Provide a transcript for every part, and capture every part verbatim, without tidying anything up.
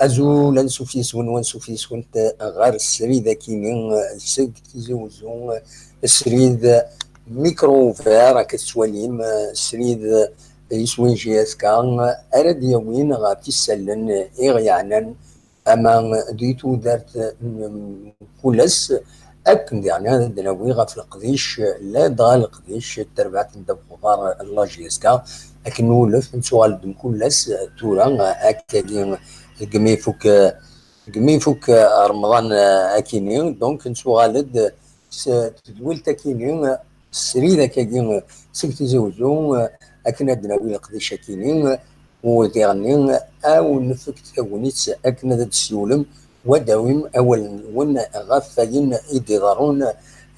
Azul, ansuf yes-wen, wansuf yes-went ɣer srid akini seg Tizi Wezzu, srid micro ouvert, akka tettwalim, srid yeswin J S K, ara d-yawin ɣef isallen i ɣ-yeɛnan ama di tudert n kul ass, akken diɣen ad d-nawi ɣef leqdic, ladɣa leqdic n terbaɛt n ddabex uḍar n la J S K, akken n wulef, nettuɣal-d mkul ass tura, akkagi deg mi ifuk, deg mi ifuk Remḍan, akini, donc nettuɣal-d s tedwilt akini, srid akkagi seg Tizi Wezzu, akken ad d-nawi leqdic akini, u diɣenni ad wen-nefk tagnit akken ad d-tessiwlem, u ad d-tawim awal-nwen ɣef wayen i d-iḍerrun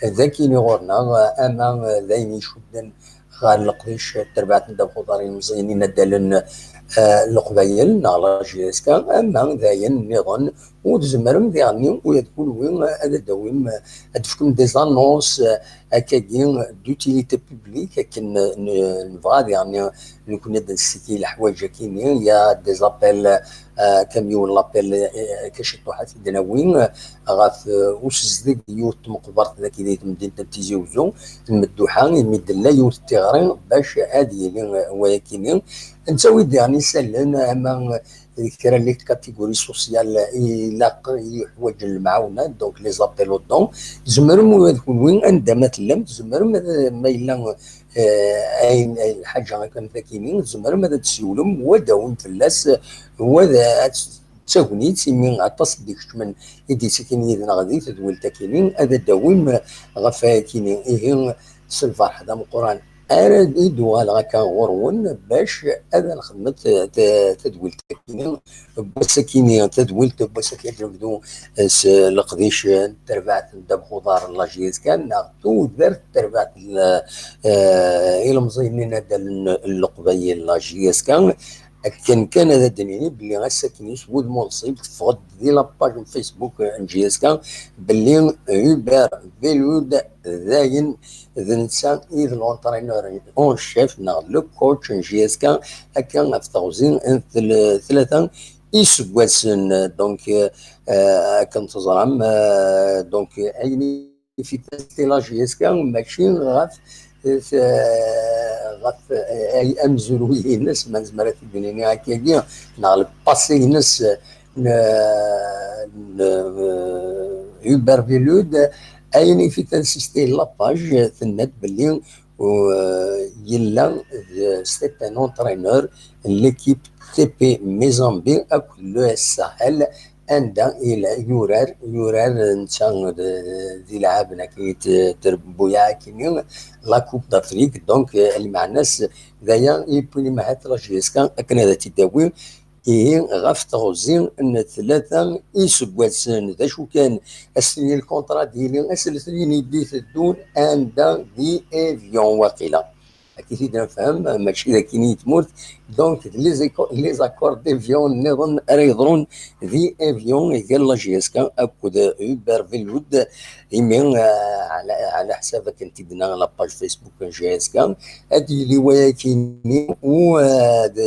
d akini ɣur-neɣ, ama d ayen icudden ɣer leqdic n terbaɛt n ddabex uḍar ilemẓiyen inaddalen, eh, n Leqbayel neɣ la J S K, ama d ayen nniḍen, u tzemrem diɣenni ula d kunwi ad d-tawim, ad d-tefkem des annonces, eh, akkagi d'utilité publique, akken n-, nebɣa diɣenni nekni ad d-nessiki leḥwayeǧ akini, il y a des appels, eh, comme yiwen l'appel, eh, akka ciṭuḥ ad t-id-nawi, eh, ɣef, eh, usezdeg n yiwet tmeqbert dagi di temdint n Tizi Wezzu, n Medduḥa, imi d-tella yiwet n tiɣri bac ad yili, eh, wayakini. Nettawi-d diɣen isallen, ama, eh, kra n les catégories sociales i ilaq, i yeḥwaǧen lemɛawna, donc les appels aux dons. Tzemrem ula d kunwi, anda ma tellam, tzemrem ad, ma yella, eh, ayen, ayen, lḥaǧa akka am takini, tzemrem ad d-tessiwlem, u ad d-tawim fell-as, u ad, ad d-, d tagnit, imi aṭas i d-ikecmen i d-ittakin yid-neɣ di tedwilt akini, ad d-tawim ɣef wayakini. Ihi, s lferḥ d ameqqran ara d-uɣaleɣ akka ɣur-wen, bac ad nxedmet t-, tadwilt akini n wass akini, tadwilt n wass akini ad nebdu s leqdic n terbaɛt n ddabex uḍar n la J S K, neɣ tudert n terbaɛt n, eh, ilemẓiyen inaddalen n Leqbayel, la J S K. Akken kan ad d-nini belli ass-akini s wudem unṣib teffeɣ-d di la page n Facebook n J S K belli Hubert Velud dayen d netta i d l'entraîneur en chef neɣ le coach n J S K akka ɣef teɣzi n tel-, tlata iseggasen. Donc, euh, akken teẓram, euh, donc, ayen i f-ifassen la J S K mačči ɣef, eh, ɣef, eh, ay amezruy-ines, ma nezmer ad t-id-nini akkagi, neɣ le passé-ines n, n, eh, Hubert Velud, ayen i f-ifassen la page, tenna-d belli, eh, yella d, c'est un entraîneur n l'équipe T P Mazembe akked l'E S Sahel, anda ila-, yurar, yurar netta d, d ilɛaben akken i t-, trebbuyaɛ akkenni, la Coupe d'Afrique. Donc, eh, lmeɛna-s d aya i yewwin ahat la J S K akken ad t-id-tawi. Ihi, ɣef teɣzi n tlata iseggasen, d acu kan, ass-nni lkuntra d-yili ass letnin i d-iteddun, anda di Evian waqila. Akka i t-id-nefhem, mačči d akkin i tmurt. Donc, les éco-, les accords d'Evian nniḍen ara yeḍrun di Evian, gar la J S K akked Hubert Velud, imi, eh, ɛla, ɛla ḥsab akken t-id-tenna la page Facebook n J S K, ad yili wayakini u, eh, d,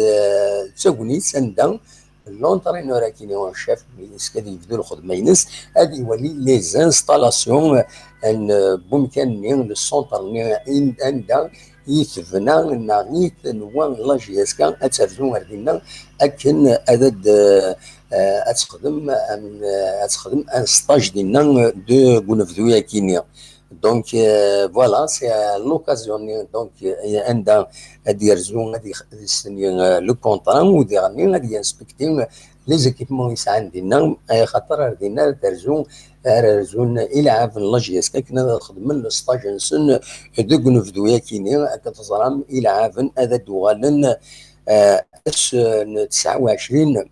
d tagnit anda l'entraîneur akini en chef, mi yezga ad yebdu lxedma-ines, ad iwali les installations n wemkan-nni, le centre-nni, in-, anda i tebna neɣ i tenwa la J S K ad terzu ar dinna akken ad, ad, eh, ad texdem, am, ad texdem un stage dinna deg unebdu akini. Donc, euh, voilà, c'est, euh, l'occasion, donc, euh, anda ad yerzu, ad yex-, ad yesseni, euh, le contrat, u diɣenni ad yinspekti les équipements yesɛan dinna, eh, xaṭer ar dinna ara terzu, ara rzun ilɛaben n la J S K akken ad xedmen le stage-nsen deg unebdu-yakini. Akken teẓram, ilɛaben ad d-uɣalen, eh, ass n tesɛa u ɛecrin,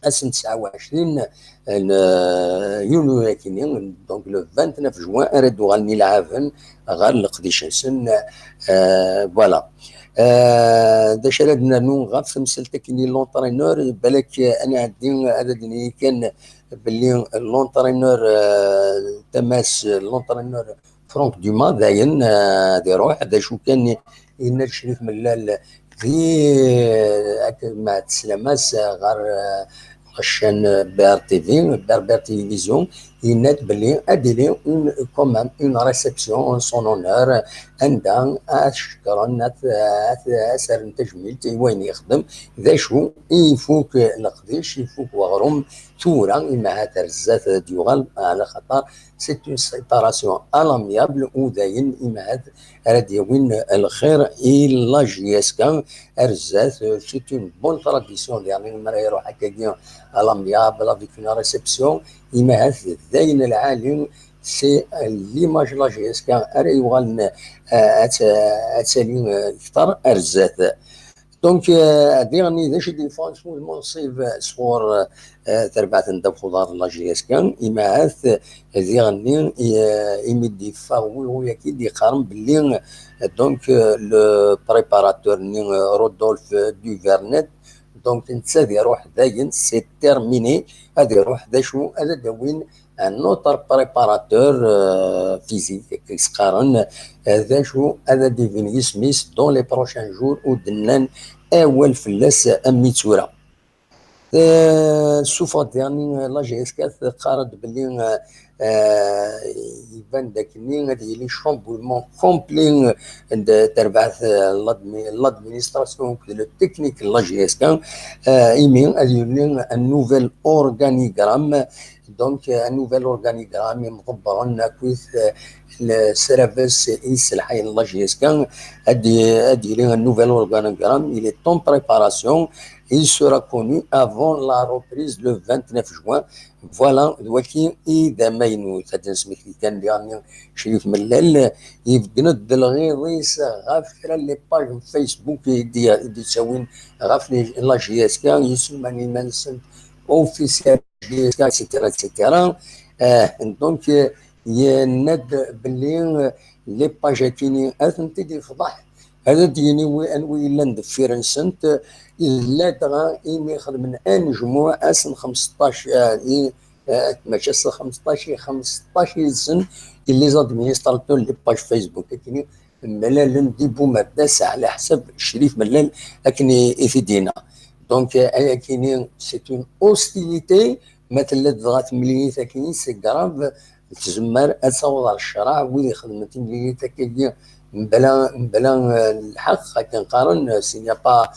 ass n tesɛa u ɛecrin n, euh, yunyu-yakini, donc le vingt-neuf juin, ara d-uɣalen ilɛaben ɣer leqdic-nsen. Euh, voilà. Euh, d acu ara d-nernu ɣef temsalt-akini n l'entraîneur? Balak, euh, ad nɛeddi, ad d-nini kan belli l'entraîneur, euh, tama-s, l'entraîneur Franck Dumas, dayen, euh, ad iruḥ. D acu kan i, yenna-d Crif Mellal di, akken ma teslam-as ɣer, eh, lqeccan, eh, B R T V, Berber Télévision, yenna-d belli ad d-tili une, quand même, une réception en son honneur, anda ad t-cekkren, ad, ad, ad s-rren tajmilt i wayen yexdem. D acu, ifuk leqdic, ifuk weɣrum, tura, imahat ar zdat ad d-yuɣal, ɛla xaṭer c'est une séparation à l'amiable, u dayen, imahat ara d-yawin lxir i la J S K ar zdat. C'est une bonne tradition, diɣen mi ara iruḥ akkagi à l'amiable avec une réception, imahat d ayen lɛali, c'est l'image la J S K ara yuɣalen, euh, ad t-, ad tali, euh, kter ar zdat. Donc, euh, diɣen d acu i d-yeffɣen s wulmunsib sɣur, euh, terbaɛt n ddabex uḍar n la J S K, imahat, euh, diɣen, euh, imi d-yeffeɣ wulɣu-yagi d-yeqqaren belli, euh, donc, euh, le préparateur-nni, euh, Rodolphe Duvernet, donc, netta ad iruḥ dayen, c'est terminé, ad iruḥ d acu, ad d-awin un autre préparateur, euh, physique, i s-qqaren, euh, d acu, ad d-ibin yisem-is dans les prochains jours, u d-nnan awal fell-as am mi d tura. Euh, suffeɣ-d diɣen, euh, la J S K teqqar-d belli, euh, euh, iban-d akkenni ad yili chamboulement complet, euh, de terbaɛt, euh, l'admi-, l'administration, le technique, la J S K, euh, imi ad yili un nouvel organigramme. Donc, euh, un nouvel organigramme, imḍebbren akkit, euh, le service i yesselḥayen la J S K, ad, ad yili un nouvel organigramme, il est en préparation, il sera connu avant la reprise le vingt-neuf juin. Voilà, d waki i d amaynut. Ad nesmekti kan diɣen Crif Mellal, yebdden-d lɣiḍ-is ɣef kra n les pages n Facebook i d-, i d-yettawin ɣef la J S K, yessemman iman-nsen officiel, et cetera, et cetera. Euh, donc, euh, yenna-d belli, euh, les pages-agi-nni ad tent-id-yefḍeḥ, ad d-yini wi-, anwi yellan deffir-nsent, euh, illa dɣa imi xedmen anejmuɛ ass n xemseṭṭac, euh, i, euh, mačči ass n xemseṭṭac, i xemseṭṭac yid-sen, i les administrateurs n les pages Facebook. Akken mlalen di Bumerdas ɛla ḥsab Crif Mellal, akken i, i t-id-yenna. Donc, euh, ayakini, c'est une hostilité, ma tella-d dɣa temlilit akkin, c'est grave, tzemmer ad taweḍ ɣer ccreɛ, wid ixedmen timlilit akkagi mebla, mebla, euh, lḥeqq, akken qqaren, euh, s'il n'y a pas,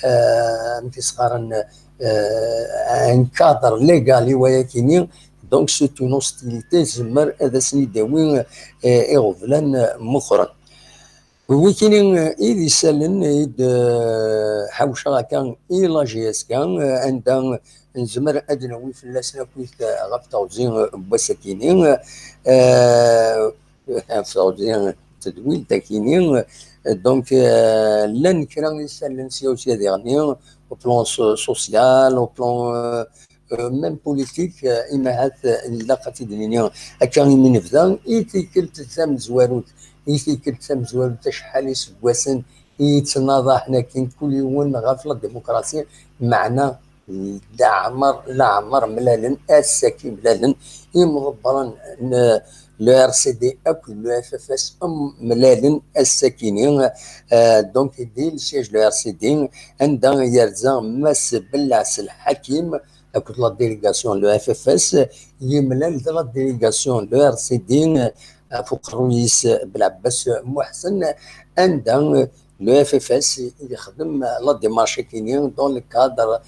euh, amek i s-qqaren, euh, un cadre légal i wayakini, donc c'est une hostilité, tzemmer ad asen-id-tawi, euh, iɣeblan, euh, meqqren. Wikini, eh, i d isallen i d, eh, ḥawceɣ akka i la J S K, eh, anda nezmer ad nawi fell-asen akkit, eh, ɣef teɣzi, eh, n wass-akini, eh, ɣef teɣzi n tedwilt akini, eh, donc, eh, llan kra isallen sya u sya diɣen, au plan so-, social, au plan, eh, euh, même politique, euh, imahat, euh, ilaq ad t-id-nini akka imi nebda, i tikkelt tamezwarut, i tikkelt tamezwarut acḥal iseggasen i yettnaḍaḥen akin kul yiwen ɣef la démocratie, meɛna leɛmer, leɛmer mlalen, ass-agi mlalen imḍebbren n le R C D akked le F F S, mlalen ass-akini, euh, donc di le siège le R C D, anda yerza Mass Bellaɛs Lḥakim, akked la délégation n le F F S, yemlal d la délégation n le R C D, ɣef uqerruy-is Belɛebbas Muḥsen, anda le F F S yexdem la démarche-akini dans le cadre,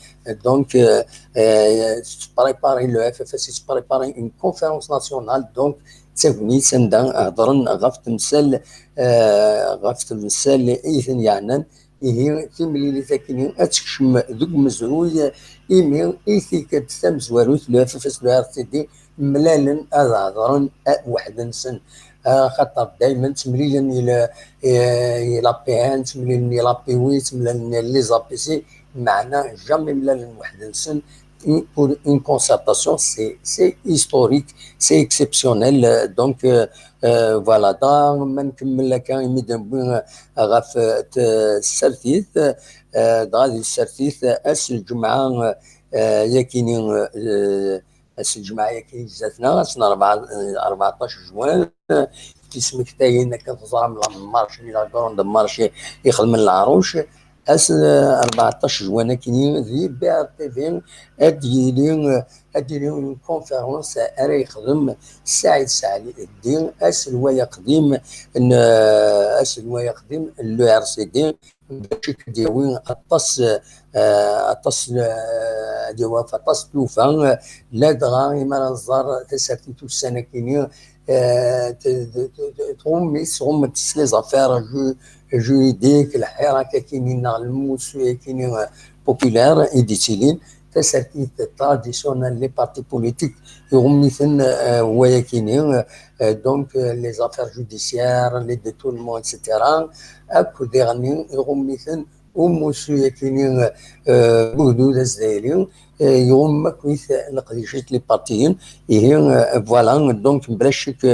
donc, euh, euh, tettprépari, le F F S yettprépari une conférence nationale, donc d tagnit anda hedren ɣef temsal, euh, ɣef temsal i ten-yeɛnan. Ihi, timlilit akini ad tekcem deg umezruy, imi i tikkelt tamezwarut, le F F S, le R C D, mlalen ad hedren, eh, weḥd-nsen. Axaṭer daymen ttemlilen i le, eh, i la P N, ttemlilen i la P W, ttemlilen i les A P C, meɛna jamais mlalen weḥd-nsen. Une, pour une concertation, c'est, c'est historique, c'est exceptionnel. Donc, euh, euh, voilà, dɣa ma nkemmel akka imi d-newwi, euh, ɣef, euh, tsertit, euh, dɣa di tsertit, euh, ass n lǧemɛa, euh, yakini, euh, ass n lǧemɛa yakini zdat-neɣ, ass n rebɛa, euh, rbeɛṭac juin, euh, tismektayin akken teẓram, la marche-nni, la grande marche ixedmen leɛruc. Ass, eh, rbeɛṭac juin akkenni di B R T V ad d-yili, eh, ad d-yili une conférence ara yexdem Saɛid Saɛdi, aselway aqdim n, eh, aselway aqdim n l'U R C D, bac ad d-yawi aṭas, eh, aṭas, eh, ad yawi aṭas n tlufa, eh, ladɣa imi ara nẓer tasertit ussan akkenni, eh, t-, t-, t-, tɣummi-, tɣumment-tt les affaires ju-, juridiques, lḥirak akkenni neɣ lmussu akkenni, eh, populaire i d-ittilin, tasertit traditionnelle, les partis politiques, iɣummi-ten, eh, wayakini, eh, donc, eh, les affaires judiciaires, les détournements, et cetera. Akk diɣenni iɣummi-ten umussu-yakini, eh, n ugdud azzayri, eh, iɣumm akk-it leqdicat n les partis. Ihi, eh, voilà, donc, bla ccek,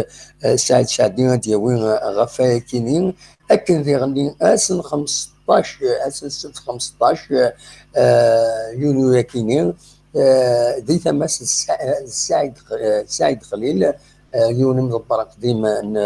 eh, Saɛid Saɛdi ad d-yawi, eh, ɣef wayakini. Akken diɣenni, ass n xmesṭac, ass n ssebt xmesṭac, eh, yunyu-yakini, eh, di tama-s n Sa-, Saɛid, eh, Saɛid Xlil, eh, yiwen imḍebber aqdim n,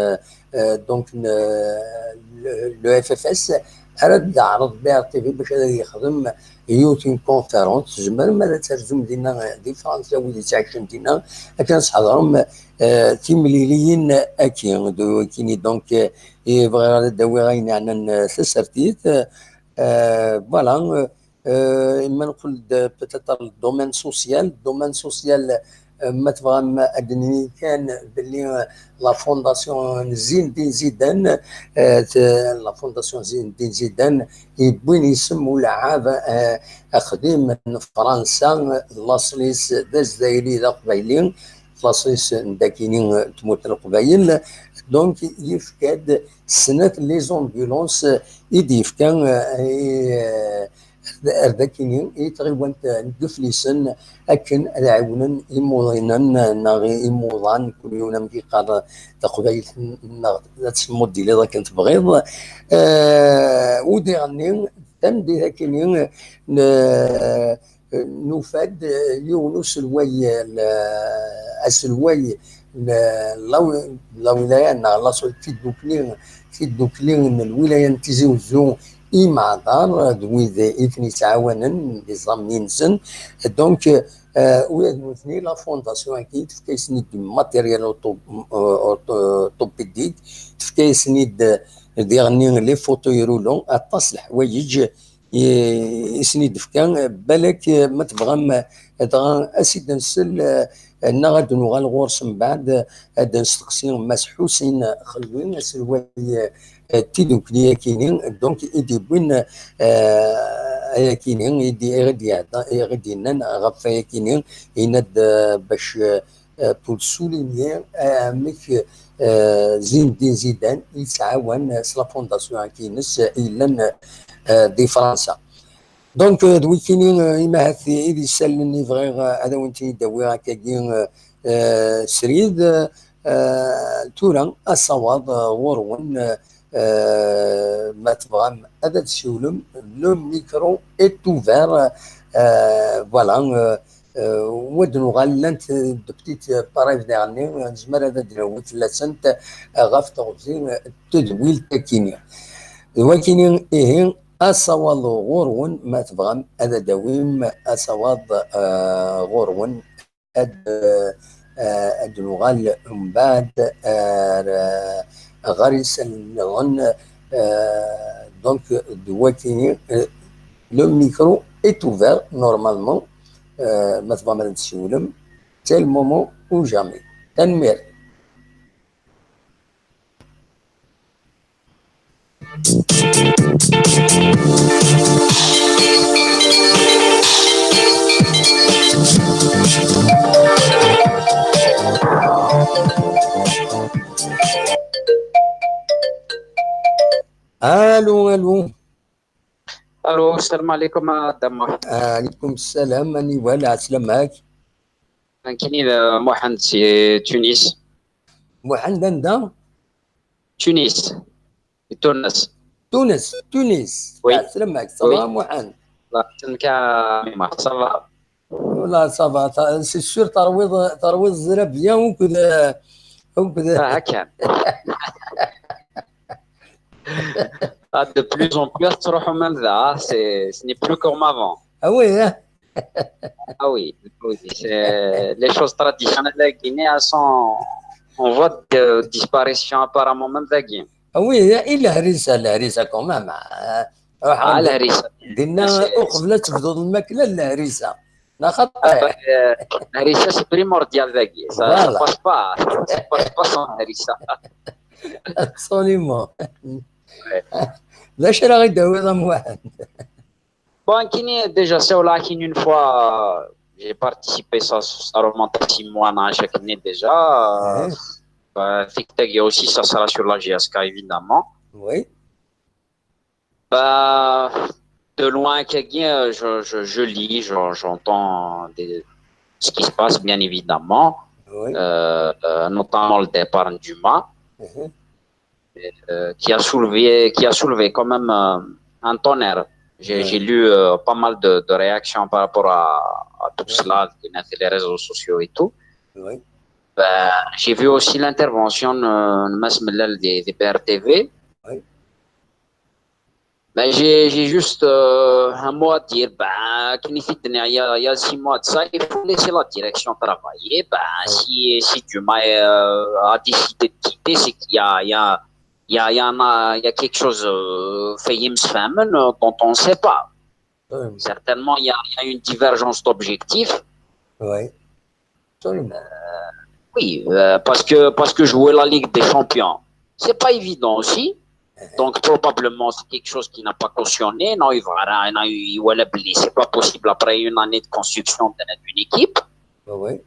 eh, donc, n, eh, le, le F F S, ara d-teɛreḍ B R T V bac ad yexdem yiwet n conférence. Tzemrem ad terzum dinna, eh, di Fransa, wid yettɛicen dinna, akken ad tḥeḍrem, eh, timliliyin-agi. D wakini, donc, eh, i bɣiɣ ad d-awiɣ ayen yeɛnan, eh, tasertit. Eh, voilà, eh, eh, ma nqul-d peut-être le domaine social, domaine social, eh, ma tebɣam ad d-nini kan belli, eh, la fondation Zinedine Zidane, eh, t-, la fondation Zinedine Zidane yewwin isem ulɛab, eh, aqdim n Fransa, laṣel-is d azzayri d aqbayli, laṣel-is n dakini, eh, tmurt n Leqbayel. Donc, yefka-d snat les ambulances i d-yefka, eh, i, eh, ar dakini, i tɣiwant n Yiflisen, akken ad ɛiwnen imuḍinen neɣ imuḍan, kul yiwen amek yeqqar taqbaylit, neɣ ad tsemmuḍ diliḍ akken tebɣiḍ. Eh, u diɣenni, tameddit akini, n-, nufa-d, eh, yiwen uselway, eh, l-, aselway n, eh, la wi-, la wilaya neɣ la so-, tidukli, tidukli n lwilaya n Tizi Uzzu, imeɛdar, eh, d wid i ten-yettɛawanen, d iẓamni-nsen. Donc, eh, ula d nutni, la fondation-agi, tefka-yasen-id du matériel ortho-, eh, ortho-, orthopédique, tefka-yasen-id, eh, diɣenni les fauteuils roulants, aṭas n leḥwayeǧ, i, i sen-id-tefka. Balak, eh, ma tebɣam, eh, dɣa ad s-id-nsel, eh, neɣ ad d-nuɣal ɣur-s mbeɛd, eh, ad d-nesteqsi Mass Ḥusin Xelwi, aselway, eh, n tidukli-yakini, donc, i d-yewwin, eh, ayakini, i d-, i ɣ-d-yehda-, i ɣ-d-yennan ɣef ayakini, yenna-d, eh, bac, eh, eh, pour souligner, eh, amek, eh, Zinedine Zidane yettɛawan, eh, s la fondation-agi-ines, eh, yellan, eh, di Fransa. Donc, eh, d wikini, eh, imahat i d isallen i bɣiɣ, eh, ad awen-ten-id-awiɣ akkagi, eh, eh, srid, eh, tura asawaḍ, eh, ɣur-wen, eh, eh, ma tebɣam ad d-tsiwlem, le micro est ouvert, eh, voilà, eh, Eh, wa d-nuɣal, llant, eh, de petites, eh, pareilles diɣenni, eh, nezmer ad d-nawi fell-asent, eh, ɣef teɣzi, eh, n tedwilt akini. D wakini, ihi, asawaḍ ɣur-wen, ma tebɣam ad d-tawim asawaḍ, eh, ɣur-wen, ad, eh, eh, ad d-nuɣal mbeɛd, eh, ar, eh, ɣer yisallen nniḍen, eh, donc, d wakini, eh, le micro est ouvert, normalement. Euh, ma tebɣam ad d-tsiwlem, c'est le moment ou jamais. Tanemmirt. Allô, allô. Allô, السلام عليكم, a Dda Muḥ. Ɛlikum ssalam, aniwa, ɛeslama-k? Nekkini d Muḥend si Tunis. Muḥend anda? Tunis. Di Tunes. Tunes, Tunis. Oui. Ɛeslama-k, ça va, Muḥend? Allah yesselmek a Mimar, ça va. Voilà, ça va, c'est sûr, terwiḍ, terwiḍ zrabya akked, akked. Ah, kan. Ah, de plus en plus, ad truḥem am da, c'est, ce n'est plus comme avant. Ah oui, hein? Ah oui, oui, c'est, les choses traditionnelles de la Guinée, elles sont en voie de disparition apparemment, même de la Guinée. Ah oui, hein, il a raison, il a raison quand même, hein. Ah, la risa. Dinna, uqbel ad tebduḍ lmakla, la risa. La risa, c'est primordial dagi. Ça, ça passe pas, ça passe pas sans la risa. Absolument. D acu ara ɣ-id-tawiḍ a Muḥend? Bon, nekkini déjà, c'est vrai qu'une fois, j'ai participé, ça, ça remonte à six mois, non, chaque année déjà. Bah, tic-tac, il y a aussi, ça sera sur la G S K, évidemment. Oui. Bah, de loin, quelqu'un, je, je, je lis, je, j'entends des, ce qui se passe, bien évidemment. Oui. Euh, euh, notamment le départ d'Uma, Mhm. euh, qui a soulevé, qui a soulevé quand même, euh, un tonnerre. J'ai, Ouais. J'ai lu, euh, pas mal de, de réactions par rapport à, à tout Ouais. Cela, les réseaux sociaux et tout. Oui. Ben, j'ai vu aussi l'intervention, euh, de Mass Mellal des, des B R T V. Oui. Ben, j'ai, j'ai juste, euh, un mot à dire. Ben, comme il dit, il y a, il y a six mois de ça, il faut laisser la direction travailler. Ben, Oui. Si, si Duma, euh, a décidé de quitter, c'est qu'il y a, il y a, il y a, il y en a, il y a quelque chose, euh, في يمسفهمن, euh, dont on ne sait pas. Absolument. Certainement, il y a, il y a une divergence d'objectifs. Oui. Absolument. Oui, euh, parce que, parce que jouer la Ligue des Champions, c'est pas évident aussi. Donc, probablement, c'est quelque chose qui n'a pas cautionné. Non, il va, non, il va l'oublier. C'est pas possible après une année de construction de, d'une équipe. Oui, oui.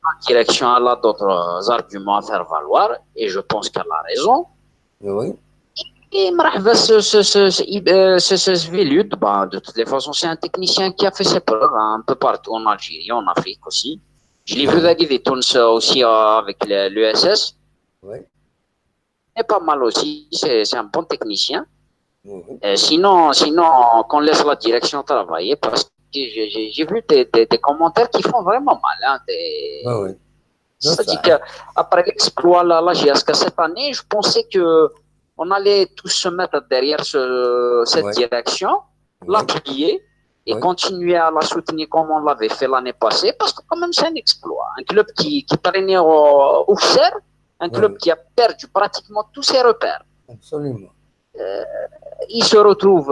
La direction, elle a d'autres arguments à faire valoir. Et je pense qu'elle a raison. Oui, oui. Et مرحبا, ce, ce, ce, ce, euh, ce, ce Svilut, bah, de toutes les façons, c'est un technicien qui a fait ses preuves, hein, un peu partout en Algérie, en Afrique aussi. Je l'ai vu avec des Tunis aussi, euh, avec le- l'U S S. Oui. Et pas mal aussi, c'est c'est un bon technicien. Oui, oui. Euh, sinon, sinon, qu'on laisse la direction travailler parce que j'ai- j'ai j'ai vu des, des, des commentaires qui font vraiment mal, hein, des- Oui, oui. C'est-à-dire qu'après l'exploit, la, la G S K cette année, je pensais que on allait tous se mettre derrière ce- cette Ouais. Direction, Oui. L'appuyer et Ouais. Continuer à la soutenir comme on l'avait fait l'année passée, parce que quand même, c'est un exploit. Un club qui, qui traînait au, au cerf, un club Ouais. Qui a perdu pratiquement tous ses repères. Absolument. Il se retrouve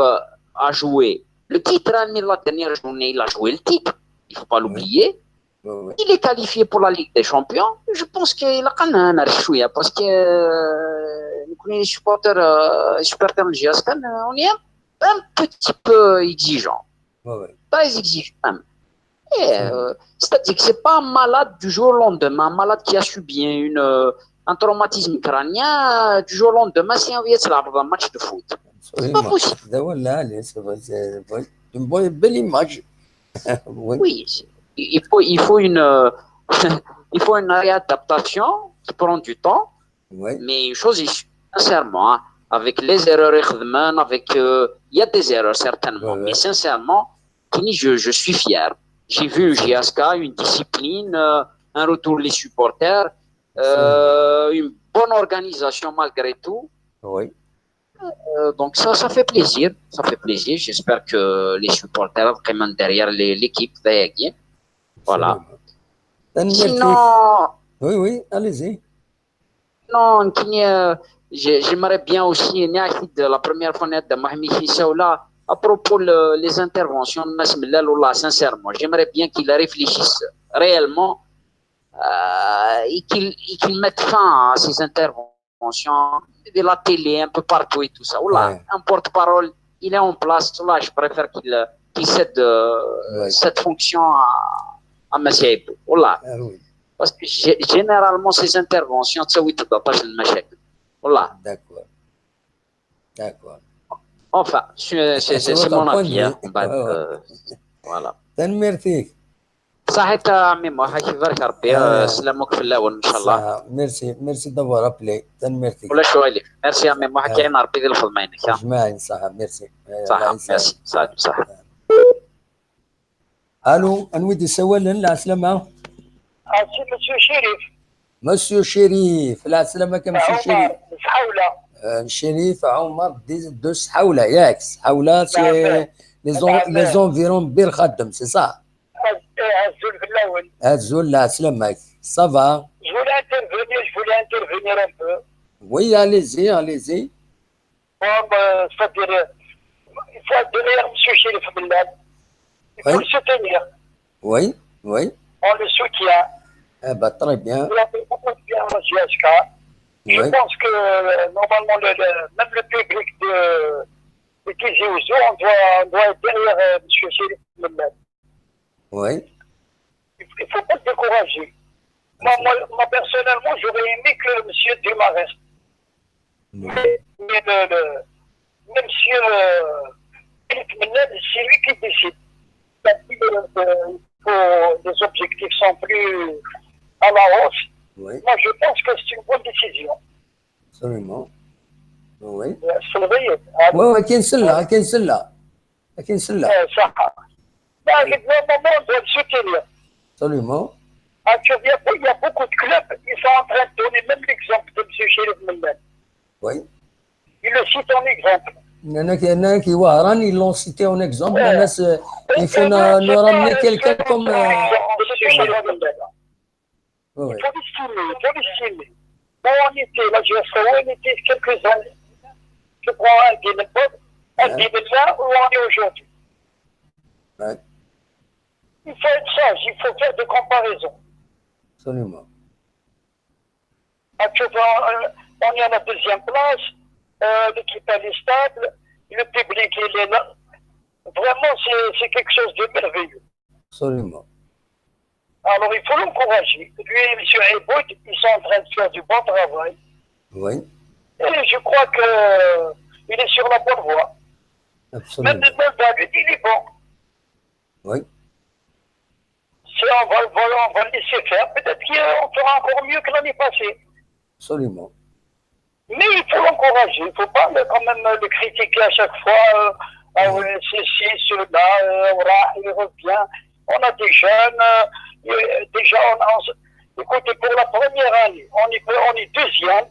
à jouer le titre, hein, mais la dernière journée, il a joué le titre. Il faut pas l'oublier. Oui, oui. Il est qualifié pour la Ligue des Champions. Je pense qu'il a quand même un شوية, parce que, euh, les supporters, euh, les supporters de G S K, on est un, un petit peu exigeant. Oui, oui. Pas exigeant. Et, euh, c'est-à-dire que c'est pas un malade du jour au lendemain, un malade qui a subi une, euh, un traumatisme crânien, euh, du jour au lendemain, c'est un match de foot. C'est pas possible. C'est vrai, c'est vrai. Une bonne, belle image. Oui. Oui, il faut, il faut une, euh, il faut une réadaptation qui prend du temps. Oui. Mais une chose est sûre, sincèrement, hein, avec les erreurs, avec, euh, il y a des erreurs certainement, Oui, oui. Mais sincèrement, Kini, je, je suis fier. J'ai vu G S K, une discipline, euh, un retour les supporters, euh, une bonne organisation malgré tout. Oui. Euh, donc ça, ça fait plaisir, ça fait plaisir. J'espère que les supporters vraiment derrière les- l'équipe. Voilà. Absolument. Sinon, Oui, oui, allez-y. Non, Kini, euh, j'ai- j'aimerais bien aussi, نعاود la première fois, نعاود Mohamed Sissao là, à propos le- les interventions de Mass Mellal, والله, sincèrement, j'aimerais bien qu'il réfléchisse réellement, euh, et qu'il et qu'il mette fin à ces interventions de la télé un peu partout et tout ça. والله, Ouais. Un porte-parole, il est en place, والله, je préfère qu'il qu'il cède, euh, Ouais. Cette fonction à, à Mass Yaibou. والله. Ah oui. Parce que gé- généralement, ces interventions, ça, oui, tu dois passer le مشاكل. والله. D'accord. D'accord. Enfin, c'est c'est- c'est- c'est mon avis, hein. But, euh, voilà. Tanemmirt-ik. صحيت عمي محا, كي بارك ربي. آه، سلامك في الاول ان شاء الله. Merci, merci d'avoir appelé. Tanemmirt-ik. ولا شو عليك. Merci عمي محا, كاين ربي يدير الخدمه هناك. اجمعين، صحة. Merci. صحه. Merci. Salut, صحه. Allô, anwa i d-yessawalen? Lɛeslama. Ah, c'est Monsieur Chérif. Monsieur Chérif, lɛeslama-k a Monsieur Chérif. Saoula. Euh, Chérif Omar de, de Sḥawla, yak, Sḥawla, c'est les, en-, les environs n Bir Xaddem, c'est ça? Azul fell-awen. Azul, lɛeslama-k. Ça va? Je voulais intervenir, je voulais intervenir un peu. Oui, allez-y, allez-y. Bon, euh, c'est-à-dire, euh, il faut adhérer à M. Chérif Mellal. Il faut le soutenir. Oui, oui. On le soutient. Eh ben, très bien. Il a fait beaucoup de bien à la J S K. Je pense que, euh, normalement, le, le, même le public de, de Tizi Ouzou, on doit, on doit être derrière, euh, M. Chérif Mellal. Oui. Il ne faut pas le décourager. Moi, moi, moi, personnellement, j'aurais aimé que M. Duma reste. Mais, mais le, le, même si, euh, Eric Menel, c'est lui qui décide. Il a dit, euh, que les objectifs sont plus à la hausse. Oui. Moi, je pense que c'est une bonne décision. Absolument. Oui. Euh, c'est vrai. Oui, oui, كاين سلة، كاين سلة. لكن سلة. Eh, صح. Là, normalement, on doit le soutenir. Absolument. Actuellement, il y a, il y a beaucoup de clubs, ils sont en train de donner même l'exemple de M. Chérif Mellal. Oui. Il le cite en exemple. Il y en a qui, il y en a qui, Wahran, ils l'ont cité en exemple. Ouais. Il faut nous ramener quelqu'un comme, euh, M. Chérif Mellal. Oui, oui. Il faut l'estimer, il faut l'estimer. Où on était, la J S K, où on était quelques années. Je prends un de l'époque, un de là où on est aujourd'hui. Ouais. Il faut être sage, il faut faire des comparaisons. Absolument. Actuellement, euh, on est à la deuxième place, euh, l'équipe, elle est stable, le public, il est là. Vraiment, c'est, c'est quelque chose de merveilleux. Absolument. Alors, il faut l'encourager. Lui et M. Aiboud, ils sont en train de faire du bon travail. Oui. Et je crois que, euh, il est sur la bonne voie. Absolument. Même, même David, il est bon. Oui. Si on va, on va, on va le laisser faire, peut-être qu'on fera encore mieux que l'année passée. Absolument. Mais il faut l'encourager, il ne faut pas le, quand même le critiquer à chaque fois. Euh, ah oui, ceci, cela, euh, voilà, il revient. On a des jeunes, euh, euh, déjà, on, on se- écoutez, pour la première année, on est, on est deuxième.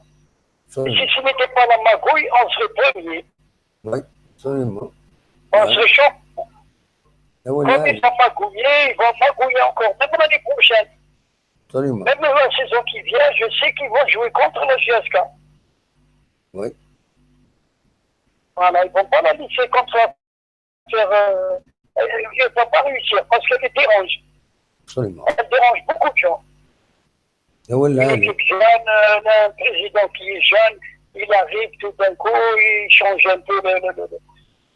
Et si ce n'était pas la magouille, on serait premier. Oui, absolument. On serait champion. Comme ils ont magouillé, ils vont magouiller encore, même l'année prochaine. Absolument. Même la saison qui vient, je sais qu'ils vont jouer contre la J S K. Oui. Voilà, ils ne vont pas la laisser comme ça. Faire, euh, elle ne va pas réussir parce qu'elle dérange. Absolument. Elle dérange beaucoup de gens. Une équipe jeune, euh, un président qui est jeune, il arrive tout d'un coup, il change un peu le, le, le,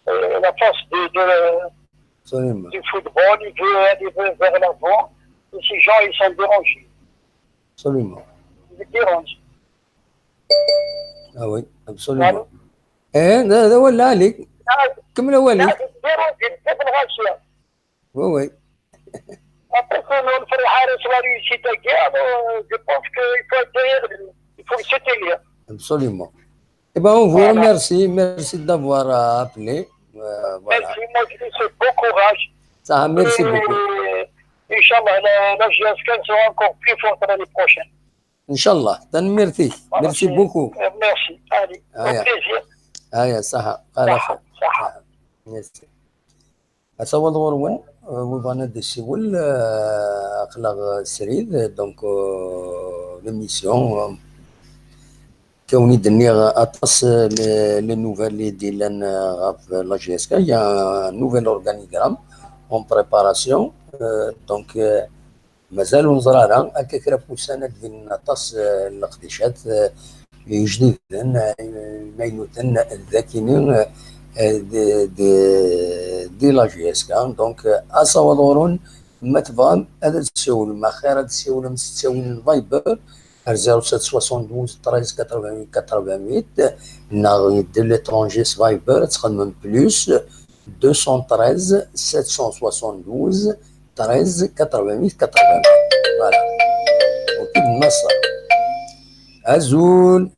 euh, la force de, de, du football, il veut aller vers, vers l'avant, et ces gens, ils sont dérangés. Absolument. Ils dérangent. Ah oui, absolument. Allô ? Eh, هذا هو اللي عليك. كمل هو عليك. Oui, oui. Après, كون نفرح على la réussite تاعي، alors, je pense qu'il faut être derrière lui. Il faut le soutenir. Absolument. Eh ben, on vous remercie. Merci d'avoir, euh, appelé. Euh, voilà. Merci, moi je vous souhaite bon courage. Ça, merci beaucoup. Et, Inch'Allah, la, la J S K sera encore plus forte l'année prochaine. Inch'Allah. Merci beaucoup. Euh, merci. Allez, au plaisir. Aya, saha. Ala khair. Merci. Asawaḍ ɣur-wen, euh, webɣan ad d-ssiwel, euh, aql-aɣ srid, donc, euh, l'émission, euh, كون d-nniɣ aṭas, euh, les, les nouvelles i d-yellan, euh, ɣef la J S K, il y a un nouvel organigramme en préparation, euh, donc, euh, mazal ur neẓri ara, akka kra n wussan ad d-binen aṭas, euh, n leqdicat, euh, ijdiden, euh, imaynuten, d akini, euh, euh, d, d, di la J S K. Donc, euh, asawaḍ ɣur-wen, ma tebɣam ad d-tessiwlem, axir ad d-tessiwlem s ttawil n Viber, ar zéro sept soixante-douze treize quatre-vingt-huit quatre-vingt-huit, neɣ de l'étranger s Viber, ad txedmem plus deux cent treize sept cent soixante-douze treize quatre-vingt-huit quatre-vingt-huit. Voilà. وكيف النصر. Azul.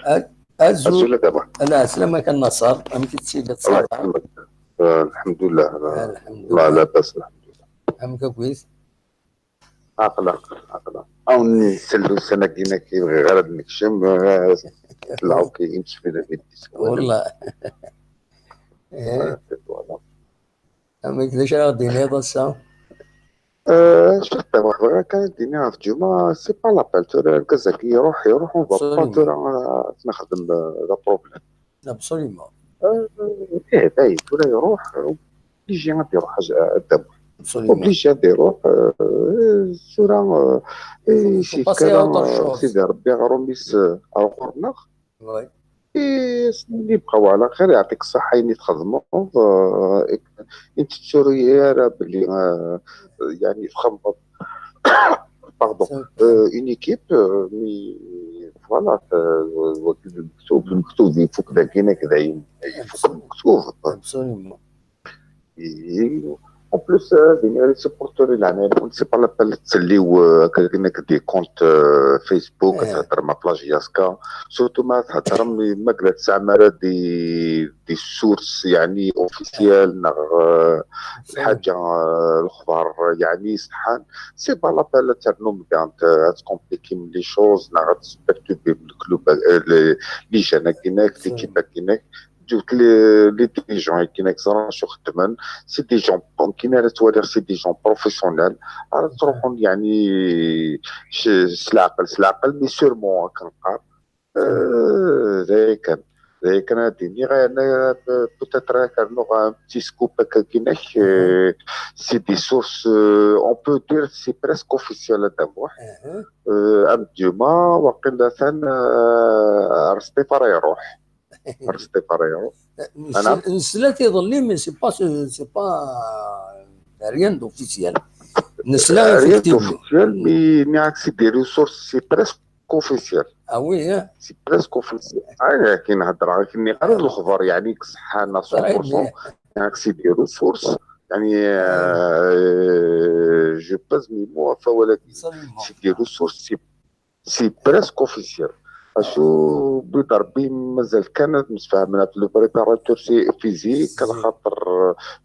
A-, azul. Azul a gma. Ala, slam-ik a Nasser. Amek i tettiliḍ? Ça va? Euh, الحمد لله. Alḥemdulillah. Labas, الحمد لله. Amek akkit? Aql-aɣ, aql-aɣ. Awen nsell ussan-agi-nni, bɣiɣ ara ad nekcem, eh, lɛuki imsefled mi d-isawalen. Wallah. Eh, Voilà. Amek, d acu ara ɣ-d-tiniḍ ass-a? Euh, je sais pas, bɣiɣ kan ad d-iniɣ ɣef Ǧuma, c'est pas la peine, tura argaz-agi iruḥ, iruḥ, on va pas, Absolument. Tura, euh, ad nexdem, euh, le problème. Absolument. Euh, eh, dayen, tura iruḥ, obligé ad iruḥ, ad d-amuḥ. Absolument. Obligé ad iruḥ, euh, tura, euh, Il faut, il faut si passer à kra, autre euh, chose. Sidi Rebbi aɣrum-is, euh, ar ɣur-neɣ. Ouais. Et s-nni bqa ɛla xir, yeɛṭik ṣṣeḥḥa ayen i txedmeḍ, euh, i, i tetturu ara belli, euh, yani txedmeḍ, pardon, C'est- euh, une équipe, euh, mais voilà, euh, wagi d lmektub, lmektub ifuk dagi, nekk dayen, ifuk lmektub. Absolument. Et en plus, euh, din ara supporter la, c'est pas la peine de tselli ou, euh, quelqu'un qui des comptes, euh, Facebook, Eh. تهضر مع بلاجياسكا. Surtout ما تهضر، mais ما قلت سامرة des, des sources يعني officielles، نغ، آه، الحاجة، آه، الخبر يعني صحان. C'est pas la peine ترنو مدان، آه، تكومبليكي من les choses، نغ تسبكتو بين الكلوب، آه، لي، لي جانا كيناك، صحيح. ليكيب كيناك. دوك لي، لي ديريجون كيناك زرا شو خدمن، c'est des gens كينا راه توالي، c'est des gens professionnels. راه تروحون يعني ش-، سلاقل، سلاقل، mais sûrement كنقار. آه، ذاك كان، ذاك كان هادي. ني غير أنا ب-، peut-être غير كان نوع un petit scoop هكا كيناك، آه، c'est des sources، آه، on peut dire c'est presque officiel هذا موح. أها. آه، أم ديما واقيلا ثان، آه، رستيفا راه يروح. رستيفا راه يروح. نسل-، نسلات يظلي، mais c'est pas, c'est pas rien d'officiel. نسلا Rien effectivement. d'officiel, mais ني راك c'est des ressources, c'est presque officiel. Ah oui, hein. C'est presque officiel. آه، كاين هضره، كاين غير الخبر يعني صحه à cent pour cent. صحيح. يعني c'est des ressources. يعني، آه، je pèse mes mots، ولكن Absolument. c'est des ressources, c'est, c'est presque officiel. اشو بيض ربي مازال كان متفاهمنا في le préparateur physique، على خاطر،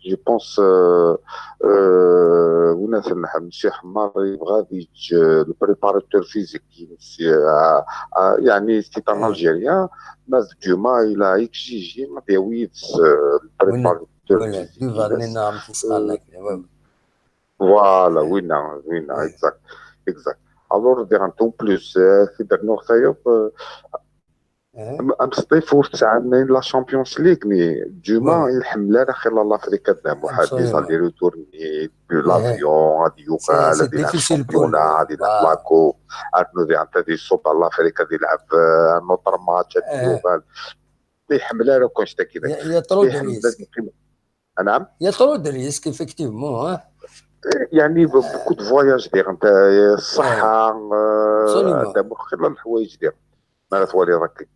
je pense، آه، آه، وناس نحن monsieur حمار يبغى يجي le préparateur physique، آه، آه، يعني c'est un Algérien، mais Duma il a exigé ما ديويدس، آه، le وين؟ préparateur ولا physique. ديفا نينا عم تسألك. Voilà، وينا، وينا، exact، exact. Alors, des en plus, euh, في درنا خيوط، euh, أه. أم-، أم سطيف ورتسعنا la Champions League، mais Duma Ouais. يحمل على خلال أفريقيا دام واحد les Absolument. allers-retours، l'avion، هذه C'est, يوقع، c'est هذه يلعب difficile pour lui. championnat، هذه يلعب Voilà. la coupe، عاد نوضي عن هذه الصوب على أفريقيا، هذه يلعب، آه، un autre match، هذه أه. يوقع. يحمل على كونش تاكي Il y a, il y a trop de يحمل risques. نعم. Il y a trop de risques, effectivement, hein. يعني beaucoup de voyages دير انت، الصحه، آه، Absolument. هذا مخ-، خير الحوايج دير ما غتولي راك.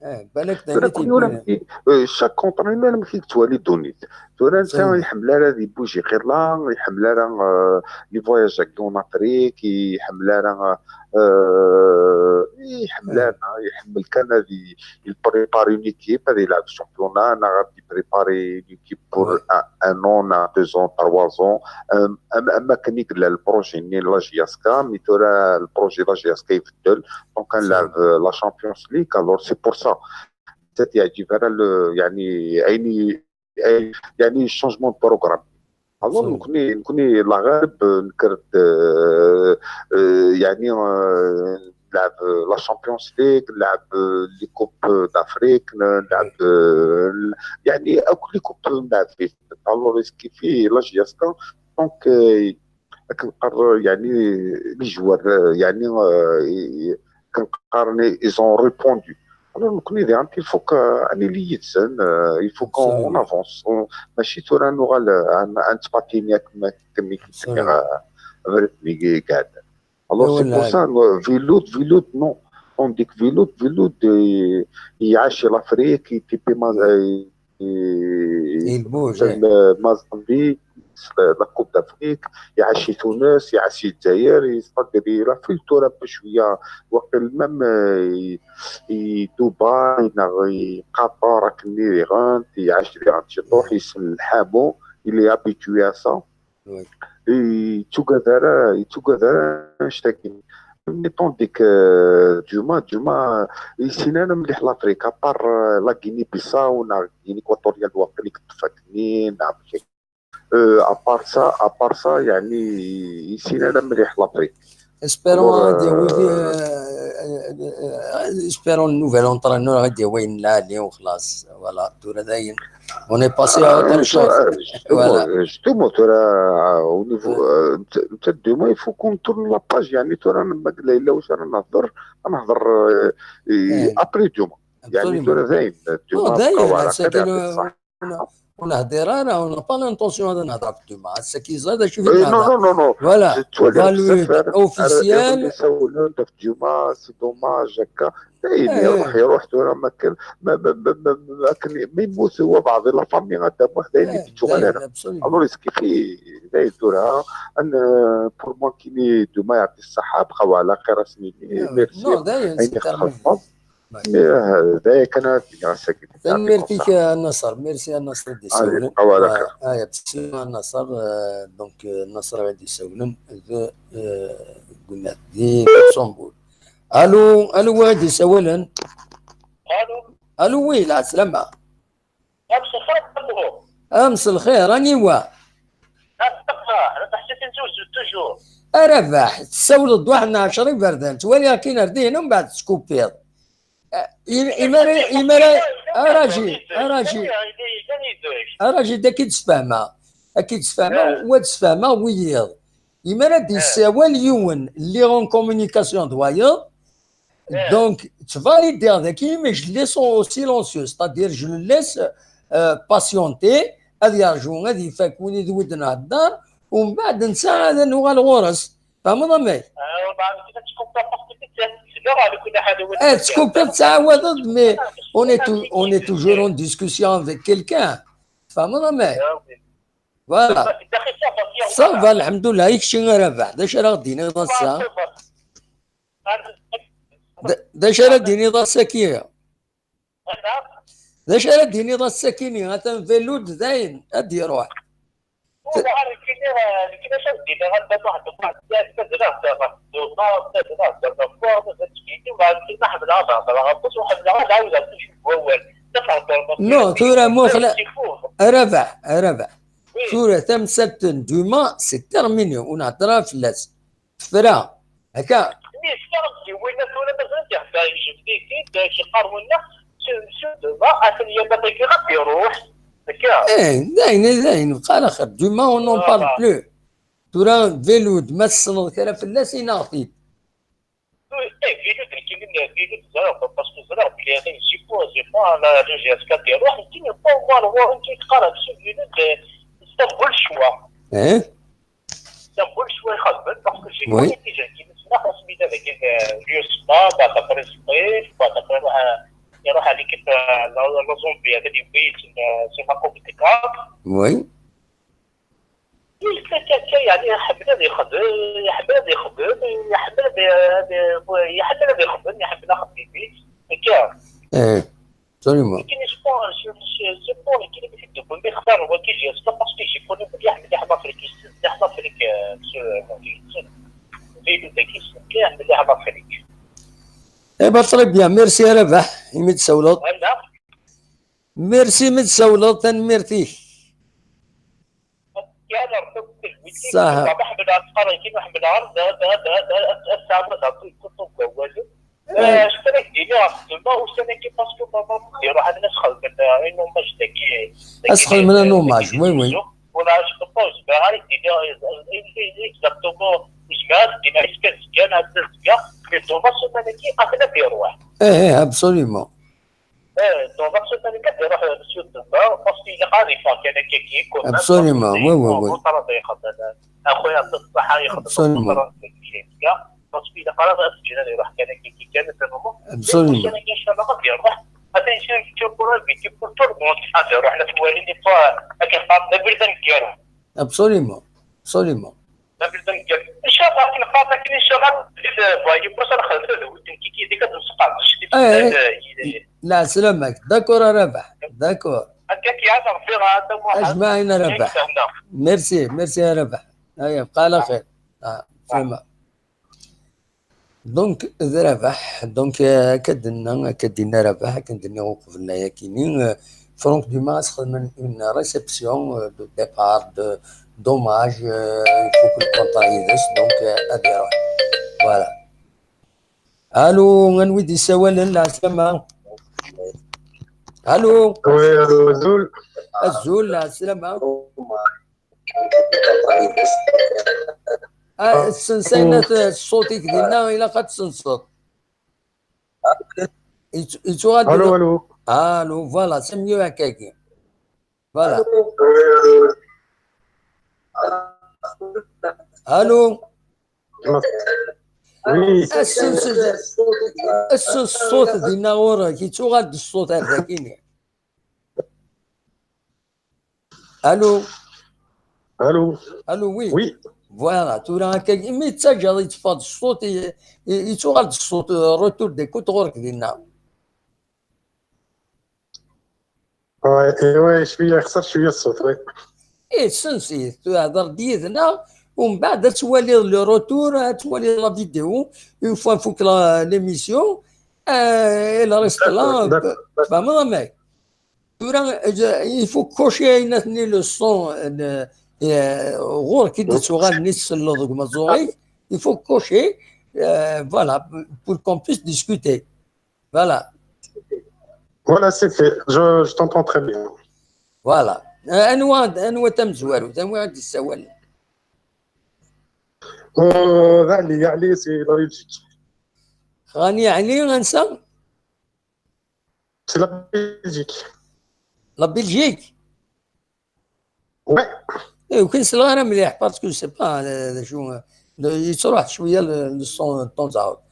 أه، بالك ترى داني كل يوم تيكون كي، آه، chaque entraînement ما كيتوالي دونيت. ترى انت صحيح. يحمل على des bougies غير لا، يحمل على، آه، les voyages en Afrique، يحمل على، آه، يحمل أه. على، يحمل كان هذه، il prépare une équipe، هذه يلعب championnat، انا غادي préparer une équipe pour Ouais. un, un an، deux ans، trois ans. أم-، أم-، أما كان يقول لها le projet ني la JSK، mais ترى le projet la JSK يبدل. Donc كنلعب، آه، la Champions League، alors c'est pour ça. تيعجب هذا ال-، يعني عيني، عيني، يعني changement de programme. Alors Absolument. نكوني، نكوني لا غالب نكرد، آه، آه، يعني، آه، نلعب la Champions League، نلعب، آه، les coupes d'Afrique، نلعب، آه، يعني كل les coupes نلعب فيه. Alors كيفي la JSK، donc، آه، كنقرر يعني les joueurs، آه، يعني، آه، كنقارن ils ont répondu. Alors نكوني دي عندي il faut que يعني اللي يتسن، آه، il faut qu'on Absolument. avance. ماشي تورا نوغال، آه، أن، أن تباتيني كما، كما كنت Absolument. غريتني قاعد. Alors c'est إيوا pour ça, Viloud، Viloud، non. On dit que Viloud، Viloud، آه، يعاشي l'Afrique، يتيبي ما، آه، Il bouge, مثل مازامبيك، la Coupe d'Afrique، يعاشي تونس، يعاشي الجزائر، يستقدر يلعب في التور un peu شويه، وقيل même، آه، ي-، ي-، دبي، نغ-، قطر، راك ني غانت، يعاش لي غانت يروح يسن حامو، il est habitué à ça. Oui. Yettugad ara, yettugad ara annect-agi. Mais tandis que, euh, Djuma, Djuma, yessin ara mliḥ l'Afrique, à part, euh, la Guinée-Bissau, neɣ Guinée équatoriale, waqil i yeṭṭef akken, neɣ amek akka. Euh, à part ça, à part ça, yeɛni, yessin ara mliḥ l'Afrique. Espérons. Alors, ad yawi, euh, euh, euh, espérons le nouvel entraîneur ad yawi ayen lɛali u xlas. Voilà, tura dayen. On est passé à autre chose. Justement, voilà. Justement, tura, euh, au niveau, euh, netta, netta, Djuma, il faut qu'on tourne la page, yeɛni tura ma yella wacu ara nehder, ad nehder, euh, après Djuma. Yeɛni tura dayen, Djuma, voilà, ur nehdir ara, on n'a pas l'intention ad nehder ɣef Djuma. Ass-agi ẓriɣ d acu i d-nehder. Non, non, non, non. Voilà. Valut officiel. Isawlen ɣef Djuma, c'est dommage, akka. Dayen, iruḥ, iruḥ tura, ma kan, ma, ma, ma, ma, ma kan, ma yemmut wabeɛḍ di la famille, ad d-amuḥ, dayen, ur d-yettuɣal ara. Alors, yeskifi, dayen tura, an, euh, pour moi, kini Djuma, yeɛṭi ṣṣeḥḥa, bqa ɛla xir, ass-nni, merci. Non, dayen, ayen i txedmeḍ. D aya kan ara d-iniɣ ass-agi. Tanemmirt-ik a Naṣer, merci a Naṣer i d-isawlen. Aya, bsima a Naṣer, euh, donc, euh, Naṣer i d-isawlen d, euh, gma di Luxembourg. Allô, allô, wa i d-isawlen? Allô. Allô, oui, lɛeslama. Amselxir, aniwa? Rabaḥ, Rabaḥ, c'est toujours. A Rabaḥ, tessawleḍ-d waḥed n ɛecra iberdan, ttwaliɣ kan ar dihin, umbeɛd teskuppiḍ. Eh, im-, imara, imara, araji, araji. Araji, d aki d-sfehmeɣ. Aki d-sfehmeɣ, wa d-sfehmeɣ wiyiḍ. Imara d-yessawal yiwen, lliɣ en communication d wayeḍ. Donc, ttvalidé avec lui, mais je le laisse en silencieux, c'est-à-dire je le laisse, euh, patienter, ad yerju, ad ifak win i d wi d-nhedder, umbeɛd netta ad nuɣal ɣur-s. Tfehmeḍ amek? Eh, tskuppiḍ tettɛawadeḍ, mais on est tou-, on est toujours en discussion avec quelqu'un. Tfehmeḍ amek? Voilà. Ça va, lḥemdullah, i kečči a Rabaḥ, d acu ara ɣ-d-tiniḍ ass-a? D-, d acu ara d-tiniḍ ass-agi? D acu ara d-tiniḍ ass-agi-nni? Atan Velud dayen ad d-iruḥ. Non, tura muqel, a Rabaḥ, a Rabaḥ. Tura tamsalt n Djuma, c'est terminé, ur nhedder ara fell-as. Tefra. Akka. Eh, dayen, dayen, bqa ala xir. Djuma, on n'en parle plus. Tura, Velud, ma tessneḍ kra fell-as, ini-aɣ-t-id. Eh? C'est un bon choix ixedmen, parce que j'ai connu déjà qui, asmi d avec, euh, l'U S M A, بعد après Spain, بعد après يروح، يروح à l'équipe, euh, la, la Zambie, هذا اللي يبي يسمى، يسمى Coupe des Coupes. Oui. Akka, يعني يحب هذا يخدم، يحب هذا يخدم، يحب هذا، يحب هذا يخدم، يحب هذا يخدم. هكا. Eh. Absolument. Mais je pense, je, je, je pense qu'il est possible de me faire voir qui je suis parce que je connais bien, bien l'Afrique, bien l'Afrique, euh, ce, ce, ce, مليح، مليح l'Afrique. Eh ben, très bien. Merci a Rabaḥ, imi d-tsawleḍ. Merci imi d-tsawleḍ, tanemmirt-ik. Ṣaḥ. Ad s-xedmen un hommage, oui, oui. Eh, eh, absolument. Absolument, oui, oui, oui. Absolument. Absolument. Absolument. Eh, lɛeslama-k. D'accord a Rabaḥ. D'accord. Ajmaɛin a Rabaḥ. Merci, merci a Rabaḥ. Aya, bqa ɛla xir. Ah, fehmeɣ. Donc, d Rabaḥ, donc, euh, akka d-nenna, akka d-yenna Rabaḥ, akken d-nniɣ uqbel-a yakini, euh, Franck Dumas ad s-xedmen une réception, euh, de départ, de, d'hommage, euh, ifuk le contrat yid-s, donc, euh, ad iruḥ. Voilà. Allô, anwa i d-yessawalen? Lɛeslama. Allô. Oui, allô, azul. Azul, lɛeslama. Ah, ssensen ṣṣut-ik dinna, ilaq ad tsenseḍ. Yettu-, yettuɣal-d Allô, le- allô. Allô, voilà, c'est mieux akkagi. Voilà. Allô. Oui. Ssensen ṣṣut dinna ɣur-k, yettuɣal-d ṣṣut ar dakini. Allô. Allô. Allô, oui. Oui. Voilà, tura akka, imi tettaǧǧaḍ yetteffeɣ-d ṣṣut, i- i- yettuɣal-d ṣṣut, euh, retour d'écoute ɣur-k dinna. Ouais, et ouais, je suis, je suis, oui. Eh, sens-it, tu hḍer-d yid-neɣ, umbeɛd ad twaliḍ le retour, ad twaliḍ la vidéo, une fois nfuk la, l'émission, euh, et le reste là, D'accord, d'accord. Tfehmeḍ amek? Tura, euh, il faut cocher ayen-nni le son, euh, euh, ɣur-k i d-yettuɣalen i tselleḍ deg umeẓẓuɣ-ik, il faut cocher, euh, voilà, pour qu'on puisse discuter. Voilà. Voilà, c'est fait. Je, je t'entends très bien. Voilà. Euh, anwa, anwa tamezwarut, anwa i d-yessawalen? Euh, Ali, Ali, c'est la Belgique. Ɣani Ali, ansa? C'est la Belgique. La Belgique? Ouais. Eh, ur k-selleɣ ara mliḥ, parce que c'est pas, euh, d acu, euh, yettruḥ cwiya le, le son de temps à autre.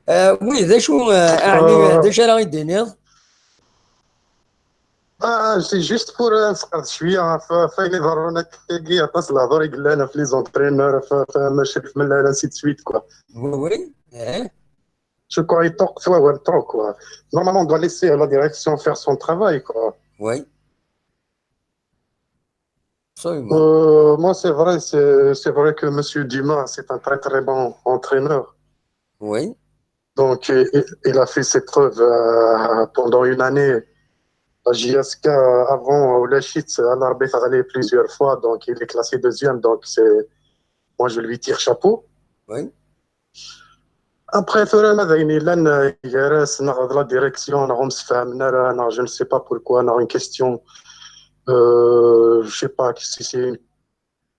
Euh, oui, d acu, euh, ɛni, Euh. D acu ara yi-d-tiniḍ? Ah, c'est juste pour, euh, نسقط شوية في، في les entraîneurs, aṭas n lehdur i yellan في les entraîneurs, في, في Macherif Mellal, ainsi de suite, quoi. Oui, oui. Eh. Je crois qu'il toque, ouais, ouais, trop, quoi. Normalement, on doit laisser la direction faire son travail, quoi. Oui. Absolument. Euh, moi, c'est vrai, c'est, c'est vrai que Monsieur Dumas, c'est un très, très bon entraîneur. Oui. Donc, il, il a fait ses preuves, euh, pendant une année. La J S K, avant, au Lachit, elle a arbitré plusieurs fois, donc il est classé deuxième, donc c'est, moi, je lui tire chapeau. Oui. Après, tura ma d ayen yellan, euh, gar-as, neɣ d la direction, neɣ ur msefhamen ara, neɣ je ne sais pas pourquoi, neɣ une question, euh, je sais pas si c'est une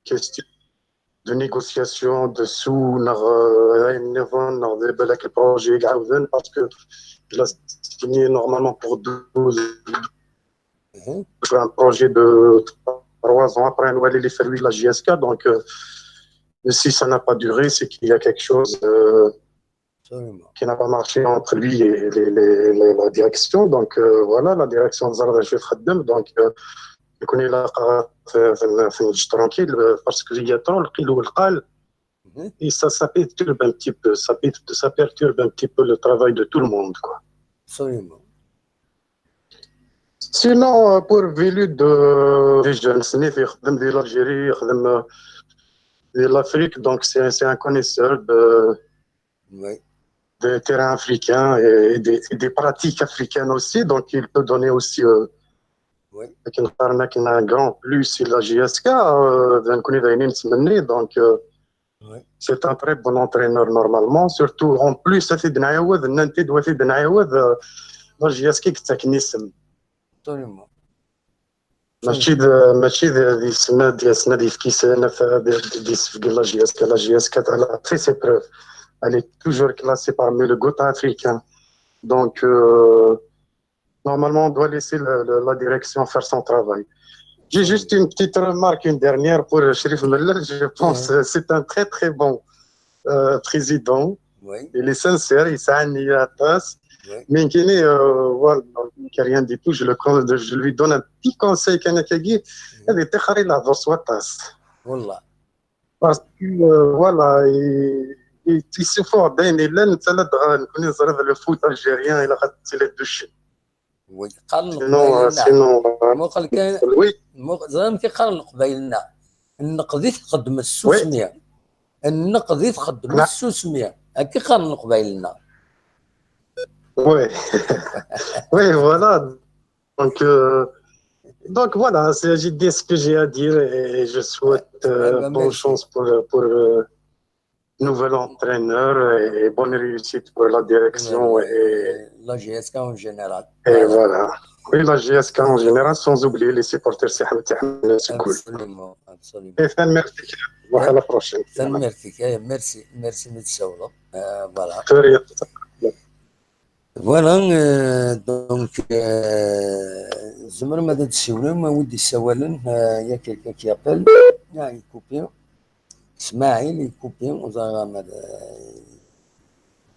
question de négociation, de sous, neɣ, euh, ayen nniḍen, neɣ d balak le projet i iɛawden, parce que il a signé normalement pour douze, Mhm. un projet de trois ans après, on va aller les faire la J S K, donc, euh, mais si ça n'a pas duré, c'est qu'il y a quelque chose, euh, Absolument. qui n'a pas marché entre lui et les, les, les, la direction. Donc, euh, voilà, la direction de Zarda, je vais donc, euh, يكون إلا قررت، آه، في ال-، في النج tranquille، آه، parce que il y a trop القيل والقال. Mhm. Et ça, ça perturbe un petit peu, ça, per-, ça perturbe un petit peu le travail de tout le monde, quoi. Absolument. Sinon, euh, pour Velud, euh, des jeunes, c'est يخدم de l'Algérie, يخدم, euh, de l'Afrique, donc c'est, c'est un connaisseur de, Oui. des terrains africains et, et des, et des pratiques africaines aussi, donc il peut donner aussi, euh, Oui. لكن قارنا كنا un grand plus la J S K, euh, نكون دايرين نتمني, donc, euh, Oui. c'est un très bon entraîneur normalement, surtout en plus, هذه نعاود، ننتي دواتي نعاود, euh, la J S K كتاكنيسم. Absolument. ماشي د-، ماشي د-، دي سنة، دي سنة دي في كيسان، ف-، دي، دي، دي سفق la J S K، la J S K, elle a fait ses preuves. Elle est toujours classée parmi le GOAT africain. Donc, euh, normalement, on doit laisser le, le, la direction faire son travail. J'ai juste une petite remarque, une dernière pour Cherif Mellal. Je pense, euh, c'est un très, très bon, euh, président. Oui. Il est sincère, il s'est attaché. Oui. Mais, euh, voilà, il n'y a rien du tout. Je le con-, je lui donne un petit conseil, كان كيجي، هذه تخري لا دوس واتاس. والله. Parce que, euh, voilà, il, il, il se fait داين إلا نتلا دغا نكون نزرد le foot algérien, il a les deux. Oui. قال Sinon, euh, لقبايلنا. Sinon, euh, مو قال كان oui. مو زعما كيقال لقبايلنا. Nneqd i txeddmet s usmi. Nneqd i txeddmet s usmi. Akka qqaren Leqbayel-nneɣ. Oui. Oui, voilà. Donc, euh, donc voilà, c'est, j'ai dit ce que j'ai à dire et je souhaite euh, bonne chance pour, pour euh, nouvel entraîneur et bonne réussite pour la direction et la J S K en général. Et voilà. Oui, la J S K en général, sans oublier les supporters, c'est Hamid Ahmed, c'est cool. Absolument, absolument. Et fin, merci. À la prochaine. Merci, merci, merci, merci. Voilà. De rien. Voilà, euh, donc, euh, tzemrem ad d-tessiwlem, a wi d-yessawalen, euh, il y a quelqu'un qui appelle. Ah, il est coupé. Smaïl, il est coupé.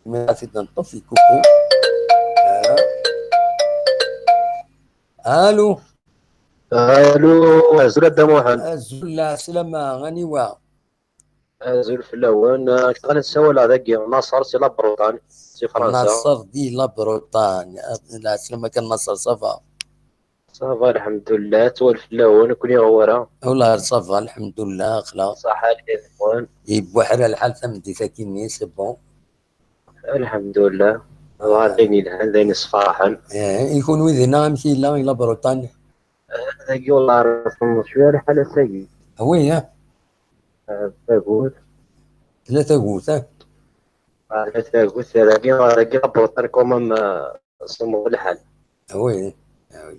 Mais la fête d'un top, il est coupé. Voilà. Allô. Allô, azul a Dda Muḥend. Azul, lɛeslama, aniwa? Azul fell-awen. Nekk ssawaleɣ dagi, Naṣer, si la Bretagne, si Fransa. Naṣer di la Bretagne. Lɛeslama kan Naṣer, ça va? Ça va, lḥemdullah. Ttwal fell-awen, nekkni ɣur-a. Wala, ça va, lḥemdullah, axla. Ṣaḥa lḥal-nwen. Ibuḥra lḥal tameddit-agi-nni, c'est bon. Lḥemdullah. Ɣer d ayen yelhan, d ayen yessefraḥen. I kunwi dinna, amek yella i la Bretagne? Dagi, wala, ɛerfen cwiya lḥal ass-agi. Oui, hein. Tagut. Tella tagut, hein. Tella tagut, dagi, dagi la Bretagne quand même, semmeḍ lḥal. Oui, oui.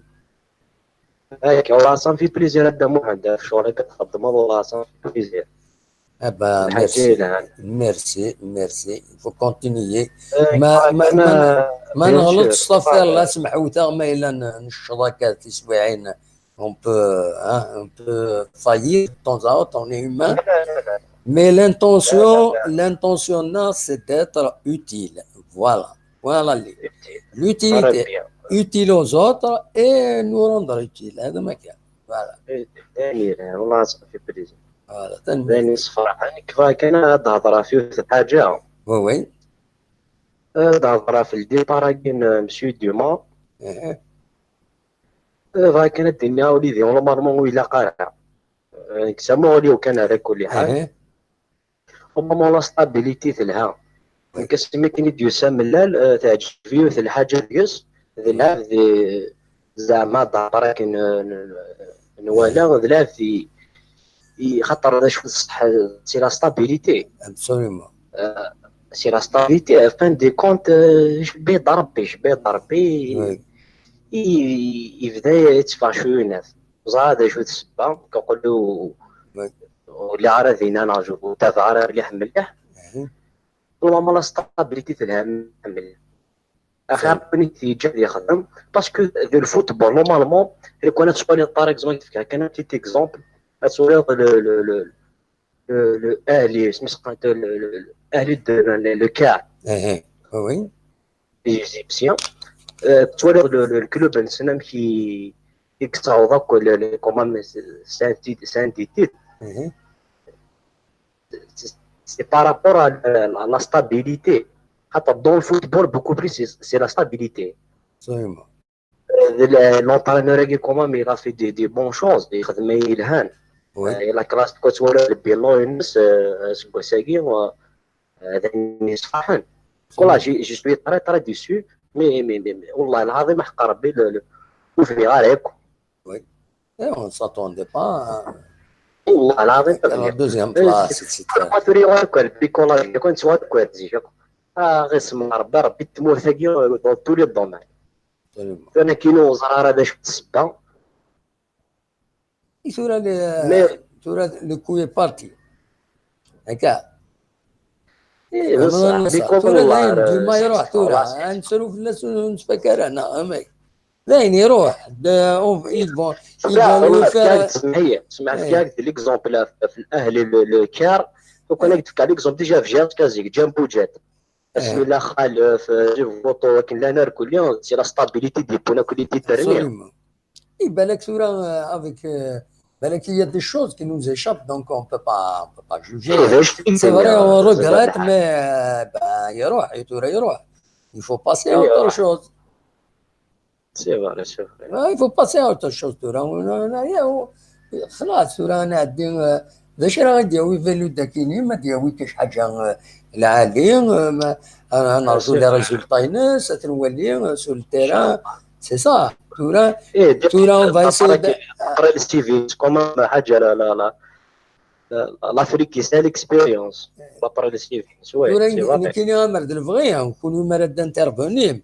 Akka, wala, ça me fait plaisir a Dda Muḥend, ɣef ccɣel akka txeddmeḍ, wala, ça me fait plaisir. Ah ben, merci. Merci, merci. Il faut continuer. Ma, ma, ma, ma neɣleḍ s ṭṭafar, la semḥewteɣ ma yella necceḍ akka tiswiɛin. On peut, hein, on peut faillir de temps à autre, on est humain. Mais l'intention, l'intention, c'est d'être utile. Voilà. Voilà l'utilité. Utile aux autres et nous rendre utile. Voilà. Voilà. Voilà. Kan ad hedṛeɣ ɣef yiwet n lḥaǧa. Oui, oui. Ad hedṛeɣ ɣef le départ-agi n Monsieur Duma. Bɣiɣ kan ad d-iniɣ, ula d normalement ur ilaq ara. Nekk d amuɣli-w kan ar kulli ḥal. Normalement la stabilité telha. Nekk asmi kan i d-yusa Mellal, teɛǧeb-iyi yiwet n lḥaǧa deg-s, d lɛebd zeɛma d aṭrak n, n, nwala, d lɛebd i, i, xaṭer d acu d ṣṣeḥ, c'est la stabilité. Absolument. C'est la stabilité, en fin de compte, jebbi-d Rebbi, jebbi-d Rebbi, i, i, yebda yetteffeɣ cuyunat. Ẓra d acu d ssebba, kaqlu ur lliɣ ara dinna neɣ ur tabaɣ ara mliḥ mliḥ. Normalement la stabilité telha mliḥ. Axir win i t-yeǧǧa ad yexdem, parce que de le football, normalement, lukan ad twaliḍ, par exemple, ad k-fkeɣ kan un petit exemple, ad twaliḍ le, le, le, le, le Ahli, isem-is, le, le, le Ahli de, le, le Caire. Oui. Les Égyptiens. Tettwaliḍ le, le, le club-nsen amek i, i yettaweḍ akk le, le, quand même, c'est un titre, c'est un des titres. C'est par rapport à la, la, la stabilité. Dans le football, beaucoup plus, c'est, c'est la stabilité. Absolument. L'entraîneur-agi, quand même, il a fait des, des bonnes choses. Il a fait des bonnes choses. Il a classé quoi, tu vois, le bilan, c'est quoi, c'est qui, voilà, je, je suis très, très déçu. Mais, mais, mais, mais, والله العظيم حق ربي، le, le, ur bɣiɣ ara akk. Oui. Et on ne s'attendait pas. والله العظيم. La deuxième place, et cetera. ما تريغ أكو البيكولاج، كنت سوا أكو الزيجة. آه، غير اسم ربي، ربي تموت أكيو dans tous les domaines. أنا كي نوزر هذا شو السبة. ثورة ل-، ثورة le coup est parti. هكا. إيه، بصح بكل ثورة دايم ديما يروح ثورة. نسولو في الناس ونتفكر أنا، أمي. داين يروح. Ils vont, ils vont lui faire. سمعت كاع l'exemple في الأهلي، le Caire. Donc أنا قلت لك l'exemple déjà في جات كازيك، جنبو جات. اسمي لا خالف، جيب فوطو، ولكن لا نار كل يوم، c'est la stabilité دي بونا كل دي ترمي. إي بالك ثورة، avec، بالك il y a des choses qui nous échappent, donc on peut pas, on peut pas juger. C'est vrai, on regrette, mais يروح، ثورة يروح. Il faut passer à autre chose. C'est vrai, c'est vrai. Il faut passer à autre chose, ثورة. Xlaṣ, tura ad nɛeddi, eh, d acu ara ɣ-d-yawi Valu Dakini? Ma d-yawi kan ḥaǧa, eh, lɛali, eh, ma, ad nerǧu les résultats-ines, ad t-nwali, eh, sur le terrain. C'est ça. Tura, tura, on va essayer de... Après le C V, c'est quand même حاجة, la, la, la, la, l'Afrique, c'est l'expérience. Après le C V, c'est vrai. Nekkini, amer d lebɣi, kunwi mi ara d-intervenim,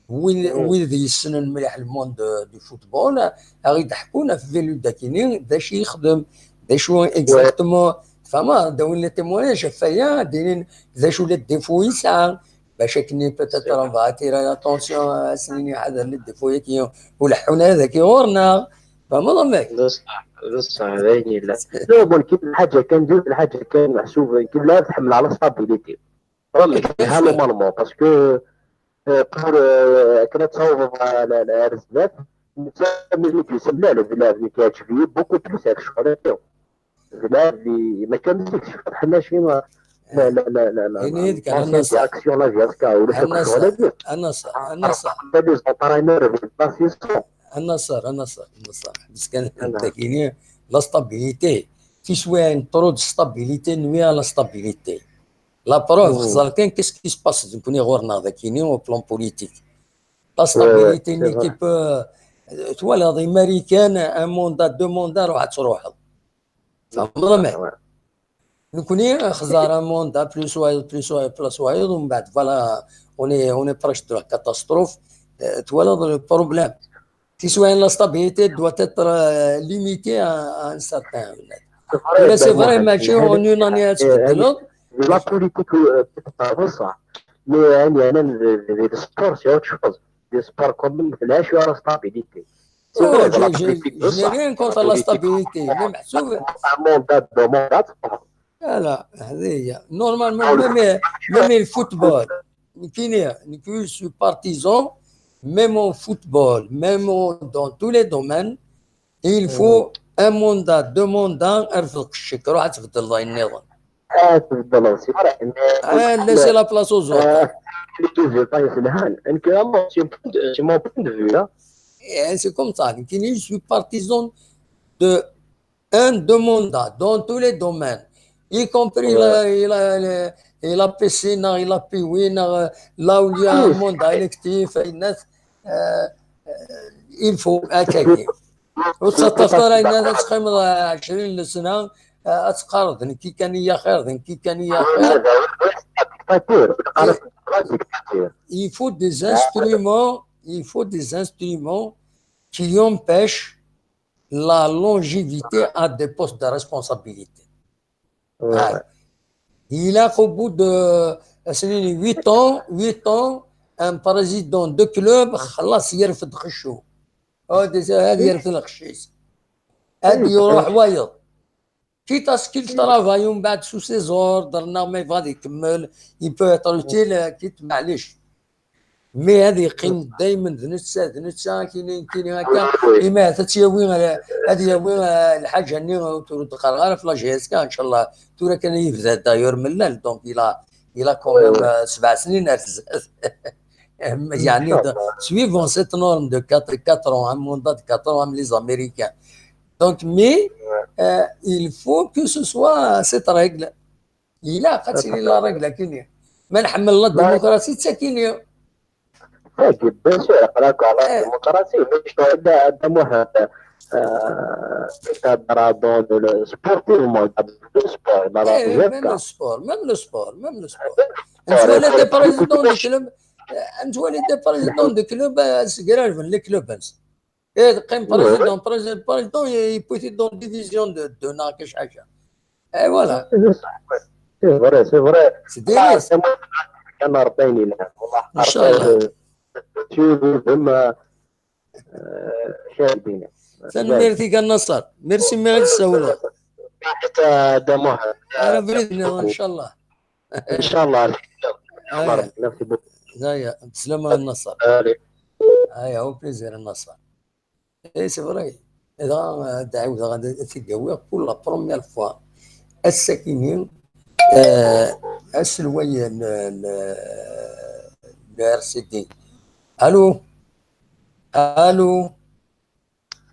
wid, wid yessnen mliḥ le monde du football, a ɣ-d-ḥkun ɣef Valu Dakini, d acu yexdem, d acu exactement, tfehmeḍ, ad d-awin les témoignages ɣef waya, ad d-inin d acu les défauts yesɛa, bac akken peut-être on va attirer l'attention ad sen-nini ḥader les défauts-agi ur leḥḥun ara dagi ɣur-neɣ. Tfehmeḍ amek? D ṣṣeḥ, d ṣṣeḥ, d ayen yellan. Non, bon, كيف الحاجة كان, كيف الحاجة كان محسوب, كيف لا تحمل على la stabilité. Vraiment, c'est normalement, parce que, euh, pour, euh, كنا تصوب على, على, على الزباف, نسمي لك يسمى له في اللاعب اللي كيعجبني beaucoup plus هذاك الشغل هذا. في اللاعب اللي ما كان مزيك شي حنا شي ما, لا, لا, لا, لا, لا. هنا يدك على النصر. Action la vie هكا ولا شي شغل هذا. النصر، النصر. Les entraîneurs في البلاص يسون. النصر، النصر، النصر. بس كان تاكيني la stabilité. في شوية trop de stabilité nuit à la stabilité. La preuve, خزر كان qu'est-ce qui se passe دوكني غورنا ذاكيني au plan politique. La stabilité, une équipe, euh, twalaḍ, Américaine, un mandat, deux mandats, روح تروح. تفهمض؟ Nekkni xzar un mandat plus wayeḍ, plus wayeḍ, plus wayeḍ, ومن بعد, voilà, on est, on est proche de la catastrophe. Euh, twalaḍ le problème. Tiswayin, la stabilité doit être, euh, limitée à, à un certain. Tura c'est vrai, mačči en une année ad tbeddleḍ. La politique, euh, بصح. Mais يعني أنا, le sport, c'est autre chose. Le sport, quand même, ما فيهاش la stabilité. C'est vrai, la politique, je n'ai rien contre la stabilité. Même محسوب. Un mandat, deux mandats. Voilà, هذه هي. Normalement, même, même le football. Nekkini, je suis partisan, même en football, même en, dans tous les domaines, il faut un mandat, deux mandats, رفد قشك، روح تبدل ضاي النظام. Ah, تبدل, c'est vrai. Ah, laisser la place aux autres. Les deux, pas يسلهان. C'est mon point de vue, hein. C'est comme ça. Nekkini, je suis partisan de un, deux mandats dans tous les domaines, y compris la, la, la, la piscine, la P W, là où il y a un mandat électif, euh, il faut attaquer. وتسطفت راه الناس تقيم عشرين سنة, تقارض نكي كان يا خير, نكي كان يا خير. Il faut des instruments, il faut des instruments qui empêchent la longévité à des postes de responsabilité. Il a, au bout de huit ans, huit ans, un président de club, خلاص يرفد خشو. هذا يرفد الخشيس. هذا يروح وايض. Quitte à ce qu'il travaille ومن بعد sous ses ordres, ما يبغى يكمل, il peut être utile, quitte, معليش. Mais هذا يقيم دايما ذ نتسا, ذ نتسا, كيني, كيني هكا. إما تتياوي, هذا ياوي الحاجة ني ترد قرار في la J S K إن شاء الله. تورا كان يبدا d'ailleurs من الآن, donc il a, il a quand même سبع سنين أرز. يعني, suivant cette norme de quatre, quatre ans, un mandat de quatre ans, comme les Américains. Donc, mais, euh, il faut que ce soit cette règle. Il a, la règle, كيني. ما نحمل la démocratie, c'est كيني. Bien sûr, la démocratie, mais je dois aider à Damour, euh, dans le sport, dans le sport, dans le sport, même le sport, même le sport. نتولي des présidents de club, نتولي des présidents de club, c'est grave, les clubs. إيه, تقيم président, président, président, يبوثي dans division de, de ناقش حاجة. Et voilà. C'est vrai, c'est vrai. C'est des risques. كان أربعين إلى والله. إن شاء الله. تشوف زعما, آه, شاهدين. Merci, merci, merci, merci. حتى دموع. أنا بريدنا إن شاء الله. إن شاء الله. Merci beaucoup. هيا, بسلامة النصر. هيا, au plaisir النصر. إيه, c'est vrai. إذا دعوة غادي تقوي pour la première fois. السكيني, آه, السلوية ل, ل, ل R C D. ألو. ألو.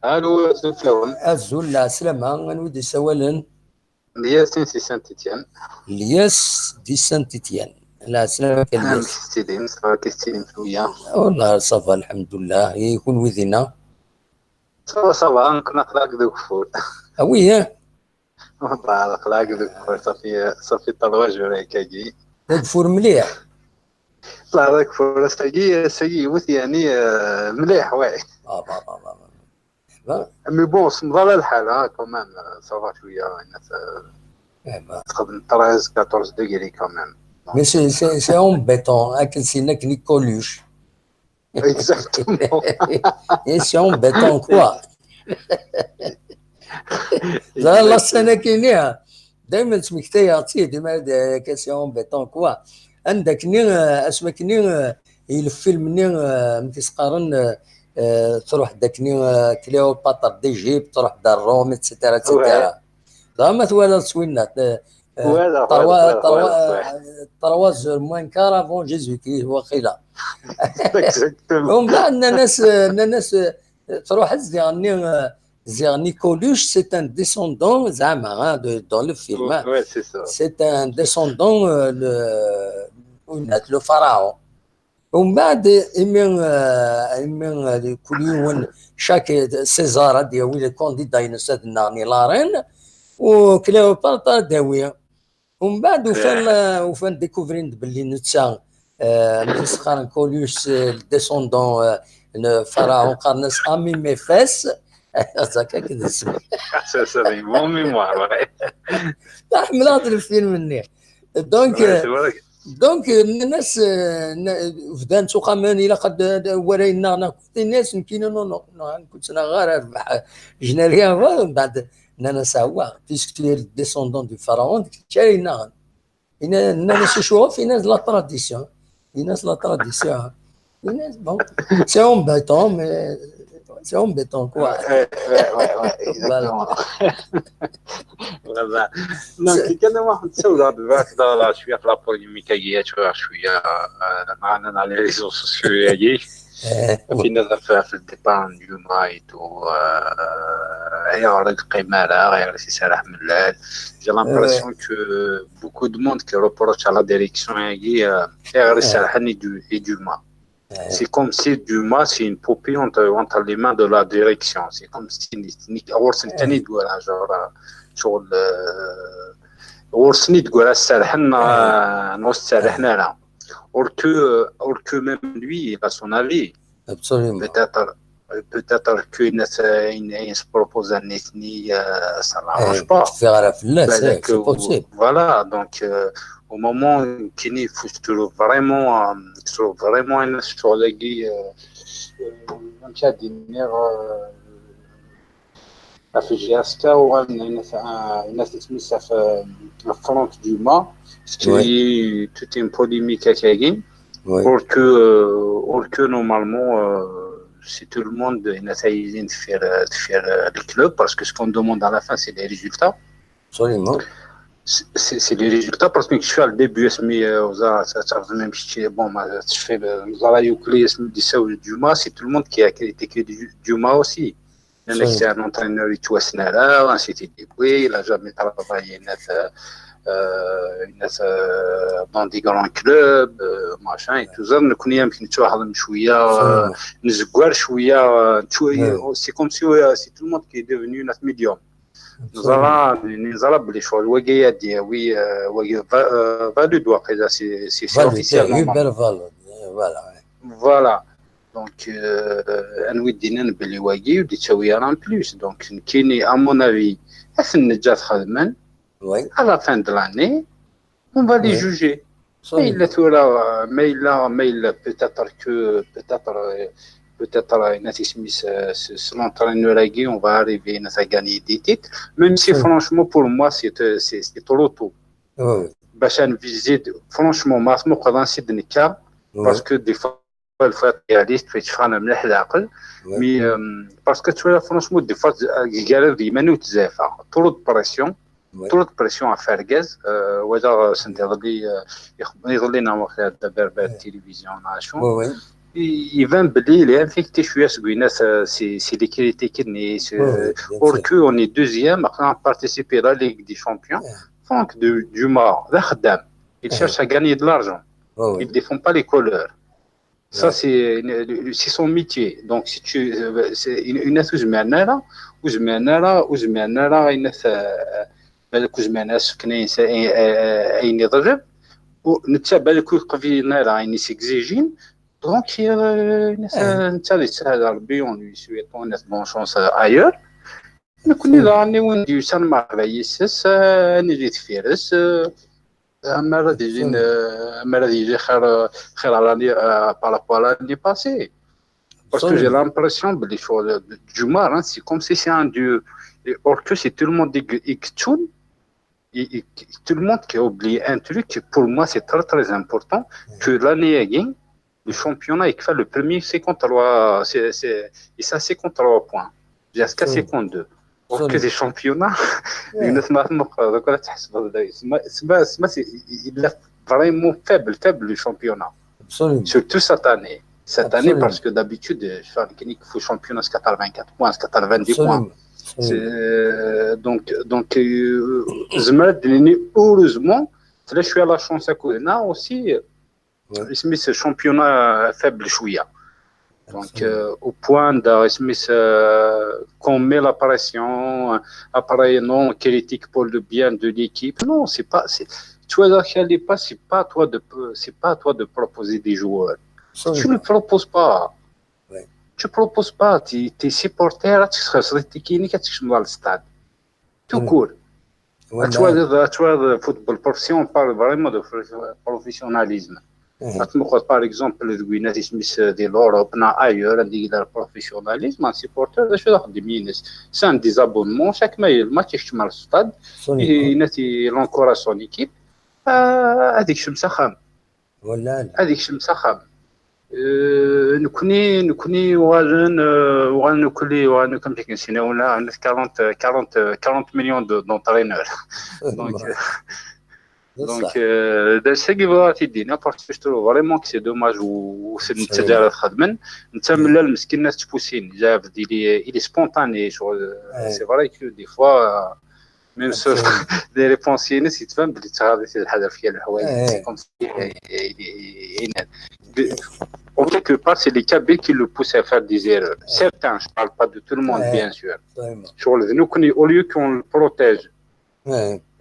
Allô, azul fell-awen. Azul, lɛeslama, anwa i d-yessawalen? Lyas si Saint-Étienne. Lyas di Saint-Étienne. Lɛeslama kan, Amek Lyas. Tettilim? Ça va, kif tettilim cwiya? Wallah, ça va, lḥemdullah. I kunwi dinna? Ça va, ça va, nekni aql-aɣ deg ugeffur. Ah oui, hein? Wallah, aql-aɣ deg ugeffur, ça fait, ça fait trois jours akkagi. Deg ugeffur mliḥ. Aql-aɣ deg ugeffur, ass-agi, ass-agi yiwet, yeɛni, euh, mliḥ, ouais. Ah, bah, bah, bah, bah. Bah, Mais bon, semḍala lḥal, hein, quand même, euh, ça va cwiya, yenna-t, euh, eh ben. Txedem treize, quatorze degrés quand même. Mais c'est, c'est, c'est embêtant, akken sin akken i Coluche. Exactement. Et c'est embêtant, quoi. Ẓriɣ la semaine-agi-nni, dayma ttmektayeɣ-tt-id, dayma d-, que c'est embêtant, quoi. Anda akkenni, euh, asmi akkenni, euh, i lfilm-nni, euh, amek i s-qqaren, euh, euh, truḥ-d akkenni, euh, Cléopâtre d'Égypte, truḥ-d ar Rome, et cetera, et cetera. Dɣa ma twalaḍ s winna, euh, euh, Walaɣ, trois, walaɣ, trois, walaɣ, euh, trois heures moins quart avant Jésus-Christ, waqila. Exactement. Umbeɛd nnan-as, nnan-as, euh, truḥ-d ziɣ-nni, euh, ziɣ-nni Coluche, c'est un descendant, zeɛma, hein, de, dans le film, hein. Ouais, c'est ça. C'est un descendant, euh, le, le pharaon. Umbeɛd, imi, euh, imi, euh, kul yiwen, chaque, euh, César ad yawi le candidat-ines ad nnaɣen i la reine, u Cléopâtre ad d-tawi. Umbeɛd ufan, euh, ufan découvrir-d belli netta, euh, amek i s-qqaren Coluche, euh, le descendant, euh, n pharaon, qqaren-as Amimefes. Ẓak akken d isem. Ça, ça, c'est une bonne mémoire, ouais. Ḥemmleɣ-d lfilm-nni. Donc, Ouais, euh, c'est vrai. donc, euh, nnan-as, euh, n-, bdan ttuqamen, ilaq ad, ad, wara yennaɣ neɣ, tenna-as nekkini, non, non, non, nekk ur ttnaɣeɣ ara, rbeḥ, je n'ai rien à voir. Umbeɛd nnan-as, ah, ouais, puisque tu es le descendant du pharaon, d kečč ara yennaɣen. Yenna-, nnan-as, acuɣef? Yenna-as, la tradition. Yenna-as, la tradition. Yenna-as, bon, c'est embêtant, mais c'est embêtant, quoi. Ouais, ouais, ouais, ouais, Voilà. Exactement. Voilà. Donc, كان واحد السوداء بالباك دار شوية في la polémique، هي شوية، شوية، آه، معنا على les réseaux sociaux، هي. Eh, في ناس في، في le départ du mois et tout، آه، هي غير القيمة لا، غير سي سلاح ملال. J'ai l'impression que beaucoup de monde qui reproche à la direction، هي، آه، هي غير Eh. سلاح et du، et du mois. C'est comme si Dumas, c'est une poupée entre, entre les mains de la direction. C'est comme si نيت-، نيت-، غورس نتاني دوالا، genre، شغل، آه، غورس نيت دوالا السرحن، آه، نو السرحن أنا. Or que, or que même lui, il a son avis. Absolument. Peut-être, peut-être que ناس، آه، ين-، ين-، se propose un ethnie، آه، ça l'arrange Eh, pas. تفيغ على فلاس, eh, بالك c'est و-، possible. Voilà, donc, euh, au moment كاين، il faut se trouve vraiment, euh, se trouve vraiment un شغل كي، euh, euh, فهمتي هاد النير، euh، في الجهة ستة وغن-، الناس، آه، الناس تسميسها في، في فرونت دوما، Oui. c'est toute une polémique هكاكي. Oui. Or que, euh, or que normalement, euh, c'est tout le monde, الناس عايزين تفير، تفير le club, parce que ce qu'on demande à la fin, c'est les résultats. Absolument. C'est, c'est, c'est les résultats, parce que je suis le début, mais, euh, ça, ça, ça, même si, bon, ما تشفي، زرا يوكلي اسم دي ساو دوما، c'est tout le monde qui a critiqué du-، دوما aussi. Il y en a qui, c'est un entraîneur qui توسنا là, ainsi de suite, il a jamais travaillé net, euh, euh, net, euh, dans des grands clubs, euh, machin et tout ça. نكون يمكن نتوحد شوية، Absolument. نزقر شوية، euh, شوية. Ouais. C'est comme si, euh, c'est tout le monde qui est devenu net médium. نزرا، نزرا بلي شغل واقي يدي، oui, euh, واقي va-، euh, valide واقيلا، c'est, c'est, c'est Valide, officiel, eh, normalement. Hubert Valide, eh, voilà, ouais. Voilà. Donc, euh, أنا ودينا نبلي واقي ودي تسوي راه plus. Donc, كيني، à mon avis، أثن نجات خدمن. Oui. À la fin de l'année, on va les Oui. juger. Absolument. Mais il a tout là, mais il a, mais il a peut-être que, peut-être, euh, peut-être, euh, il a mis, euh, ce, ce l'entraîneur là, on va arriver à gagner des titres. Même si, Oui. Franchement, pour moi, c'est, euh, c'est, c'est trop tôt. Oui. باش نفيزيد، franchement، ما اسمو قدر نسيد نكا، Oui. Parce que des fois الفوا réaliste في تفانا مليح العقل. Oui. Mais, euh, parce que tu vois, franchement, des fois كارد يمانو تزافا، trop de pression. Oui. Trop de pression à faire gaz. ولا سنت يظلي، يظلينا وقت هذا بيربير Oui. التلفزيون عاشو. Oui, oui. Iban belli il est infecté cwiya seg winat, euh, si, si les critiques-nni, si, Oui, oui, bien or sûr. que on est deuxième, après on participe à la Ligue des Champions. Ouais. Franck de, Dumas, d axeddam. Il Ouais. cherche à gagner de l'argent. Oui, Il oui. défend pas les couleurs. Ça, Ouais. c'est une- c'est son métier. Donc, si tu, euh, c'est une, une ur zmiren ara, ur zmiren ara, ur zmiren ara, inat, euh, balak ur zmiren ara sefken ayen, ayen, ayen iḍleb, u netta balak ur yeqbil ara ayen i s-exigin, donc, euh, netta, Eh. netta yessahel Rebbi, on lui souhaite bonne chance, euh, ailleurs. Nekkni daɣen i win d-yusan merḥba yis-s, euh, ad nili deffir-s, euh, amar ad ilin, Absolument. Euh, amar ad yili xir, xir à l'année, euh, par rapport à l'année passée. Parce que j'ai Absolument. L'impression belli ccɣel Dumas, hein, c'est comme si c'est un dieu. Et or que c'est tout le monde i, i yettun, et, et tout le monde qui a oublié un truc qui pour moi c'est très très important, que l'année-agi, le championnat il fait le premier cinquante-trois, c'est, c'est, il a cinquante-trois points, jusqu'à Absolument. cinquante-deux. Or que Absolument. les championnats, Ouais. الناس ما تمق-، دوك ولا تحسب هذا. C'est, c'est, c'est, il est vraiment faible, faible le championnat. Absolument. Surtout cette année. Cette année, Absolument. Parce que d'habitude, euh, je fais une clinique, il faut championnat quatre-vingt-quatre points, quatre-vingt-dix points. Absolument. C'est, Absolument. euh, donc, donc, euh, زعما هاد l'année, heureusement, là, je suis à la chance à côté. Là aussi, Ouais. mais ce championnat faible شوية. Donc, Absolument. Euh, au point de, mais, euh, qu'on met la pression, euh, après, non, on critique pour le bien de l'équipe. Non, c'est pas, c'est, tu vois, là, c'est pas, c'est pas à toi de, c'est pas à toi de proposer des joueurs. Tu ne Absolument. Proposes pas. Ouais. Tu proposes pas. Tes, tes supporters, tu seras sur les techniques, tu seras dans le stade. Tout Mm. Court. Ouais, Tu vois, là. Tu vois, le football professionnel, on parle vraiment de professionnalisme. Mhm. Par exemple, par exemple, le Guinness, il se met de l'Europe, on a ailleurs, on dit le professionnalisme, un supporter, je suis des minutes. C'est un désabonnement. Chaque match, le match, je suis mal stade. Absolument. Et il, il encourage son équipe. Euh, هذيك شمسة خام. ولا لا. هذيك شمسة خام. Euh, nekkni, nekkni, uɣalen, euh, uɣalen nekkni, uɣalen nekkni, amek i k-nessina, ولا عندك quarante, quarante, quarante millions de, d'entraîneurs. Donc, euh, donc, euh, d acu i bɣiɣ ad t-id-iniɣ, parce que je trouve vraiment que c'est dommage u, u s-, netta d ara txedmen. Netta mlal meskin ad t-pusin, il est, il est spontané, ccɣel, c'est vrai que des fois, euh, même si les réponses-ines, yettban belli ttɣaḍit lḥader fi kra n leḥwayeǧ. C'est comme si, euh, il, il, il, en quelque part, c'est les Kabyles qui le poussent à faire des erreurs. Certains, je parle pas de tout le monde, bien sûr. Ccɣel d nekkni, au lieu qu'on le protège,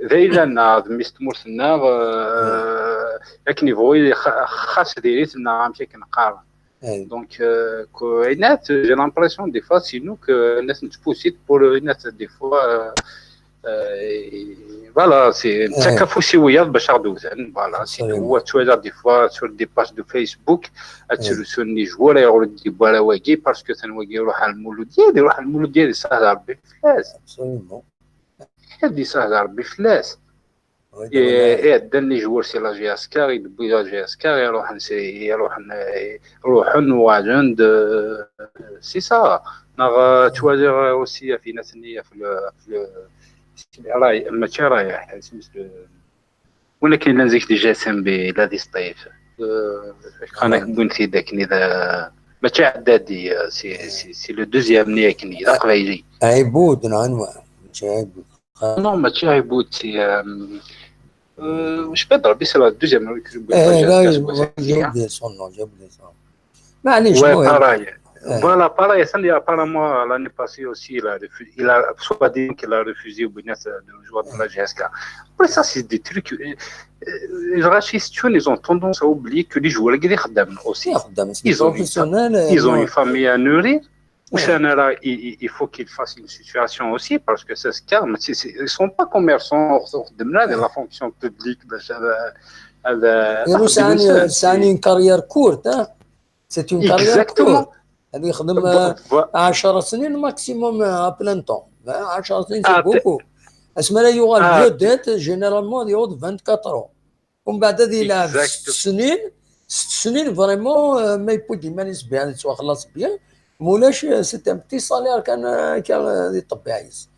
d ayla-nneɣ, d mmi-s n tmurt-nneɣ, euh, akken yebɣu, xa-, xas diri-t neɣ amek akken qqaren. Donc, euh, que, et net, j'ai l'impression, des fois, c'est nous que net, pour, euh, net, des fois, euh, euh, et voilà, c'est, nettak afus i wiyaḍ bac ad aɣ-d-wten, voilà, c'est tout. Tu vois, des fois, sur des pages de Facebook, ad ttrusun les joueurs, ad iruḥ wagi, parce que atan wagi iruḥ ɣer Lmuludya, iruḥ ɣer Lmuludya, yessahel Rebbi fell-as. Ad yessahel Rebbi fell-as. Et, et, et les joueurs, c'est la J S K, i d-tewwi la J S K, iruḥen, c'est, iruḥen, eh, iruḥen, uɣalen-d, c'est ça. Neɣ, euh, tu vois, aussi, il y a في ناس, il y a في le, في le, رايح, ماشي رايح, اسمه le, وين كاين لا نزيك دي جي اس ام بي، لا دي سطيف. Euh, كان بنتي داك ني ذا، ماشي عدادي, euh, c'est, c'est, c'est le deuxième ني كني ذا قبيلي. عيبود، نعم، ماشي عيبود. Non, ماشي عيبود, c'est, euh, euh, واش بان ربي, c'est la deuxième recrue. ايه، لا، j'ai oublié son nom, j'ai oublié son nom. معليش, ouais, المهم. Pareil. Voilà, pareil, ça, apparemment, l'année passée aussi, il a refusé, il a, soi-disant qu'il a refusé, ou bien, euh, de jouer de la J S K. Après, ça, c'est des trucs, euh, euh, les Rachis, ils ont tendance à oublier que les joueurs, ils خدامين aussi. Ils ont une fa-, ils ont une famille à nourrir. Ou ça, il, il, il faut qu'il fasse une situation aussi, parce que c'est ce cas, mais c'est, c'est, ils sont pas commerçants, ils sont de la fonction publique, ben, ça va, ça va, c'est une carrière courte, hein. C'est une carrière courte. هذا يخدم, euh, عشر سنين maximum, euh, à plein temps. عشر سنين, c'est beaucoup. Asmi ara yuɣal vedette, généralement, ad yaweḍ vingt-quatre ans. ومن بعد هذه يلعب ست سنين, ست سنين vraiment, euh, ما يبوي ديما يسبيع, يتوخلص bien. مولاش, euh, c'est un petit salaire كان, euh, كان, euh, يطبع عيس.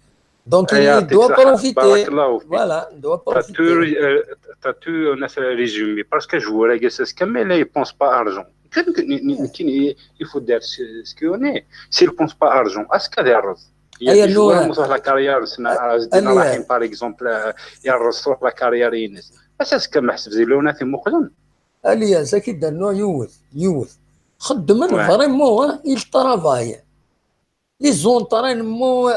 Donc, il doit profiter. Voilà, il doit profiter. T'as tout, euh, t'as tout, on a fait le résumé. Parce que je voulais que c'est ce que, mais là, il pense pas à argent. Nekkini, il faut dire ce qu'on est. S'il pense pas argent, est-ce qu'il y a des... Il y a des joueurs qui ont la carrière, c'est Azedine Rahim, par exemple, il a la carrière. Est-ce que Mahseb Zilouna, c'est Moukhzan? Alias, ad k-id-rnuɣ yiwet, yiwet. Xeddmen vraiment, hein, ils travaillent. Les entraînements,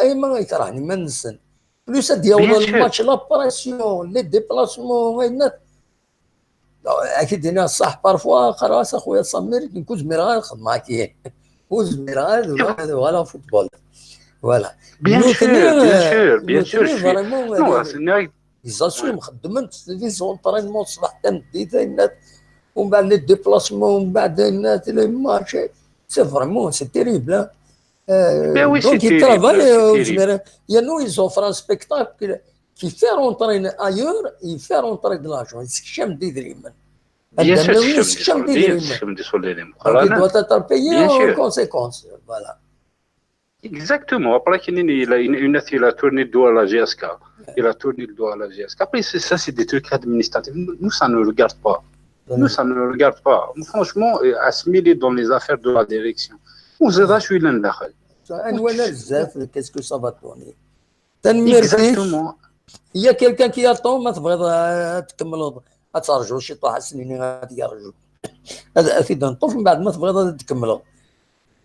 ayma i kerhen iman-nsen. Plus ad d-yaweḍ lmatch, la pression, les déplacements, ayen. Ad k-id-iniɣ ṣṣeḥ, parfois qqareɣ-as, a xuya Samir, nekk ur zmireɣ ara ad xedmeɣ akka. Ur zmireɣ ara ad uɣaleɣ football. Voilà. Bien sûr, bien sûr, bien sûr. Vraiment, ils assument, xeddmen les entraînements ṣṣbeḥ tameddit, ayen. Umbeɛd les déplacements, umbeɛd ayen, les matchs. C'est vraiment, c'est terrible, hein. Ben oui, c'est terrible, c'est terrible. Yernu ils offrent un spectacle qui fait rentrer ailleurs, il fait rentrer de l'argent. Yessekcam-d idrimen. Bien sûr, yessekcam-d idrimen. Donc il doit être payé en conséquence. Voilà. Exactement. Après, il a, il a tourné le dos à la J S K. Il a tourné le dos à la J S K. Après, ça, c'est des trucs administratifs. Nous, ça ne nous regarde pas. Nous, ça ne nous regarde pas. Franchement, à se mêler dans les affaires de la direction. Ur ẓriɣ acu yellan daxel. Anwa la zdat, qu'est-ce que ça va tourner? Tanemmirt-ik. Exactement. Il y a quelqu'un qui attend, ma tebɣiḍ ad tkemmleḍ, ad terjuḍ ciṭuḥ, ad s-nini ad yerju. Ad t-id-neṭṭef, mbeɛd ma tebɣiḍ ad tkemmleḍ.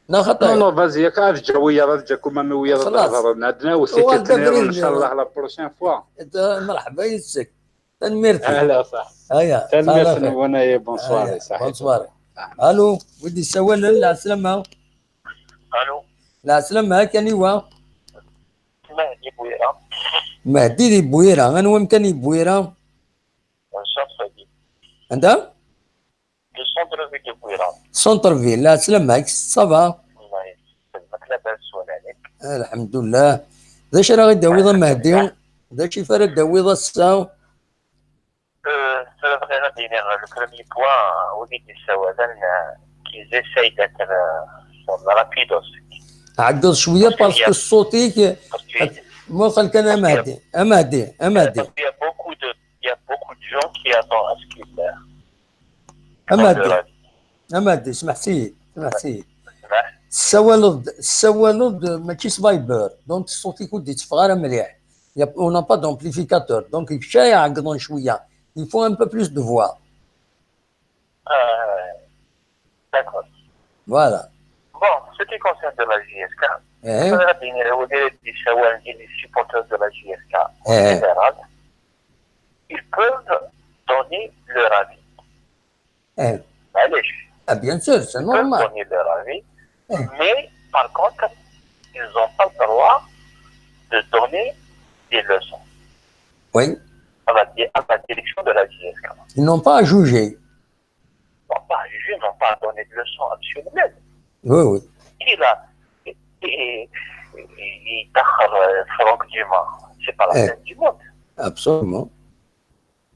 Neɣ xaṭi? Non, non, vas-y, yak ad ǧǧeɣ wiyaḍ, ad ǧǧeɣ kumam i wiyaḍ ad hedren. Ad nawes tikkelt-nniḍen, inchallah, la prochaine fois. Mṛeḥba yis-k. Tanemmirt-ik. Ala, ṣaḥ. Aya, tanemmirt-nwen, bonsoir. Bonsoir. Allô, wid yessawalen, lɛeslama. Allô. Lɛeslama, kan iwa? Mahdi Bouira. Mahdi di Bouira. Anwa amkan di Bouira? Centre-ville. Anda? Le centre-ville de Bouira. Centre-ville. Lɛeslama-k, ça va? Alḥemdullah. D acu ara ɣ-id-tawiḍ a Mahdi? D acu i ara d-tawiḍ ass-a? Tura bɣiɣ ad d-iniɣ le premier point, wid i d-yessawalen, qu'ils essayent d'être rapidos. Ɛeggeḍ cwiya parce que ṣṣut-ik. Muqel kan a Mahdi, a Mahdi, a Mahdi. Il y a beaucoup de, il y a beaucoup de gens qui attendent à ce qu'il... A Mahdi, a Mahdi, smeḥ-iyi, smeḥ-iyi. Tessawaleḍ-d, tessawaleḍ-d mačči s Viber, donc ṣṣut-ik ur d-itteffeɣ ara mliḥ. On n'a pas d'amplificateur. Donc, il faut un peu plus de voix. Euh, d'accord. Voilà. Bon, ce qui concerne de la J S K, les supporters de la J S K en général, ils peuvent donner leur avis. Ah, bien sûr, c'est normal. Ils peuvent donner leur avis, mais par contre, ils n'ont pas le droit de donner des leçons. Oui. À la, à la direction de la J S K. Ils n'ont pas à juger. Ils n'ont pas à juger, ils n'ont pas à donner de leçons à M. Ned. Oui, oui. Il a, il, il, il, Franck Dumas, c'est pas la fin du monde. Absolument.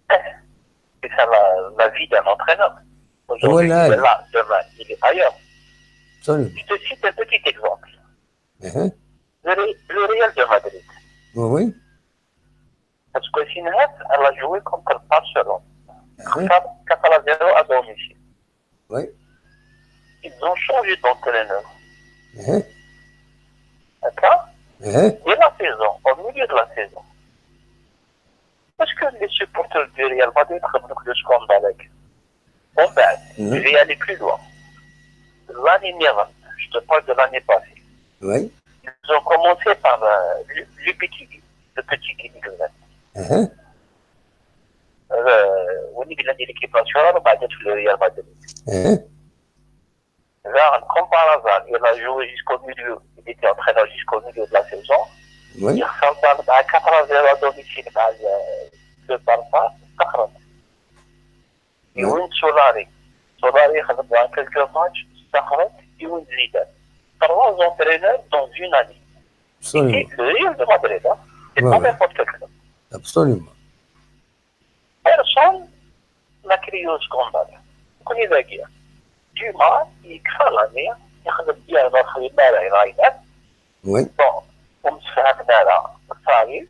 C'est ça la, la vie d'un entraîneur. Aujourd'hui, il est là, demain, il est ailleurs. Je te cite un petit exemple. Le, le Real de Madrid. Oui. Parce que Sinhat, elle a joué contre Barcelone. quatre à zéro à domicile. Oui. Ils ont changé d'entraîneur. D'accord. Et la saison, au milieu de la saison, est-ce que les supporters du Real Madrid خدموا le scandale? Bon, ben, je vais aller plus loin. L'année dernière, je te parle de l'année passée. Oui. Ils ont commencé par euh, le, le petit, le petit Guinée. Win i yellan di l'équipe nationale, وبعدين في le Real Madrid. Là, comme par hasard, il a joué jusqu'au milieu, il était entraîneur jusqu'au milieu de la saison. Oui. Il ressemble à quatre à zéro à domicile مع le Barça, استخرج. يوين سولاري. سولاري يخدم مع quelques matchs، استخرج يوين زيدان. Trois entraîneurs dans une année. C'est le Real de Madrid, hein. C'est pas n'importe quel club. Absolument. Personne n'a crié au scandale. كوني ذاكية. Dumas يكفى l'année، يخدم bien dans le Real. Oui. Bon, ومتفاهمنا على التعريف.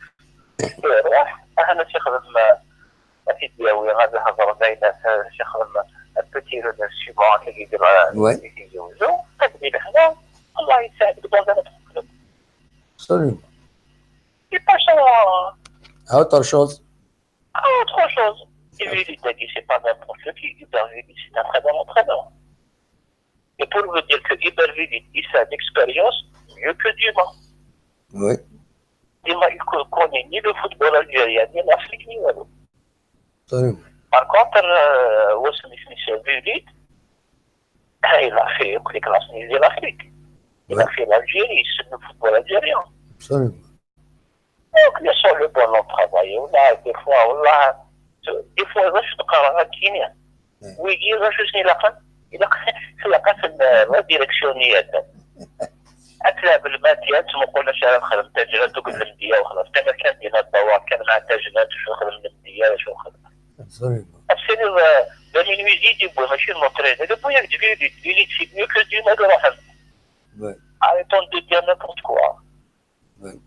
يروح، انا شي خدم في الدياوي غادي نهضر دايما شي خدم Un petit remerciement à Guy de la Ouais. Télévision. T'as dit, ben, non, Allah, il s'est dit, dans un autre club. Absolument. C'est pas ça. Autre chose. Ah, autre chose. Ibervili, c'est pas n'importe qui. Ibervili, c'est un très bon entraîneur. Et pour vous dire que Ibervili, il a l'expérience mieux que Dima. Oui. Dima, il ne connaît ni le football algérien, ni l'Afrique, ni l'Europe. Absolument. Par contre, euh, Oussem Ismail Vili, il a fait les classes de l'Afrique. Il a fait l'Algérie, c'est le football algérien. Absolument. Donc, ils sont le bon travail. On a des fois, on a, des fois, je suis pas à la Guinée. Oui, je suis la fin. Il a fait la direction. أتلا بالماديات ما قلناش أنا نخدم تاجرات وقبل المدية وخلاص. كان كان دينا الدوار، كان مع التاجرات وشو نخدم المدية وشو نخدم. Absolument. أبسلو بني نويزي دي بوي ماشي المطرين. هذا بوي يكتب لي لي تسيب ميو كو دي ما يروح. Ouais. Arrêtons de dire n'importe quoi. Ouais.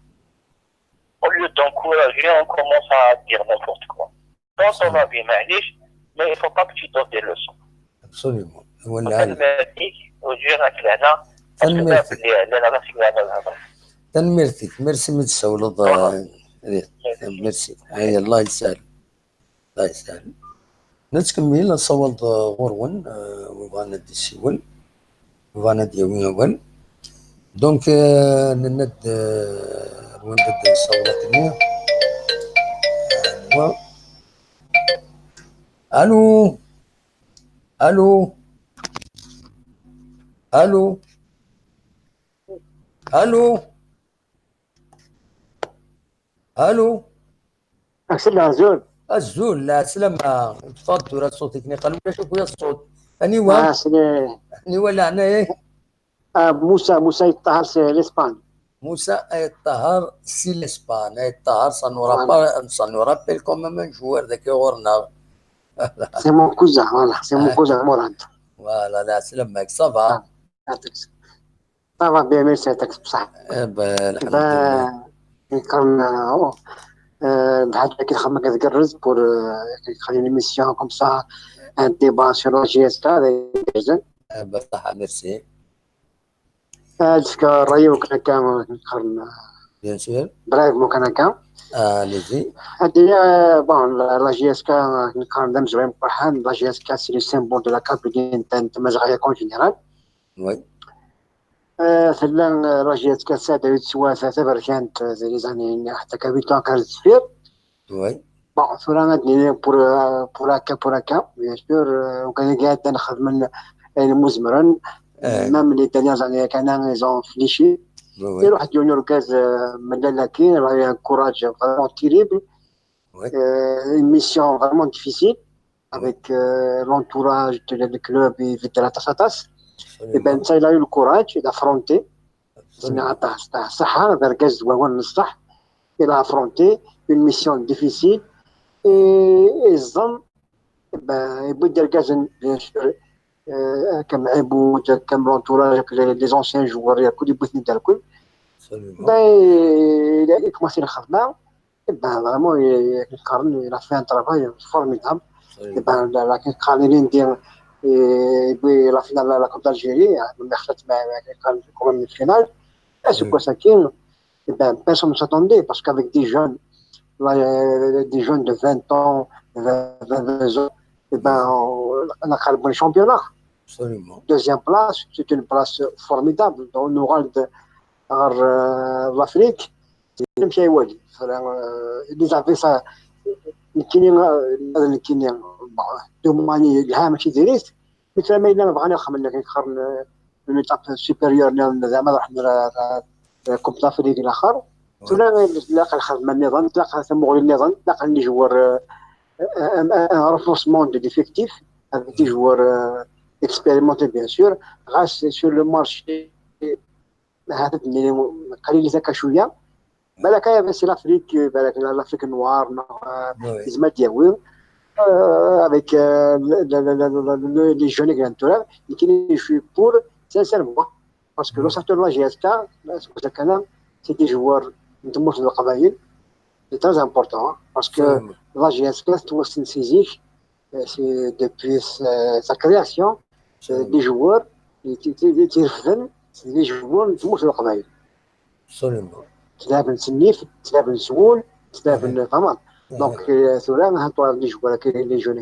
Au lieu d'encourager, on commence à dire n'importe quoi. Dans ton avis, معليش, mais il faut pas que tu donnes des leçons. Absolument. ولا تنميرتك وجيرك لهنا. تنميرتك. لأن راسك هذا الهضرة. تنميرتك. Merci mi d-tsawleḍ. Merci. Ay, Allah yesɛel. Allah yesɛel. Nettkemmil, nessawel ɣur-wen, euh, win yebɣan ad d-yessiwel, win yebɣan ad d-yawi awal. Donc, euh, nenna-d, euh, win ad d-nessawel akken. Wa. Allô? Allô? Allô? Allô? Allô? Aselma, azul. Azul, lɛeslama. Ṭṭfeɣ-d tura ṣṣut-ik niqal ulac akk ya ṣṣut. Aniwa? Ah, c'est le- Aniwa leɛnaya-k? Ah, Moussa, Moussa Yeṭṭahar, c'est l'Espagne. Musa Ayt Ṭaher si l'Espagne. Ayt Ṭaher, ça n'aura pas, ça nous rappelle quand même un joueur daki ɣur-neɣ. C'est mon cousin, voilà, c'est mon cousin Mourad. Voilà, lɛeslama-k, ça va? Ah, ça va bien, merci, يعطيك الصحة. Eh ben, alhamdulillah. Ben, comme, euh, oh, euh, بحال هكا خدمة كتقرز pour, euh, une émission comme ça, un débat sur la J S K avec des jeunes. Eh ben, صحة, merci. هادشي كان رايي وكان كان نقارن Bien sûr. bref مو كان كان. Ah, allez-y. هادي، آه، bon, la, la J S K نقارن دم زوين فرحان. La J S K c'est le symbole de la Kabylie, انت انت ما زغايا كون général. Oui. آه، فلان، آه، la J S K سادة يتسوى ثلاثة بركانت، آه، زي زاني حتى كابيتون كان الزفير. Oui. Bon, ثورة غادي pour, آه، pour هكا، pour هكا، bien sûr، آه، وكان قاعد نخدم من، يعني، مزمرا. آه. Même les dernières années كان ils ont fléchi. Oui, oui. يروح جونيور كاز، آه، من لاكين، راه un courage vraiment terrible. Oui. Euh, une mission vraiment difficile avec, euh, l'entourage de le club et Vidal Tasatas. Et ben, Absolument. ça, il a eu le courage d'affronter. Absolument. C'est un صحة، هذا الكاز هو الصح. Il a affronté une mission difficile. Et, et الزم، ben, يبدل كازن، bien sûr. Euh, كم عبود، كم l'entourage، les, les anciens joueurs، يا كل يبغي يدير كل. Absolument. Ben, il a commencé الخدمة. Ben, vraiment, il, il, il a fait un travail formidable. Absolument. Ben, la, la, كان قال لي ندير، إيه، بي la finale la Coupe d'Algérie، يعني، ما خسرت مع، مع، كان كورونا الفينال. اسكو ساكين، ben, personne ne s'attendait parce qu'avec des jeunes, là, euh, des jeunes de vingt ans, vingt, vingt-deux ans, et ben, on, on a quand même un championnat. Absolument. Deuxième place, c'est une place formidable. On aura de, par, euh, l'Afrique. C'est même chez Wadi. Enfin, euh, ils avaient ça. نكيني، نكيني، bon, de manière, لها ماشي ديريكت. Mais كما إلا بغينا نخمم لك نقارن une étape supérieure، زعما رحنا ل Coupe d'Afrique الآخر. تلاقى، تلاقى الخدمة النظام، تلاقى ثمغلي النظام، تلاقى les joueurs، euh, un, un, un renforcement de l'effectif avec des joueurs, euh, expérimentés, bien sûr. Grâce sur le marché، هذا اللي قليل هكا شوية. بالك يا بس l'Afrique، بالك l'Afrique noire، Oui. زعما دياوي. Euh, avec, euh, le, le, le, le, le, les jeunes qui entourent, mais qui je suis pour, sincèrement. Parce que le secteur de la J S K, là, c'est pour ça que c'est des joueurs de القبائل. C'est très important, hein, parce que Absolument. La J S K, c'est aussi une physique. euh, c'est depuis sa, sa création, euh, des joueurs, i t-, t-, t-, tirefden, c'est des joueurs n tmurt n Leqbayel. Absolument. Ttlaɛben s nnif, ttlaɛben s wul, ttlaɛben, tfehmeḍ. Donc, euh, tura, ha, tura, les joueurs, les jeunes,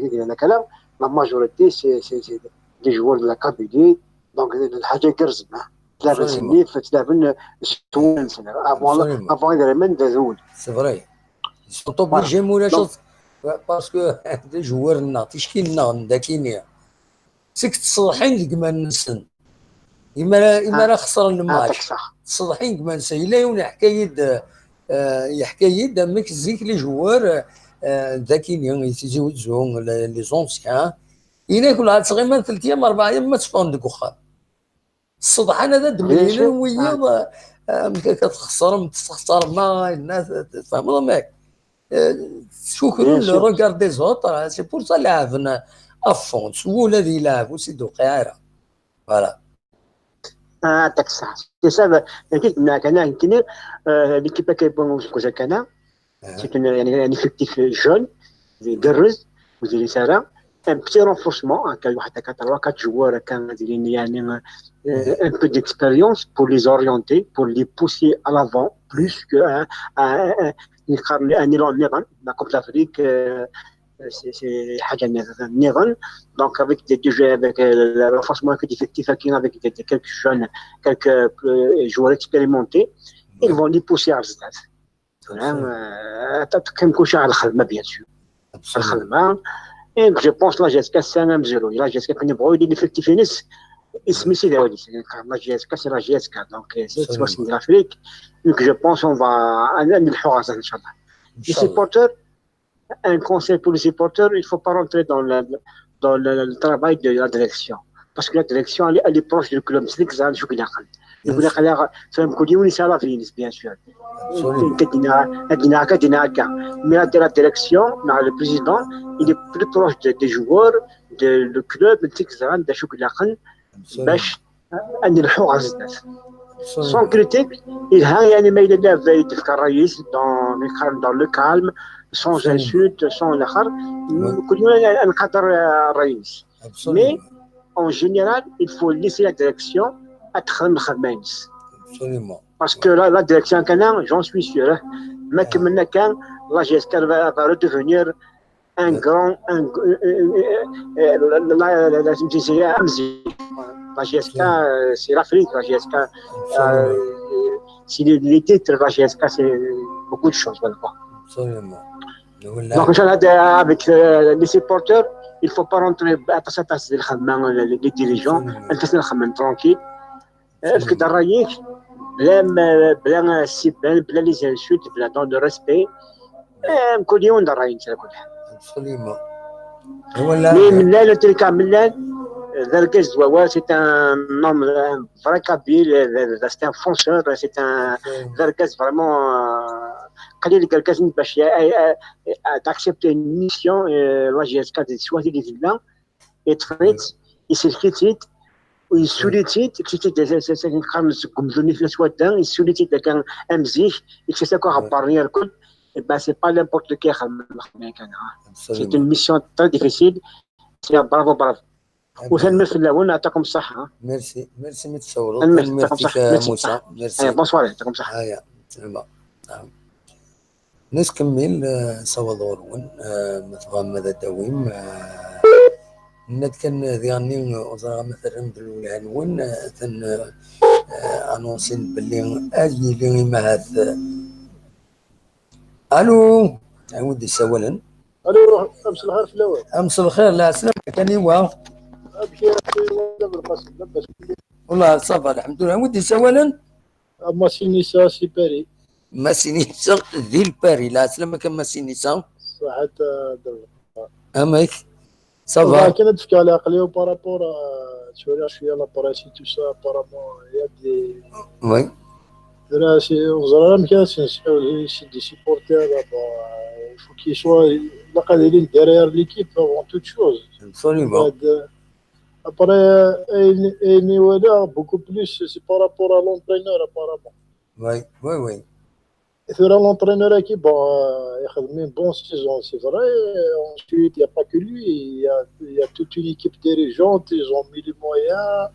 la majorité, c'est, c'est, c'est des joueurs de la Kabylie. Donc, lḥaǧa igerrzen, ha. Ttlaɛben s nnif, ttlaɛben s wul-nsen. Avant, avant idrimen d azul. C'est vrai. Ils sont obligés, Moulin, parce que les joueurs, ticki-nneɣ n dakini, seg tṣeḍḥin deg iman-nsen. Imi ara, imi ara xesren lmatch, tṣeḍḥin deg iman-nsen. Yella yiwen yeḥka-yi-d, euh, yeḥka-yi-d amek zik les joueurs, euh, dakini, i Tizi Wezzu, les, les anciens. Yella kul ɣer tɣiman teltiyam, rebɛiyam, ma tteffɣen deg uxxam. Ṣṣeḍḥan ad d-mlilen wiyiḍ, euh, amek akka txeṣrem, txeṣrem, ma yenna, tfehmeḍ amek? Euh, ttkukrun le regard des autres, c'est pour ça leɛben à fond, s wul ad yelɛeb, ur s-id-tuqiɛ ara. Voilà. Ah, t'as que ça. C'est ça, ben, l'équipe, mais quand même, euh, l'équipe qui est bonne, c'est une, un effectif jeune, des guerres, vous direz ça là. Un petit renforcement, hein, quand il y a trois, quatre joueurs, quand il y a un, euh, un peu d'expérience pour les orienter, pour les pousser à l'avant, plus que, hein, un, un, un, un élan, la Coupe d'Afrique, euh, c'est, c'est حاجة نظام. Donc, avec des, des jeux, avec euh, le renforcement d'effectifs, avec des, des, quelques jeunes, quelques euh, joueurs expérimentés, ils vont les pousser à Zidane. Hein, euh, كاين كلشي على الخدمة, bien sûr. الخدمة. Et je pense la J S K c'est un zéro. La J S K كنبغيو يدير l'effectif ينس. اسمي سيدي وليد. La J S K, c'est la J S K. Donc, euh, c'est c'est l'Afrique. Donc, je pense on va نلحقوا غزال إن شاء الله. Les supporters, un conseil pour les supporters, il ne faut pas rentrer dans le, dans le, le travail de la direction. Parce que la direction, elle, elle est proche du club. C'est l'examen, je suis d'accord. يقول لك لا, فهم كل يوم يسال فينس, bien sûr. انت دينا هكا, دينا هكا. Mais la, la direction, le président, il est plus proche de, des joueurs, de, le club, c'est l'examen, je suis d'accord. باش نلحقوا غزال. Sans critique, il y a يعني ما إلا لا يدفك الرئيس dans, dans le calme, sans insulte, sans الاخر. كل يوم نقدر الرئيس. Mais en général, il faut laisser la direction تخدم الخدمة ينس. Parce que la, la direction كان, j'en suis sûr, ما كملنا كان, la J S K va, va redevenir un grand, un, euh, euh, euh, euh, la, la, la, la, la, la J S K, euh, c'est l'Afrique, la J S K, euh, c'est les, les titres, la J S K, c'est beaucoup de choses, voilà. Absolument. Donc, إن شاء الله, avec euh, les supporters, il ne faut pas rentrer à passer à passer les, les dirigeants, tranquille. Efk-d ṛṛay-ik, bla, bla ssibban, bla les insultes, bla, dans le respect. Mkul yiwen d ṛṛay-nnes, ala kulli ḥal. Absolument. Mais Mellal, en tout cas, Mellal, d argaz d wawal, c'est un homme, un vrai kabyle, c'est un fonceur, c'est un, d argaz vraiment, euh, qlil deg argaz bac d'accepter une mission, euh, la J S K, soit il est là, yeṭṭef-itt, isellek-itt-id, yessuli-tt-id, yekkes-itt-id seg umdun-nni fell-as wadda, yessuli-tt-id akka am zik, yekkes-as akk aɣebbar-nni irkel. Eh ben, c'est pas n'importe qui, c'est une mission très difficile. C'est un bravo, bravo. U tanemmirt fell-awen, yeɛṭikum ṣṣeḥḥa. Merci, merci mi tsawleḍ. Tanemmirt, yeɛṭikum ṣṣeḥḥa. Merci. Bonsoir, yeɛṭikum ṣṣeḥḥa. Nettkemmil, eh, nessaweḍ ɣur-wen, eh, ma tebɣam ad d-tawim, eh, nenna-d kan diɣenni, ur ẓriɣ ma terram-d lwelha-nwen, eh, atan, eh, anunsin belli ad yili imahat, eh, allo, anwa i d-yessawalen? Allo, amselxir fell-awen. Amselxir, lɛeslama kan i wa. Amek i lwala Belqasem, labas? Wallah, ça va, lḥemdullah. Anwa i d-yessawalen? Masinisa si Paris. Masinisa di Paris. Lɛeslama kan Masinisa. Ṣaḥit. Amek? Ça va? Kan ad d-fkeɣ leɛqel-iw par rapport à, ttwaliɣ cwiya la presse et tout ça, apparemment, il y a des... Oui. Tura, ur ẓriɣ amek ara sen-sawlen, c'est des supporters, là-bas. Il faut qu'ils soient, ilaq ad ilin derrière l'équipe avant toute chose. Absolument. Après, ayen i walaɣ, beaucoup plus, c'est par rapport à l'entraîneur, apparemment. Oui, oui, oui. Tura, l'entraîneur-agi, bon, euh, il a fait une bonne saison, c'est vrai. Ensuite, il n'y a pas que lui. Il y a, il y a toute une équipe dirigeante. Ils ont mis les moyens.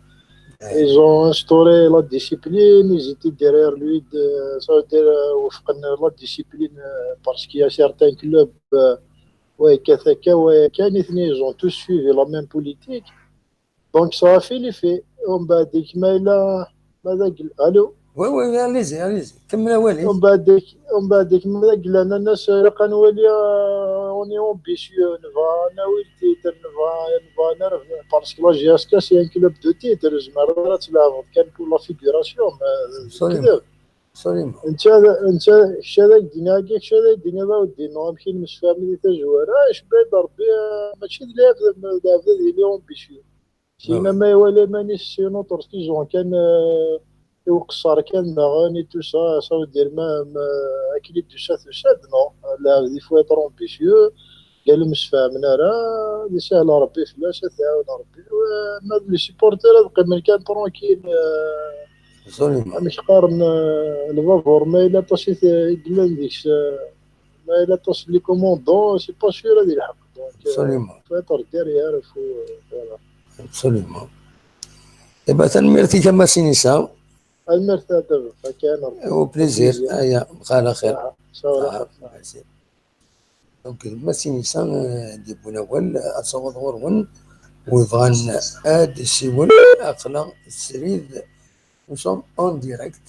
Ils ont instauré la discipline. Ils étaient derrière lui. De, ça veut dire, euh, وفقنا la discipline, euh, parce qu'il y a certains clubs, euh, ouais, كذاك، ouais, كان اثنين، ils ont tous suivi la même politique. Donc, ça a fait l'effet. ومن بعد ديك ما إلا، ما ذاك ال-، ألو؟ Oui, oui, allez-y, allez-y. كمل أوالي. ومن بعد ديك، ومن بعد ديك ما ذاك لنا الناس راه كنولي، آه، on est ambitieux، نبغى ناوي le titre، نبغى، نبغى نربح، parce que la J S K c'est un club de titre، زعما راه تلعب كان pour la figuration، ما Absolument. كذا. Absolument. انت، انت كشي هذاك الدنيا، كشي هذاك الدنيا، راه ودي نو، امشي المستوى ملي تزوار، آه، اش بعد ربي، آه، ماشي لاعب، لاعب اللي ambitieux. سينا ما يوالي ماني سينو تورسكيزون كان، آه، يوقصر كان داغني تو سا، سا ودير ما، ما اكيد دو سا تو سا، نو. لا، دي فوا ترو امبيسيو، قال له مش فاهمنا راه، اللي سهل ربي فلاش، تعاون ربي. و-، ما لي سيبورتور هاد قيمن كان ترونكيل، آه، Absolument. مش قارن، آه، الفافور، ما إلا طاسيت، آه، يقلن ديك س-، ما إلا طاس لي كوموندون، سي با سير هادي الحق. دونك، آه، Absolument. فيتر ديريير، فو، فوالا. Absolument. إبا تنميرتي كما سينيسا. المرتبة كان Au plaisir. أيا، بخير خير. آه، صورة آه، خاصة. merci. Donc, ma sinisa, euh, di bunawal, ad taweḍ ɣur-wen, u yebɣan ad d-siwel, aql-aɣ srid, nous sommes en direct,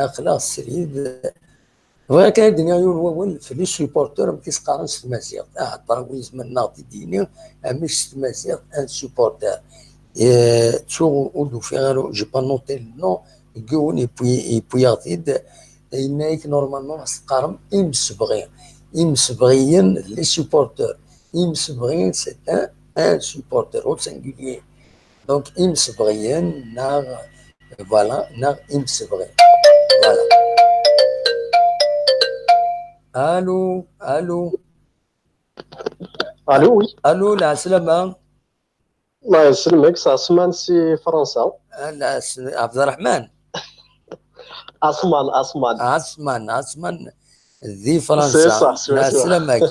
aql-aɣ srid. Bɣiɣ kan ad d-iniɣ yiwen wawal f les supporteurs, amek i s-qqaren s tmaziɣt. Ah, ṭṭar win zemren ad d-yini, amek s tmaziɣt, un supporter. Eh, ttuɣ ur d-ufiɣ ara, j'ai pas noté le nom, yiwen yewwi-, yewwi-yaɣ-t-id, yenna-yak normalement ad s-teqqarem imsebɣi. Imsebɣiyen, les supporters. Imsebɣiyen, c'est un, un supporter, au singulier. Donc, imsebɣiyen, neɣ, voilà, neɣ imsebɣi. Voilà. Allô, allô. Allô, oui. Allô, lɛeslama. الله يسلمك، c'est Asman si Fransa. Ah, lɛes-, Abderrahman. Asman, Asman. Asman, Asman di Fransa. C'est ça, c'est ça. Lɛeslama-k.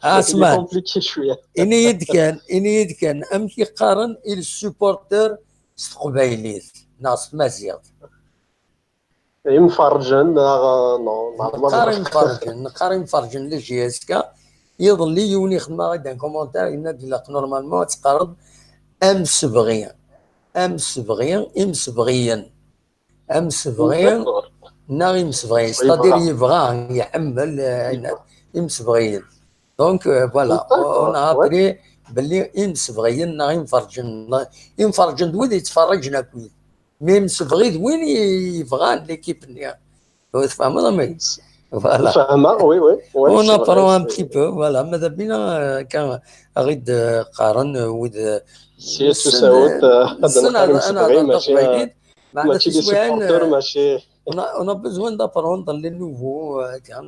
Asman, Compliqué شوية. Ini-yi-d kan, ini-yi-d kan, amek i qqaren i les supporters s teqbaylit neɣ s tmaziɣt? Imferrǧen, neɣ, non, non, Neqqar imferrǧen, neqqar imferrǧen la J S K. Iḍelli yiwen ixdem-aɣ-d un commentaire, yenna-d ilaq normalement ad teqqareḍ amsebɣi. Amsebɣi, imsebɣiyen. Amsebɣi neɣ imsebɣi. C'est-à-dire yebɣa, iḥemmel, euh, imsebɣiyen. Donc, euh, voilà, on a appris belli imsebɣiyen neɣ imferrǧen. Imferrǧen d wid yettferriǧen akkit. Mais imsebɣi d win yebɣan l'équipe-nni. Tfehmeḍ amek? Voilà. Fehmeɣ, oui, oui. On apprend un petit peu, voilà. Mada bina, euh, kan, aɣ-id, euh, qqaren, euh, wid, euh, si tusawt, euh, ad neqqar imsebɣi, mačči, mačči d supporter, mačči. On a, on a besoin d'apprendre les nouveaux, euh, kan,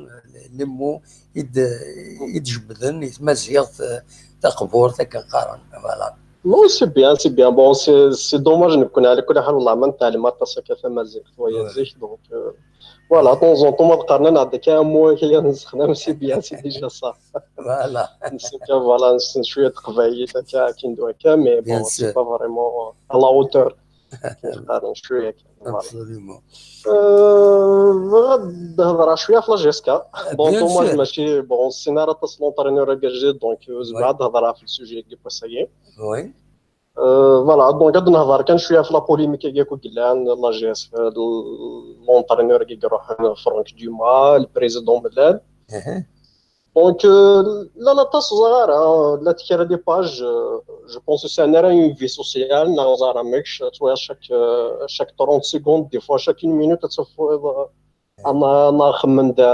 les mots i d-, i d-jebden i tmaziɣt, euh, taqburt, akken qqaren, voilà. Non, c'est bien, c'est bien. Bon, c'est, c'est dommage, nekkni, ɛla kulli ḥal, wallah, ma netɛellem aṭas akka tamaziɣt, waya zik, donc, euh, voilà, de temps en temps, ma qqaren-aneɣ-d akka, un mot akka, nessexdam, c'est bien, c'est déjà ça. Voilà. Nessen kan, voilà, nessen cwiya teqbaylit, akka, akin d wakka, mais bon, c'est pas vraiment à la hauteur. Qqaren cwiya kan, voilà. Absolument. Euh, bɣiɣ ad hedreɣ cwiya ɣef la J S K. Bon, dommage, mačči, bon, ur nessin ara aṭas l'entraîneur-agi ajdid, donc, euh, zemreɣ ad hedreɣ ɣef le sujet-agi n wass-agi. Oui. Euh, voilà, donc ad nehder kan cwiya ɣef la polémique-agi akk i yellan, la J S K, l'entraîneur-agi i iruḥen, Franck Dumas, le président Mellal. Donc, euh, la, la, aṭas ẓriɣ ara, la kra des pages, euh, je pense que c'est un, une vie sociale, neɣ ẓriɣ amek, tu vois, chaque, euh, chaque trente secondes, des fois chaque une minute, ad tafeḍ, euh, ana, ana xemmen da,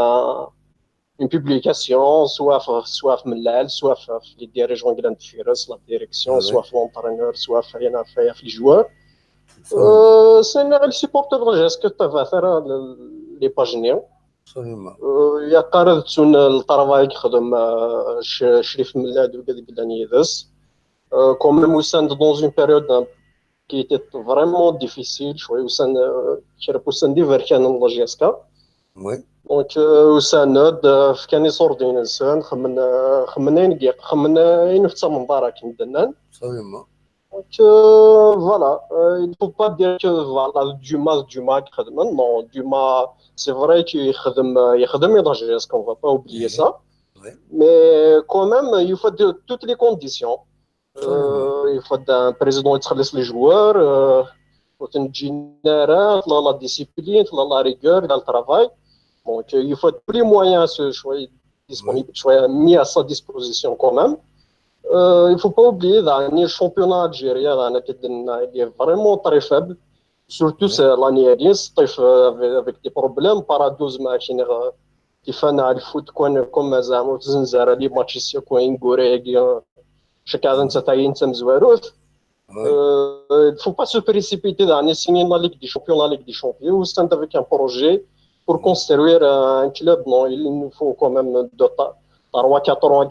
une publication, soit f-, soit f Mellal, soit f-, f les dirigeants n la direction, soit f l'entraîneur, soit f, ɣef les joueurs. Euh, c'est un, les supporters de la J S K, tu vois, les pages. Absolument. Euh, yeqqar ad ttun le travail i yexdem, euh, Crif Mellad d wigad i yellan yid-s. Euh, quand même, usan-d dans une période, hein, qui était vraiment difficile, cwiya, usan, euh, kra n wussan d iberkanen n la J S K. Donc, euh, usan-d, euh, fkan iṣurdiyen-nsen, xemmen, euh, xemmen ayen i xemmen, euh, ayen ur tettamneḍ ara akken d-nnan. Donc, euh, voilà, euh, il faut pas dire que, voilà, Duma, Duma i ixedmen. Non, Duma, c'est vrai qu'il ixdem, euh, ixdem i la jeunesse, qu'on va pas oublier ça. Mais quand même, il faut de, toutes les conditions. Euh, il faut un président qui laisse les joueurs, euh, faut une générale, la, la discipline, la, la rigueur dans le travail. Donc, euh, il faut tous les moyens se, soient disponibles, soient mis à sa disposition quand même. Euh, il faut pas oublier, là, le championnat algérien, là, il est vraiment très faible. Surtout c'est l'année dernière, c'est, euh, avec, avec des problèmes, par douze matchs, euh, qui fait le foot, quoi, comme ça, on faisait les matchs ici, quoi, en Corée, euh, chaque année, ça taille une semaine. Euh, il faut pas se précipiter dans les signes de la Ligue des Champions, la Ligue des Champions, ou c'est avec un projet pour construire un club. Non, il nous faut quand même deux, trois, quatre ans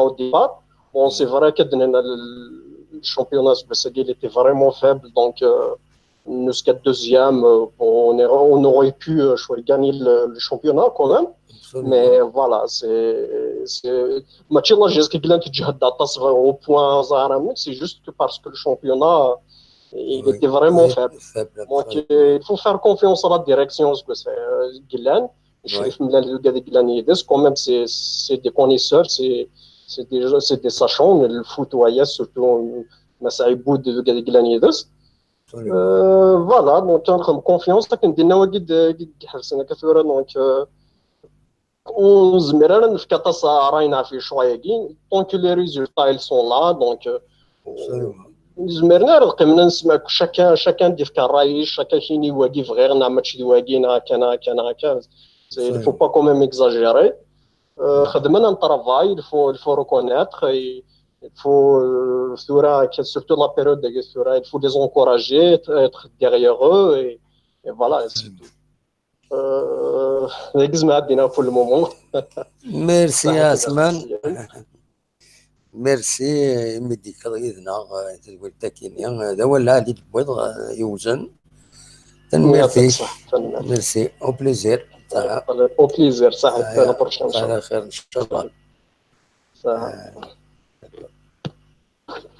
au départ. Bon, c'est vrai que le championnat, il était vraiment faible, donc, euh, nous sommes deuxième, euh, on, est- on aurait pu, euh, je crois, gagner le, le championnat quand même. Mais voilà, c'est, c'est, match là, j'ai ce qu'il a au point, c'est juste que parce que le championnat, il était vraiment faible. Donc, euh, il faut faire confiance à la direction, ce que c'est, euh, Gilles. Je suis là, le gars de Gilles Niedus, quand même, c'est, c'est des connaisseurs, c'est, c'est des, c'est des sachants, le foot, ouais, surtout, euh, Massaï Boud, le gars de Gilles Niedus. Euh, voilà, donc, on a confiance, c'est qu'une dynamique de, de, de, donc, euh, ur nezmir ara ad nefk aṭas n ṛṛay ɣef ccɣel-agi, tant que les résultats ils sont là, donc, euh, ur nezmir ara ad qqimen ad nesma chacun, chacun ad d-yefk ṛṛay-is, chacun ad yini wagi bɣiɣ, neɣ mačči d wagi, neɣ akka, neɣ akka, neɣ akka. C'est, il faut pas quand même exagérer. Euh, xedmen un travail, il faut, il faut reconnaître, et il faut, euh, tura, surtout la période de tura, il faut les encourager, être, être derrière eux, et, et voilà, et c'est tout. Euh, dagi zemreɣ ad d-iniɣ pour le moment. Merci, Asman. Merci imi d-tekkiḍ yid-neɣ, eh, tadwilt-agi-nni. Eh, d awal lɛali d-tewwiḍ, eh, yewzen. Tanemmirt-ik. Merci. Au plaisir. Au plaisir, صح. À la prochaine, إن شاء الله.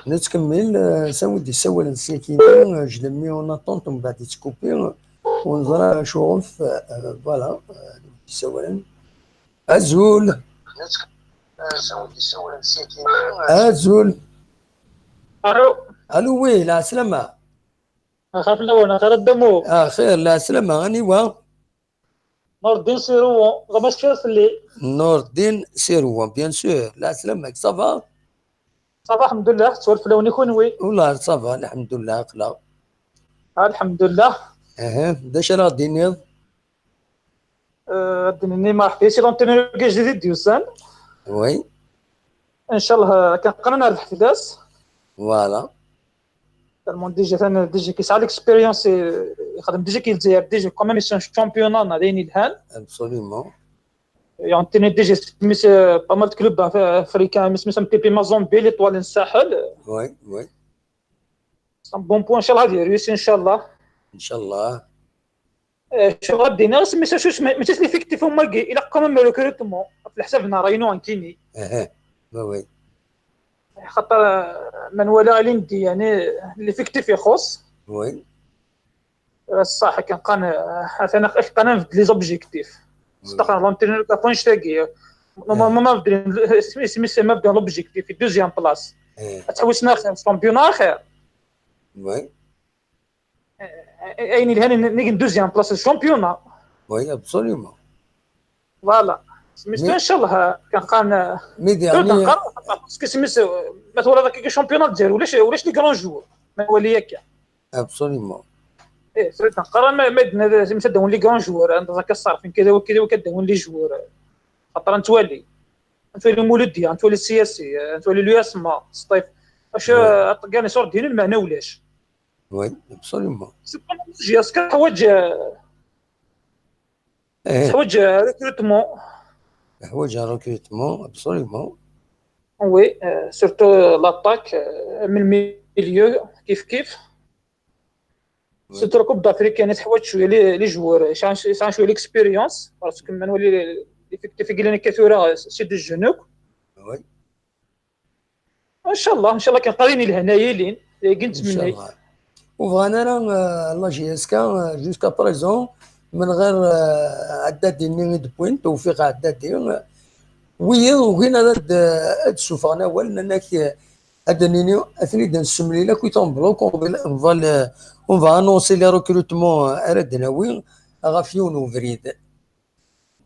Nettkemmil, eh, s wid d-yessawalen syakini, eh, je le mets en attente, mbeɛd yettkupi, ur neẓri acuɣef, eh, voilà, eh, wid d-yessawalen. Azul. Azul. Allô. Allô, oui, lɛeslama. Axir fell-awen, axir a Dda Mu. Axir, lɛeslama, aniwa? Nordin Sirouan, d amasfir fell-i. Nordin Sirouan, bien sûr. Lɛeslama-k, ça va? Ça va, lḥemdullah, ttwal fell-awen i kunwi. Wallah, ça va, lḥemdullah, aql-aɣ. Ah, lḥemdullah. Aha, d acu ara ɣ-d-tiniḍ? Euh, ad d-nini merḥba si l'entraîneur ajdid i d-yusan. Oui. Inchallah, kan qqaren ad nerbeḥ fell-as. Voilà. Tellement déjà, déjà كي يسعى l'expérience, يخدم déjà كي الجزائر, déjà quand même c'est un championnat, هذا يعني الهان. Absolument. Et on tenait déjà, mais c'est pas mal de clubs africains, mais c'est un petit peu Mazembe, l'Étoile Sahel. Oui, oui. C'est un bon point, inchallah, غادي يريوسي, inchallah. Inchallah. Eh, شو غادي ناس، mais c'est juste, mais, mais c'est l'effectif هما كي، il a quand même recrutement. في الحساب هنا راينو انكيني. اها. Oui, oui. خاطر، آه، من ولا ليندي، يعني، l'effectif يخص. Oui. بصح كنقان، آه، انا كنقان نبدل les objectifs. صدق، l'entraîneur كافون شتاقي. Normalement ما بدل، سمي، سمي، سمي ما بدل l'objectif، deuxième place. تحوسنا خير، championnat خير. Oui. اين الهاني نيجي deuxième place championnat. Oui, absolument. Voilà. سميتو ان شاء الله كنقان. Mais يعني parce que سميت، ما تولى ذاك championnat ديالو ولاش، ولاش les grands joueurs. ما ولي هكا. Absolument. ايه، سميت نقرا ما، ما عندنا، سميت داون les grands joueurs، عندنا ذاك الصارفين كذا وكذا وكداون les joueurs. خاطر نتوالي، نتوالي مولوديه، نتوالي السياسي، نتوالي l'USMA، سطيف. اش؟ كان صور ديني المعنى ولاش؟ Oui, absolument. C'est pas logique, est-ce que تحوج، تحوج recrutement. تحوج recrutement, absolument. Oui, euh, surtout l'attaque, euh, من milieu, كيف كيف. Surtout la Coupe d'Afrique, yani, teḥwaǧ cwiya les, les joueurs, sɛan, sɛan cwiya l'expérience, parce que ma nwali l'effectif i yellan akka tura, c'est des jeunes akk. Ncallah, ncallah kan qadin ilhan ay ilin, dagi nettmenni. Ur bɣan ara, euh, la J S K, euh, jusqu'à présent, من غير, euh, Ɛeddadi-nni i d-wwin, Tewfiq Ɛeddadi, euh, wiyaḍ ugin ad, ad, ad d-ssuffɣen awal, nnan-ak, euh, ad d-nini, ad ten-id-nessemlil akk i en bloc, on va, on va, euh, on va annoncer les recrutements, euh, ara d-nawi ɣef yiwen ubrid.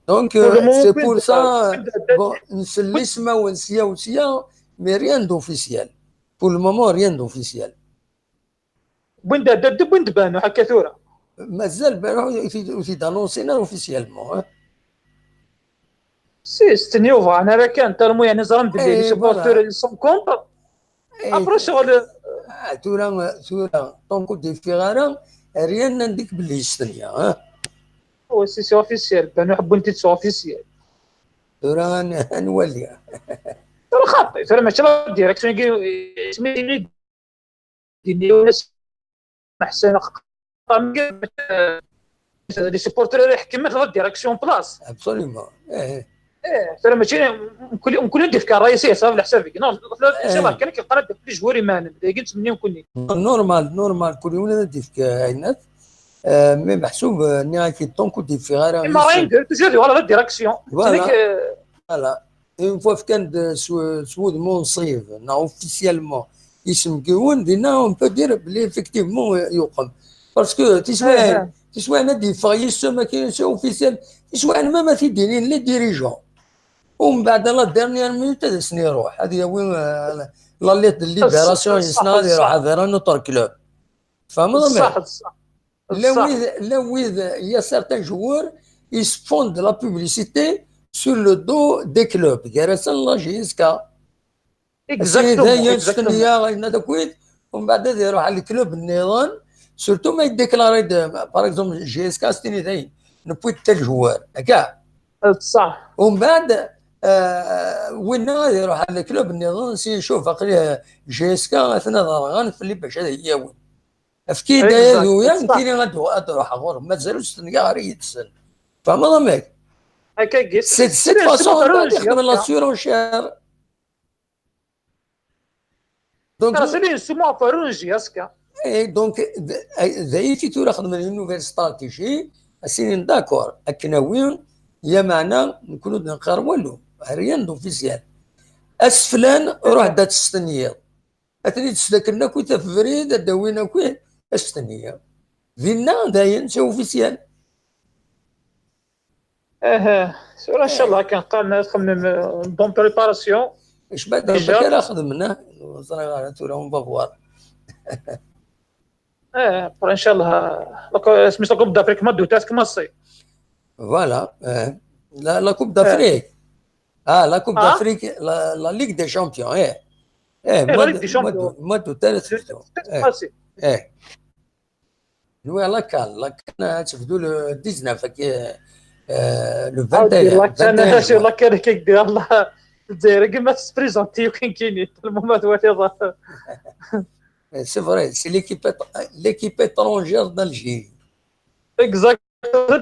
Donc, euh, c'est pour ça, bon, nsell ismawen sya u sya, mais rien d'officiel. Pour le moment, rien d'officiel. Win d Haddad, win d Banuḥ, akka tura. Mazal Banuḥ ur t-id-annonsin ara officiellement, hein. Si, c'est-à-dire, bɣan ara kan, tellement, yani, ẓran belli les supporters, ils sont contre. Après, ccɣel, ah, tura, tura, tant que ur d-yeffiɣ ara, rien n dik belli yestenya, hein. Oui, c'est, c'est officiel. Banuḥ wwin-t-id, c'est officiel. Tura ad n-, ad nwali. Tura xaṭi, tura mačči la direction-agi, isem-is d-yenna Yunes Meḥsen, les supporters ara iḥekmen, la direction en place. Absolument. Eh. Eh, tura mačči mkul, mkul ad d-yefk ṛṛay-is, yeṣab leḥsab-ik. Non, tura kan akken qqaren ad d-yefk les joueurs imanen. Dagi nettmenni nekkni. Normal, normal, kul yiwen ad d-yefk, eh, ayen. Euh, mais meḥsub, euh, nniɣ-ak-id, tant que ur d-yeffiɣ ara. Imarayen, toujours, voilà, la direction. Voilà. Une fois fkan-d s, s wudem unṣib, neɣ officiellement, isem n yiwen, dinna, on peut dire belli effectivement, euh, yuqem. Parce que tiswiɛin, tiswiɛin ad d-yeffeɣ yisem akken, c'est officiel, tiswiɛin même ad t-id-inin les dirigeants. Umbeɛd, à la dernière minute, ad asen-iruḥ, ad yawi, euh, la lettre de libération, yessen ad iruḥ vers un autre club. Tfehmeḍ? Ṣṣeḥ, ṣṣeḥ. Llan wid, llan wid, il y a certains joueurs, ils se font de la publicité sur le dos des clubs. Gar-asen la J S K. Exactement, exactement. Ayen ad akwid, umbeɛd ad iruḥ ɣer club nniḍen, surtout ma yeddeklari-d, par exemple, J S K, ad s-tini dayen, newwi-d tal joueur, akka. Ṣṣeḥ. Umbeɛd, euh, winna ad iruḥ ɣer club nniḍen, si icuf aql-i J S K, atan ad rɣan fell-i bac ad iyi-yawin. Efk-iyi-d aya d uya, nekkini ad, ad ruḥeɣ ɣur-m. Mazal ur stenyaɣ ara yid-sen. Tfehmeḍ amek? Akkagi. C'est, c'est de façon ad ixdem la surenchère. Donc, eh, donc, d-, d-, d-, ay tura xedmen une nouvelle stratégie, ad s-inin d'accord, akken awi, ya meɛna, nekkni ur d-neqqar walu, rien d'officiel. Aseflan, ruḥ-d ad testenyiḍ. Ad ten-id-sdakklen akk i tafebrid, ad d-awin akk i astenni. Dinna, dayen, c'est officiel. Aha, tura, ncallah, kan qqaren ad txemmem, euh, bonne préparation. Déjà. Ara xedmen, ah, ur ẓriɣ ara tura, on va voir. Eh, après, ncallah, la cou-, اسمها la Coupe d'Afrique, ma doutat, commencé. Voilà, eh, la, la Coupe d'Afrique. Ah, la Coupe d'Afrique, la, la Ligue des Champions, eh. Eh, la Ligue des Champions. Mois d'août, mois d'août, eh. Nwiɣ la CAN, la CAN ad tebdu le dix-neuf, euh, le vingt et un, la CAN, vingt et un juin. La CAN, la CAN, la Lezzayer, ma tettprezanti, yukin kini, tellement ma twaliḍ. C'est vrai, c'est l'équipe étr-, l'équipe étrangère d'Algérie. Exact.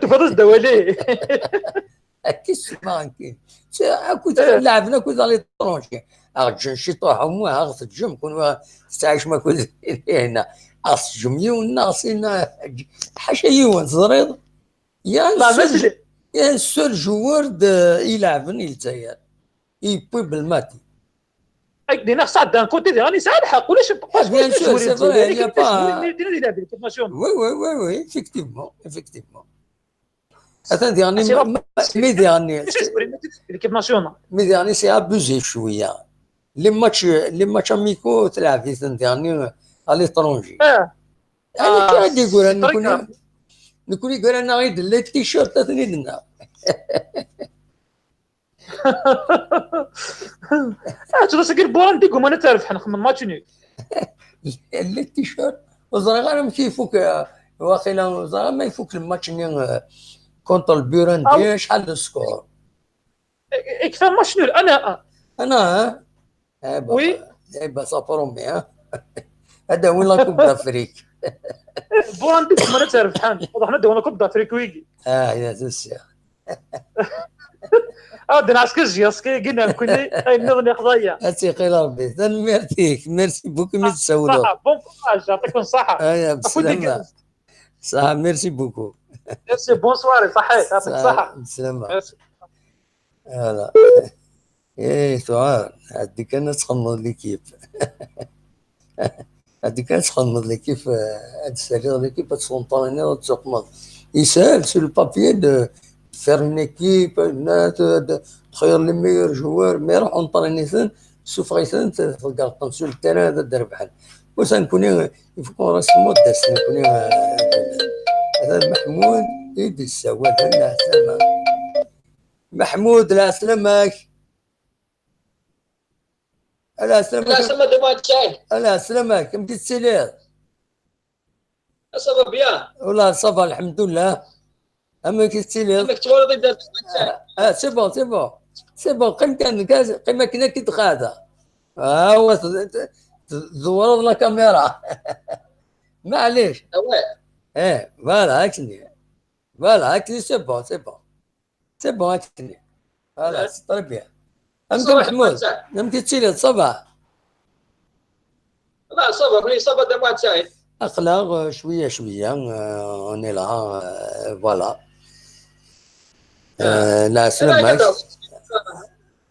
Tufiḍ-as-d awal-ik. Akka i ssuma, akka. Akked, eh, laɛben akked à l'étranger. Aɣ-ǧǧen ciṭuḥ, au moins, aɣ-teǧǧem, kunwi tettɛicem akked hina. Aɣ-teǧǧem yiwen neɣ sin, ḥaca yiwen, teẓriḍ? Il y a un seul, il y a un seul joueur de, ileɛben i Lezzayer. Yewwi Belmati. Ak d-iniɣ, saɛd d'un côté, diɣen yesɛa lḥeqq, ulac, parce que bien sûr, c'est vrai, il y a pas. Oui, oui, oui, oui, effectivement, effectivement. Atan diɣen, mi diɣen, l'équipe nationale. Mi diɣen, c'est abusé cwiya. Les matchs, les matchs amicaux, tleɛb-iten diɣen à l'étranger. Ah. Ayen akka i d-yeggran, nekkni, nekkni gran-aɣ-id les t-shirts, ad ten-id-nnaɣ. Ah, tura sagi lburan d-igumman ad trebḥen, xemmen match nul. Les t-shirts, ur ẓriɣ ara amek ifuk, eh, waqila, ur ẓriɣ ma ifuk lmatch-nni, eh, contre le Burundi, acḥal le score. Ikfa match nul, ana. Ana, eh? Eh ben, oui. Eh ben, ça promet, hein. Ad d-awin la Coupe d'Afrique. Bon, anda tzemren ad trebḥen? Ruḥen ad d-wen la Coupe d'Afrique wigi. Ah, ya, c'est sûr. Ah, d nɛesker J S K-agi nekkni, ayen nniḍen yexḍa-ya. Ad tt-iqil Rebbi. Tanemmirt-ik. Merci beaucoup mi d-tsawleḍ. Ṣaḥa, bon courage, yɛṭikum ṣaḥa. Aya, ɣef wid bslama. Igerrzen. Ṣaḥa, merci beaucoup. Merci, bonsoir, ṣaḥit, yɛṭik ṣaḥa. Bslama. Merci. Voilà. Eh, tuɛer. Ɛeddi kan ad txedmeḍ l'équipe. Ɛeddi kan ad txedmeḍ l'équipe, euh, ad d-tserriḍ l'équipe, ad tesɛenṭriniḍ, ad teqmeḍ. Yeshel sur le papier de faire une équipe, de, de, de, تخير les meilleurs joueurs, mais روح entraîniten, ssufeɣ-iten, tḍeggreḍ-ten sur le terrain ad d-rebḥen. Ur nekkni, il faut qu'on reste modeste, nekkni, euh, هذا محمود يدي السواد، هلا سلامة. محمود، لا سلامك. Ala, slamma. Ala, slamma d Muḥend Saɛid. Ala, slamma, amek i tettiliḍ? Ah, ça va bien. Wallah, ça va, lḥemdullah. Amek i tettiliḍ? Amek twalaḍ i d-, ah, ah, c'est bon, c'est bon. C'est bon, qqim kan, kan, qqim akken ad k-id-qɛadeɣ. Ah, wa, t-, t-, t-, tzewreḍ la caméra. Maɛlic. Ah, ouais. Eh, voilà, akken. Voilà, akken, c'est bon, c'est bon. C'est bon, akken. Voilà, c'est très bien. Amek a Meḥmud? Amek i tettiliḍ, ça va? Là, ça va, oui, ça va, d Muḥend Saɛid. Aql-aɣ, euh, cwiya, cwiya, euh, on est là, euh, voilà. Ah. Euh, la semaine.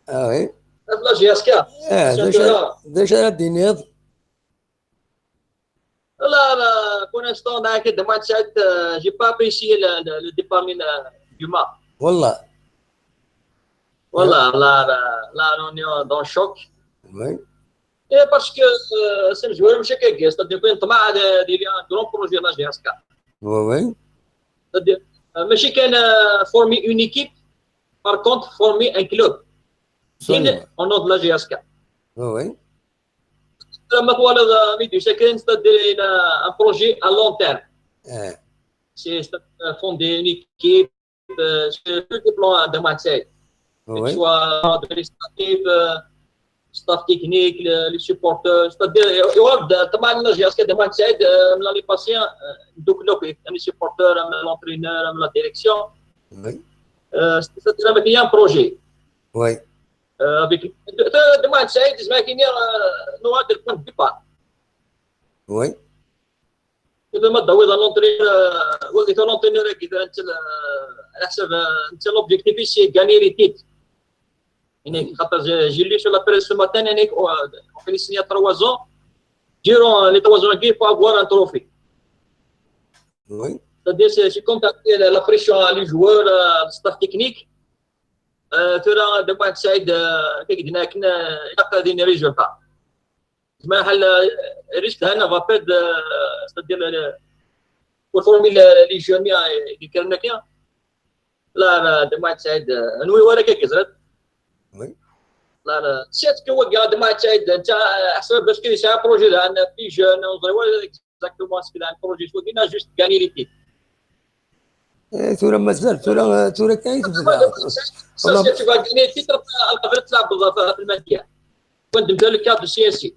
Ah, oui. La J S K. Ah, d acu ara d-tiniḍ? Là, là, pour l'instant, là, que de Muḥend Saɛid, euh, j'ai pas apprécié le, le, le départ, euh, du match. Wallah. Voilà, là, là, là, on est dans le choc. Oui. Et parce que, euh, c'est le joueur, monsieur Kegge, c'est-à-dire, il y a un grand projet de la J S K. Oui, oui. C'est-à-dire, euh, monsieur qui a formé une équipe, par contre, formé un club. Au nom de la J S K. Oui, oui. Comme quoi, le, euh, Midu Chakrin, c'est-à-dire, il a un projet à long terme. C'est, c'est, euh, fonder une équipe, euh, sur tous les plans, hein, de Muḥend Saɛid. Oui. Que ce soit administratif, euh, staff technique, le, les supporters, c'est-à-dire, il y aura de, de manière, jusqu'à de Muḥend Saɛid, euh, l'année passée, euh, donc, donc, les supporters, euh, l'entraîneur, euh, la direction. Oui. Euh, c'est-à-dire, il y a un projet. Oui. Euh, avec, de, de, de Muḥend Saɛid, je m'en souviens, euh, nous, on a le point de départ. Oui. إذا ما تدوي ذا l'entraîneur، آه، وقت l'entraîneur كذا أنت، آه، على حسب، آه، أنت l'objectif c'est gagner les titres. يعني خاطر j'ai, j'ai lu sur la presse ce matin، يعني on finit signer trois ans. Durant les trois ans, il faut avoir un trophée. Oui. C'est-à-dire, c'est, c'est comme t'as fait la, la pression à les joueurs, euh, le staff technique. Euh, ترى de Muḥend Saɛid, euh, كي قلنا كنا، آه، يلقى des résultats. زعما بحال، آه، ريسك هنا va perdre، آه، c'est-à-dire، آه، pour former les jeunes، آه، اللي كان هناك. لا، لا، de Muḥend Saɛid، آه، نوي ورا كي كزرت. Oui. لا، لا، c'est que وقع de Muḥend Saɛid، انت، آه، حسب باش كاين شي projet، لان في jeune، نظري ولا exactement ce qu'il a un projet، شو قلنا juste gagner les titres. إيه، ثورة مازال، ثورة، ثورة كاين تبدا. Ça, c'est tu vas gagner le titre، القفلة تلعب بالضبط في المادية. كنت نبدا le cadre C S C.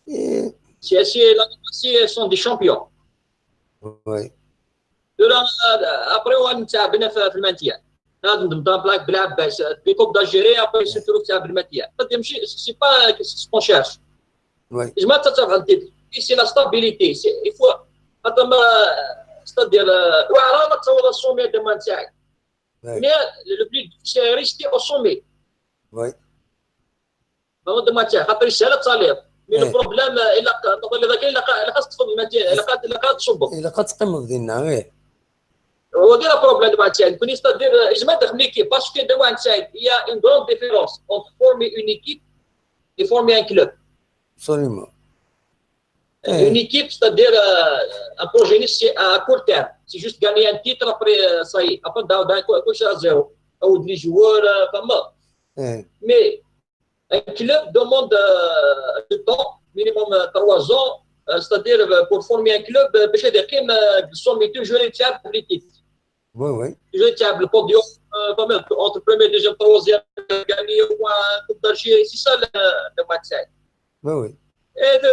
إيه. C S C، l'année passée sont des champions. Oui. ثورة، آه، après، وين تعبنا في، في المادية. هذا نظام بلاك بلعباس، des coupes d'Algérie، après، c'est toujours تعب المادية. C'est-à-dire، ماشي، c'est pas ce qu'on cherche. Oui. زعما تتفهم انت، c'est la stabilité، c'est، il faut، خاطر ما، c'est-à-dire، آه، واعره ما تصور le sommet de Muḥend Saɛid. Oui. Mais le plus dur, c'est rester au sommet. Oui. ما هو de Muḥend Saɛid، خاطر يسهل التصالير. Mais le problème، آه، الا ق-، نظن اذا كاين، الا ق-، الا خاص تفضل المادية، الا قد، الا قد تصبر. الا قد تقيم دينا، oui. هو غير problème de Muḥend Saɛid، كون c'est-à-dire، آه، زعما داخل l'équipe، parce que de Muḥend Saɛid، il y a une grande différence entre former une équipe et former un club. Absolument. Une équipe, c'est-à-dire, euh, un projet, c'est à court terme. C'est juste gagner un titre, après, euh, ça y est. Après, d'un, d'un coup, coup, c'est à zéro. Ou des joueurs, euh, pas mal. Mais un club demande, euh, du temps, minimum, euh, trois ans, euh, c'est-à-dire, euh, pour former un club، euh، باش يقيم، euh، sommet toujours يتلعب في les titres. Oui, oui. Toujours يتلعب le podium، euh, pas mal, entre premier, deuxième, troisième، gagner au moins Coupe d'Algérie، c'est ça le, le Muḥend Saɛid. Oui, oui. Et de,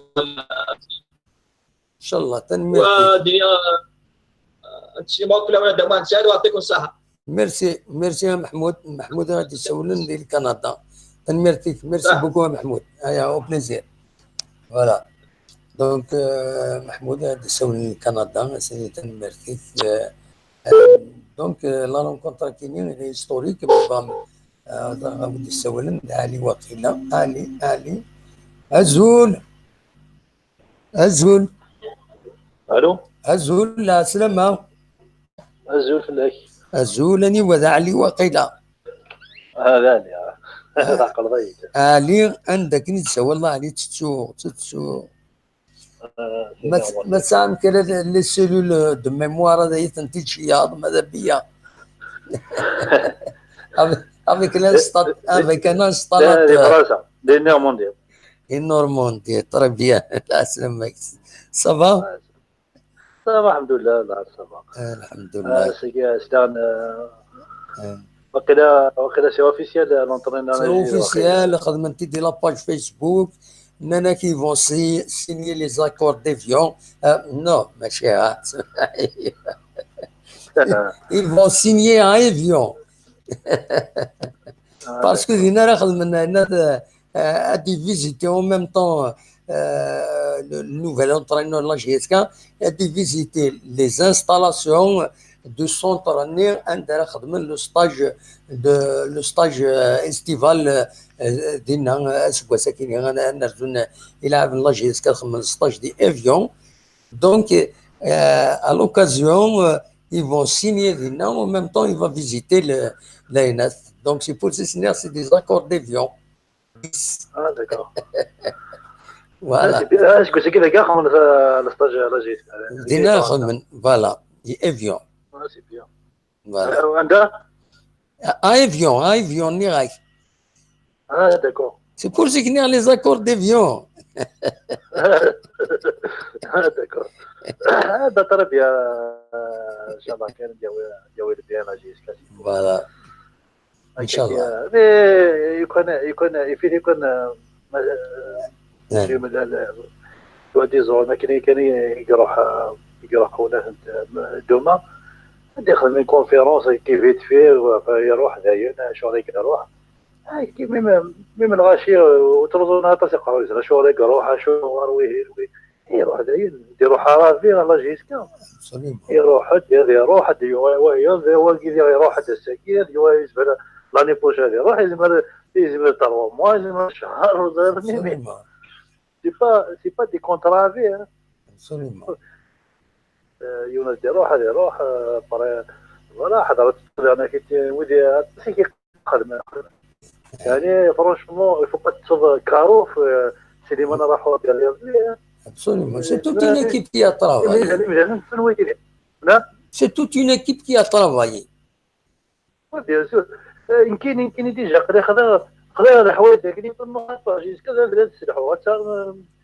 إن شاء الله، tanemmirt. ودنيا، آه، أنت شي ما كل ولا دمان سعد ويعطيكم الصحة. Merci, merci يا محمود. محمود غادي يسولن ديال كندا. Tanemmirt-ik, merci beaucoup يا محمود. هيا، au plaisir. Voilà. Donc, euh, محمود غادي يسولن كندا، سيدي tanemmirt-ik. Euh, euh, donc, euh, la rencontre كاينين، هي historique، mais bon, euh, غادي يسولن علي واقيلا. علي، علي. أزول. أزول. ألو. أزول، السلامة. أزول فلاك. أزول، أني وذا علي واقيلا. هذا علي، آه. هذا عقل ضيق. علي، عندك نتسى، والله علي تتسو، تتسو. آه، ما ت-، ما تسعى كلا les cellules de mémoire هذا يتنتج شي عظم هذا بيا. Avec, avec l'instat-, avec un installateur. دي فرنسا، دي نورموندي. Et Normandie, très bien. لا، سلمك. Ça va؟ Ça va, الحمد لله، لا، ça va. الحمد لله. آه، c'est que c'est un, euh, واقيلا، واقيلا c'est officiel, l'entraîneur. C'est officiel, خدمتي دي la page Facebook. نانا qui vont si-, signer les accords d'Évian. Euh, non, ماشي هاد. Ils vont signer à Évian. Parce que دينا راه خدمنا هنا، آه، à visiter en même temps, euh, le, le nouvel entraîneur de la J S K, à visiter les installations du centre ني عند راه خدمنا le stage de, le stage, euh, estival, euh, دينا، آه، اسبوع ساكن انا نرجو يلعب la J S K خدمنا stage دي Évian. Donc, euh, à l'occasion, euh, ils vont signer دينا, en même temps, il va visiter le, l'A N S. Donc, c'est pour ça, c'est des accords d'Évian. Ah, d'accord. Voilà. Ah, c'est que c'est que les gars, on a le stage à la G S. دينا خدمنا, voilà, دي Évian. Ah, c'est bien. Voilà. Euh, عندها؟ À Évian, à Évian, ني راك. Ah, d'accord. C'est pour ça qu'il y a les accords d'Évian. Ah, d'accord. هذا تربية، إن شاء الله كان يديوي، يديوي البيان جيسكا. Voilà. إن شاء الله. Mais يكون، يكون، يفيد يكون، ما، شي من ال-، ال-، سوا ديزون، ما كاين، كان يروح، يروح هنا دوما، يدخل من كونفيرونس كي فيت فيه، فيروح داير، شغل يروح. هاي كي ميم، ميم الغاشي وترزونا تسقى، شغل يروح، شو وي، وي. يروح داير، يديرو حرافي على جيسكا. Absolument. يروح، يدير، يروح، يدير، هو، هو، هو كي يدير، يروح، هذا الساكن، هو يزبل لاني بروشين، يروح، يزبل، يزبل تروا موا، يزبل شهر، وزير ميمي. Absolument. C'est pas, c'est pas des contrats à vie, hein. Absolument. آه، يونس دي روح، هذه روح، آه، بري، فوالا، حضرت انا كنت ودي، سي كي خدمه. يعني، فرونشمون، il faut pas تصب كارو في سليمان راحوا ديال. Absolument. C'est toute une équipe qui a travaillé. نعم؟ C'est toute une équipe qui a travaillé. Oui, bien sûr. آه، يمكن، يمكن ديجا قري خذا، خذا الحوايج داك اللي يكون مغطى، جيسكا لا، لا تسلحوا. حتى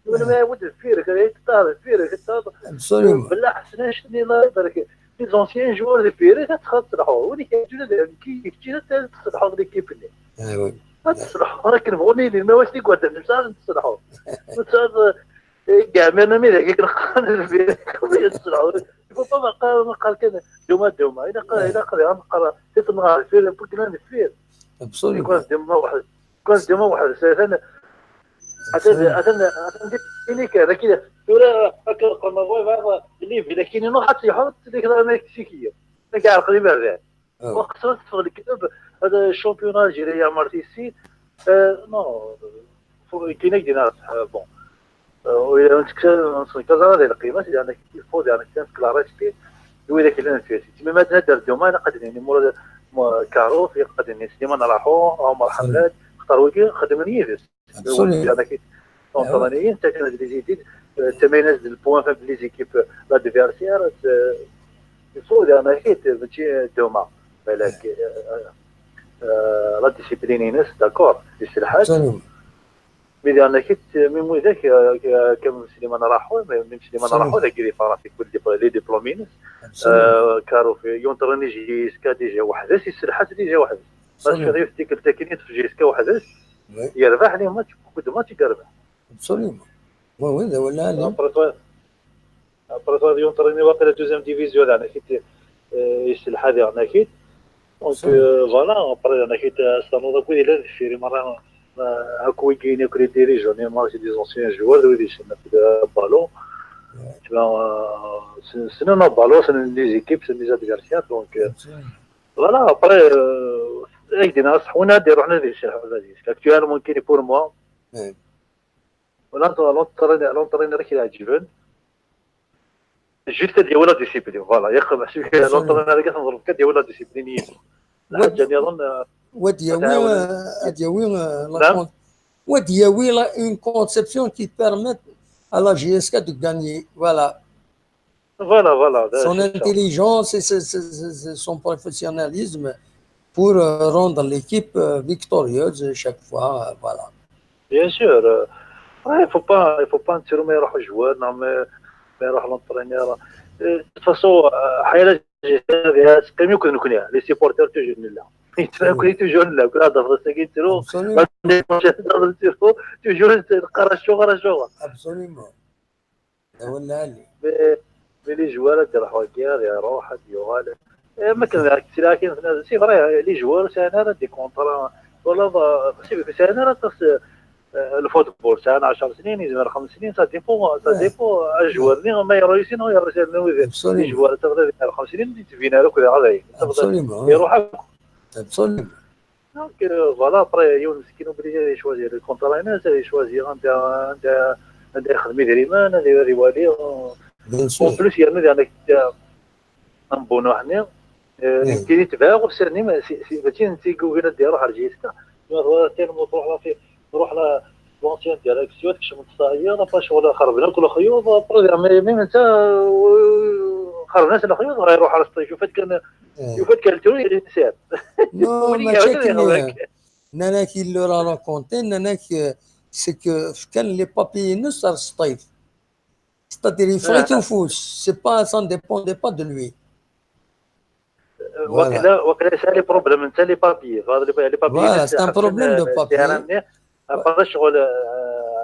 ولا ما يعاود الفيرك، لا يتطار الفيرك، حتى Absolument. بالله حسنا شني الله يبارك. Les anciens joueurs de Pérez تخاف تسلحوا، ولي كيجينا كي يجينا تسلحوا ليكيب اللي. ايوا. تسلحوا، راك نبغوني لي ما واش يقعد نسال تسلحوا. تسال، إيه، كاع ما انا مي ذاك كنقارن الفيرك، تسلحوا. Il faut pas ما قال، ما قال كان دوما، دوما. إلا قال، إلا قال، يا نقرا، تيت نهار، فير، بوكلان، فير. Absolument. يكون ديما واحد، يكون ديما واحد، سي، أنا، أتن، أتن، أتن، دي، إني كان، كده، ترى، أكل قرنا، بوي، بابا، اللي في، لكن إنه حتى يحط، ديك المكسيكية. كاع القريب هذا. آه. وخصنا تدخل الكلوب، هذا الشامبيون الجيري يا مارتيسي. آه، نو، فو-، كاين هيك دينا، آه، بون. آه، وإلا نتكلم، نتكلم هذه القيمة، لأن الفوز، يعني، كان كلاريتي، وإذا كان فيه. تما ما تهدر دوما، أنا قد، يعني، مورا، مو-، كاروف، يقد، يعني، سليمان راحو، عمر حماد، اختار ويكي، خدم يدس. Absolument. أنا كي، أونترينيين، حتى كانت لي زيديد، آه، تما ينزل البوان في لي زيكيب، لادفيرسيير، آه، يفوز، أنا كي، ماشي دوما، بالك، آه، آه، آه، لا ديسيبلين ينس، داكور، يسلحات. Absolument. مي دير انا كيت، مي مو ذاك، آه، كان سليمان راحو، مي، مي سليمان راحو، ذاك اللي فرنسي كل ديبلو-، لي ديبلومينس. آه، كارو في يونتريني جيسكا ديجا وحده، سي السلحات ديجا وحده. باش غير في ديك التكنيك في جيسكا وحده، يربح لي ماتش، كل ماتش يربح. Absolument. وي، وي، هذا هو اللي عليه. ابري توا، ابري توا يونتريني واقيلا دوزيام ديفيزيون، انا كيت، آه، يسلحها ديال انا كيت. دونك، آه، فوالا، ابري انا كيت، آه، استنوض اكو الى الفيري مره، آه، اكو يجيني اكو لي ديريجون، مره سي دي زونسيان جوار، ويدي يسنى في البالون. تما، آه، س-، سننا بالون، سننا لي زيكيب، سننا لي زادفيرسيير، دونك، آه، فوالا، ابري، آه، هيك دينا صحونا، دي روحنا دي شي حاجه دي. اكتوالمون كاين بور موا. ولا لونترينير، لونترينير كي يعجبن. جيست هادي هو لا ديسيبلين، فوالا، ياك ماشي لونترينير اللي كتنظر فيك، هادي هو لا ديسيبلين. الحاجه اللي اظن، آه، واد ياوي، آه، واد ياوي، آه، لا نعم. كون-، واد ياوي لا اون كونسيبسيون كي بيرميت ا لا جي اس كا دو غاني، فوالا. Voilà, voilà, son intelligence et son professionnalisme pour, euh, rendre l'équipe, euh, victorieuse chaque fois, euh, voilà. Bien sûr, euh, ouais, il faut pas, il faut pas نتسرو ما يروح الجوار، non, mais ما يروح l'entraîneur. Euh, de toute façon, euh, حيلا جي فيها تقيم يكون نكون les supporters toujours نلا. يتفهم كل toujours نلا، كل هذا فرصة كي تسرو. Absolument. ما نتسرو، toujours نقرا شو، قرا شو. Absolument. ولا علي. مي، مي لي جوار هاد يروحو كاع، يروح، هاد يوغال. إيه، ما كان راك تسير، كاين في ناس، سي فري، لي جوار سي انا راه دي كونطرا، ولا با-، سي، سي انا راه تص-، آه، الفوتبول سي انا عشر سنين، يزمر خمس سنين، سا ديبو، سا ديبو، الجوار ني ما يرويسي، نو يرويسي، نو، لي جوار تبدا خمس سنين، تبين لك ولا غادي. تبدا يروح. Absolument. Donc, euh, voilà, après, يونس كي نوبليجي يشوازي لو كونترينور، يشوازي عندها، عندها، عندها يخدم يدير ايمان، هذا يولي والي. Bien sûr. اون بليس، يعني، يعني، نبونو حنا. آه، كي يتباعو سيرني، ما، سي، سي، ماشي انت يقول لنا دير روح على جيسكا. ما هو تيلمو تروح لا في، تروح لا لونسيان ديالك، سيوت كش من تصاعية، لا با شغل خربنا كل خيوط، ابري، مي، مي، انت، خربنا سنة خيوط، غيروح على سطيف، شوف هاد كان، شوف هاد كان توري اللي نسير. نو، ماشي كيما نانا كي لو را رونكونتي، نانا كي، سي كو كان لي بابي نص على سطيف. C'est-à-dire, il ferait tout fou. C'est pas, ça ne dépendait pas de lui. Voilà. Wakla, wakla, c'est les problèmes, c'est les papiers. Voilà, c'est un problème de papier. Après, شغل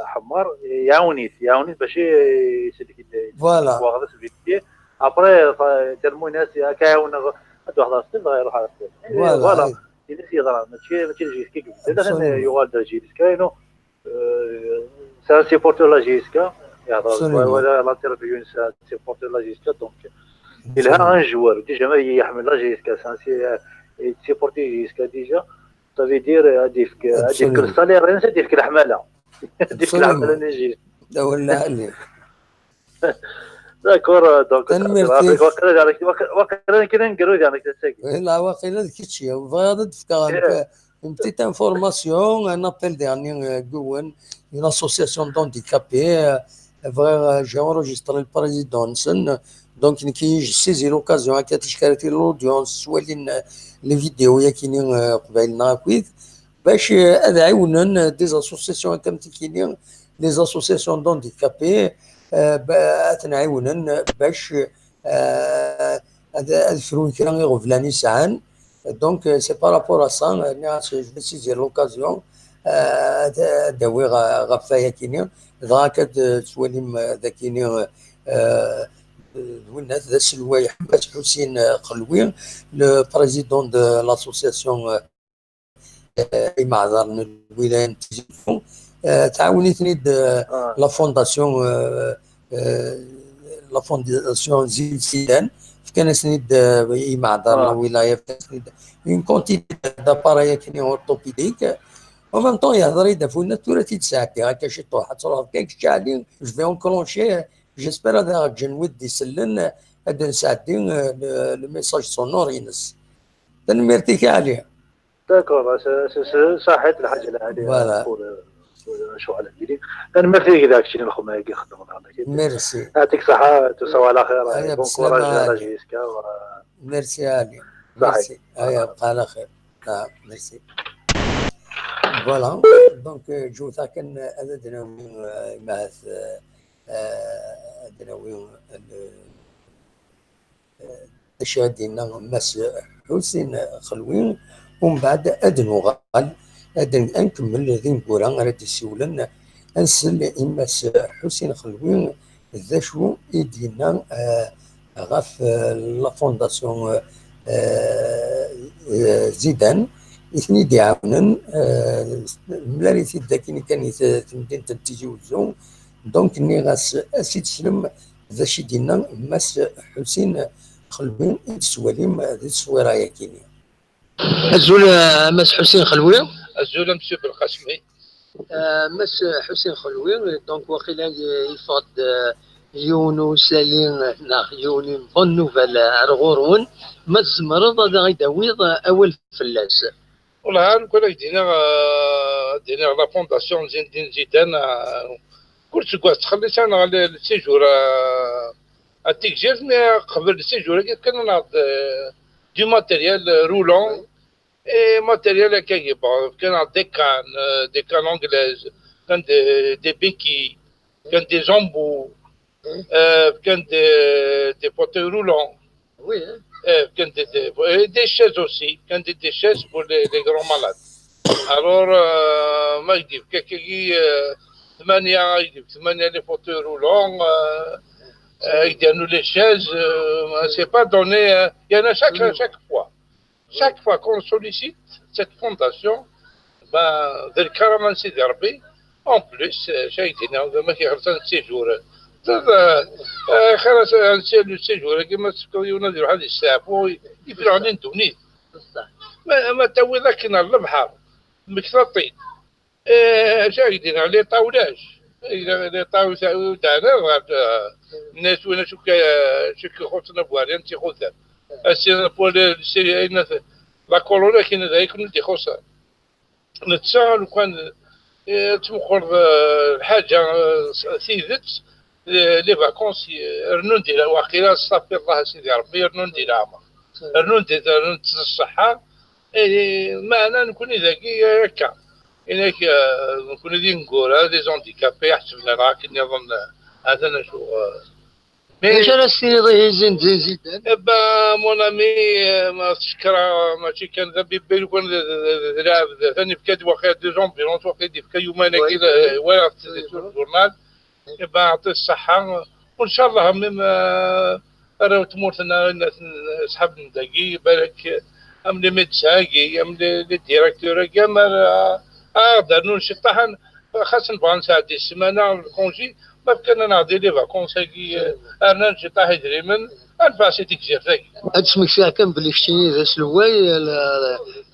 حمار يعاونيت يعاونيت باش يسلك. Voilà. Après, terminé, c'est كيعاون. هاد واحد السيد يروح على السيد. Voilà. Il est يضرب ماشي ماشي الجيسكا كيف يوغال الجيسكا. C'est un supporter de la J S K. Voilà, l'interview, c'est un supporter de la J S K. Donc, il a un joueur, déjà, il a la J S K, c'est un supporter de la J S K déjà. Ça veut dire, هذيك هذيك الصالير، هذيك الحماله. هذيك الحماله اللي جيت. لا ولا عليك. D'accord, donc, تنميرتي. واقيلا كاين نقولوا يعني كتساكي. لا واقيلا كيتشي، بغيت نذكر une petite information, un appel dernier, euh, Gwen, une association d'handicapés. Euh, euh, j'ai enregistré le président Hansen. Donc, qui j'ai saisi l'occasion à l'audience, soit les vidéos, il y a qui قبيلنا أكيد. باش آه، ad ɛiwnen des associations, comme تكيني, les associations d'handicapés, آه، ad ten-ɛiwnen باش آه، ad ad frun kra iɣeblan i sɛan. Donc, euh, c'est par rapport à ça, euh, je vais saisir l'occasion, euh, ad d-awiɣ ɣef waya-kini, dɣa akka ad tettwalim dagi, euh, d winnat d aselway Ḥemmas Ḥusin Xelwi, le président de l'association, euh, imeɛdaren n lwilaya n Tizi Wezzu, euh, tɛawen-iten-id, euh, la fondation, euh, euh, la fondation Zil Sidan, fkan-asen-id, euh, imeɛdaren n lwilaya, fkan-asen-id une quantité d'appareils akken orthopédiques. En même temps, yehder-id ɣef winna, tura ad t-id-sɛeddiɣ akka ciṭuḥ, ad truḥeḍ kan kečč, Ɛli, je vais enclencher, j'espère ad aɣ-ǧǧen wid d-isellen, ad d-nesɛeddi, euh, le, le message sonore-ines. Tanemmirt-ik a Ɛli. D'accord, c'est, c'est, c'est, صحيت الحاجة العالية. Voilà. شو على بالي. Tanemmirt-ik ذاك الشيء نخدم هيك يخدم. Merci. يعطيك الصحة, تصبح على خير. هيا Bon بالسلامة courage à la عليك. J S K. Merci Ali. صحيح. Merci. هيا بقى على خير. آه، merci. Voilà. Donc, euh, je voudrais كان هذا دناوي، آه، مع، آه، آه، دناوي، آه، acu ad d-yenna Mass Ḥusin Xelwi, umbeɛd ad nuɣal ad n-, ad nkemmel d ineggura ara d-isiwlen, ad nsel i Mass Ḥusin Xelwi d acu i d-yenna, eh, ɣef, eh, la fondation, eh, eh, Zidane i ten-id-iɛawnen, eh, mlal-it-id akkin kan i t-, temdint n Tizi Wezzu. Donc, nniɣ-as, ad s-id-teslem d acu i d-yenna Mass Ḥusin Xelwi i d-tettwalim di tteswira-yagi-nni. Azul, a Mass Ḥusin Xelwi. Azul a Monsieur Belqasmi. A Mass Ḥusin Xelwi, donc waqila yeffeɣ-d, euh, yiwen usali, euh, neɣ yiwen une bonne nouvelle, euh, ar ɣur-wen. Ma tzemreḍ ad aɣ-id-tawiḍ, euh, awal fell-as. Wellah, nekk ad ak-d-iniɣ, euh, ad d-iniɣ la fondation Zinedine Zidane, euh, kul seg wass ttxelliṣ-aneɣ le, le séjour, euh, à Tigzirt, mais qbel le séjour-agi fkan-aneɣ-d, euh, du matériel, euh, roulant, et matériel akkagi, bon, fkan-aneɣ-d des cannes, euh, des cannes anglaises, fkan des, des béquilles, fkan des embouts, euh, fkan des, des fauteuils roulants. Oui, hein. Eh, fkan des, des, et des chaises aussi, fkan des, des chaises pour les, les grands malades. Alors, euh, ma ak-d-yefka akkagi, euh, ثمانية, ma ak-d-yefka ثمانية les fauteuils roulants, euh, euh, ma ak-d-yernu les chaises, euh, c'est pas donné, euh, il y en a chaque, chaque fois. Chaque fois qu'on sollicite cette fondation, ben, d lkarama n Sidi Rebbi. En plus, euh, acu i d-yenna, ma k-iɣelṭen séjour. Xir, euh, euh, xir as-, ansi le séjour-agi, ma tefkeḍ yiwen ad iruḥ ad yesteɛfu, yefreɣ din ddunit. Ma, ma tawiḍ akken ar lebḥer, mektaṭin. Eh, acu i d-yenna, les ṭawlac. Les ṭawlac, ur d-ɛniḍ ɣer, euh, nnas win acu k-, acu k-ixuṣṣen a Buɛli, ansi ixuṣṣen. Ass-a, pour le, le, la colonne, akken d ayen i ken-id-ixuṣṣen. Netta, lukan, eh, ad tmeqqreḍ, eh, lḥaǧa, eh, s-, tidet, eh, les vacances, eh, rnun di la-, waqila, astafirullah, a Sidi Rebbi, rnun di leɛmer. Rnun di, rnun s ṣṣeḥḥa. Eh, meɛna nekni dagi, eh, akka. Inak, eh, nekni d ineggura, des handicapés, ḥesben-aneɣ akken nniḍen, eh, Atan acu. Acu ara s-tiniḍ i Hizin Ziziden? Eh ben, mon ami, eh, ma tcekra, mačči kan d abibel, kan d, d, d, d lɛebd, atan yefka-d waqila deux ambulances, waqila d-yefka yuman-agi, walaɣ-tt di zzurnal. Eh ben, ɛṭi ṣṣeḥḥa. Ncallah, même, eh, arraw n tmurt-nneɣ, ṣḥab n dagi, balak, am les médecins-agi, am les, les directeurs-agi, am ara, ad d-rnun ciṭṭaḥ, xas nebɣa nesɛeddi ssmana n lkunji, ma fkan-aneɣ-d les vacances-agi, eh, rnan ciṭṭaḥ idrimen, ad nfeɛ si tegzirt-agi. Ad d-smektiɣ kan belli keččini d aselway, la,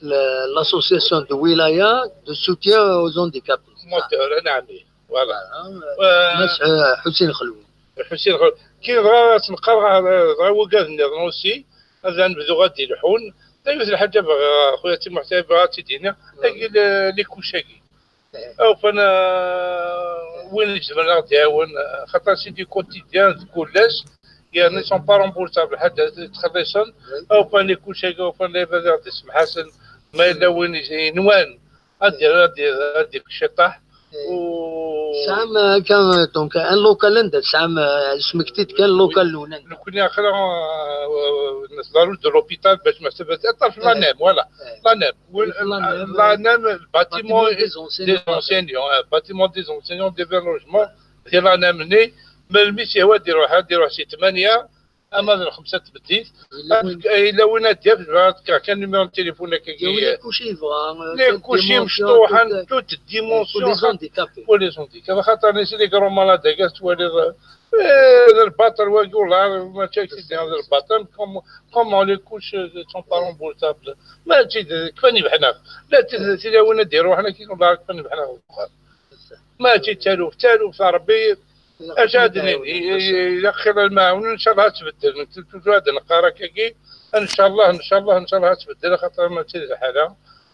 la, l'association de wilaya de soutien aux handicapés. Moteur, anɛam. Voilà. Mass, euh, Ḥusin Xelwi. Ḥusin Xelwi. Kien dɣa ad s-neqqar dɣa, dɣa wigad nniḍen aussi, ad nebdu ad d-ilḥun. D yiwet n lḥaǧa bɣiɣ, xuya Timuḥ, bɣiɣ ad tt-id-iniɣ. Tagi, le-, les couches-agi. Awfan, euh, win izemren ad ɣ-d-iɛawen, euh, xaṭer c'est du quotidien, d kul ass, yerna ils sont pas remboursables, ḥaǧa yettxelliṣen. Awfan les couches-agi, awfan lɛibad ad ɣ-d-isemḥasen, ma yella win iz-, yenwan ad d-yerr, ad d-yerr, ad d-yefk ciṭṭaḥ. U tesɛam, euh, kan, donc, un local anda tesɛam, euh, smekti-d kan local-nwen anda? Nekkni aql-aɣ, euh, euh, la route de l'hôpital, bac ma tebda, aṭṭaf l'ANEM, voilà. L'ANEM. L'ANEM, le bâtiment des enseignants, euh, bâtiment des enseignants, des logement, c'est l'ANEM-nni. Melmi s-yehwa ad iruḥ, ad iruḥ si tmanya ama d lxemsa n tmeddit. Yella win ad d-yaf, bɣiɣ ad d-fkeɣ kan numéro n téléphone akkagi. Yella win kuci yebɣa, euh, les couches mecṭuḥen, toute dimension pour les handicapés. Pour les handicapés. Xaṭer nitni les grands malades-agi ad twaliḍ, eh, d lbaṭel wagi, wallah, mačči ak-t-id-nniɣ d lbaṭel, comme, comment les couches, euh, sont pas remboursables. Mačči d, kfan ibeḥneɣ. La t-, tilawin ad d-iruḥen akkin, wallah, kfan ibeḥneɣ. Mačči d taluft, taluft n Ṛebbi. Acu ad d-nini? Ilaq xir lmaɛun, ncallah ad tbeddel. Nekk toujours ad neqqar akkagi, ncallah, ncallah, ncallah ad tbeddel, axaṭer mačči d lḥala.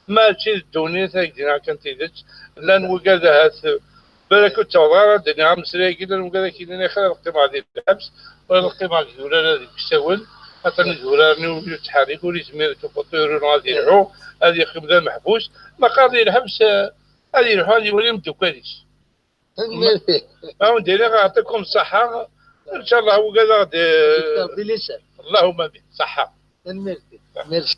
Mačči d ddunit, ad k-d-iniɣ kan tidet. Llan wigad ahat, balak ur ttaweḍ ara ad d-iniɣ ameslay-agi, llan wigad ad k-inin axir ad qqimeɣ di lḥebs, wala ad qqimeɣ deg idurar ad deg usawen, atan idurar-nni ur yettḥerrik, ur yezmir ad yelḥu, ad yeqqim d ameḥbus. Ma qqaren di lḥebs, ad yelḥu, ad iwali imeddukal-is. Tanemmirt. Awen-d-iniɣ yeɛṭikum ṣṣeḥḥa. Ncallah wigad ad ɣ-d-, Docteur Bilisser. Allahumma amin. Ṣṣeḥḥa. Tanemmirt. Merci.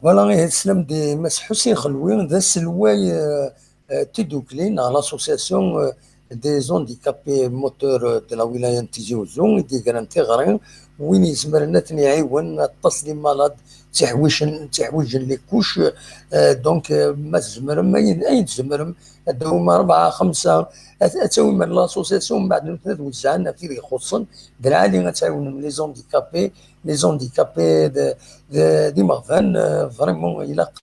Voilà, ihi teslam di Mass Ḥusin Xelwi, d aselway, euh, euh, tidukli, neɣ l'association, euh, des handicapés moteurs, euh, de la wilaya n Tizi Uzzu, i d-yegran tiɣri, win izemren ad ten-iɛiwen, aṭas les malades, ttiḥwicen, ttiḥwijen les couches, euh, donc, euh, ma tzemrem, ayen, ayen tzemrem, ad d-tawim rebɛa, xemsa, ad, ad tawim ɣer l'association, mbeɛd nutni ad wezzɛen ɣef tid ixuṣṣen, d lɛali ad tɛiwnem les handicapés, les handicapés d, d, d imeɣban, euh, vraiment, ilaq,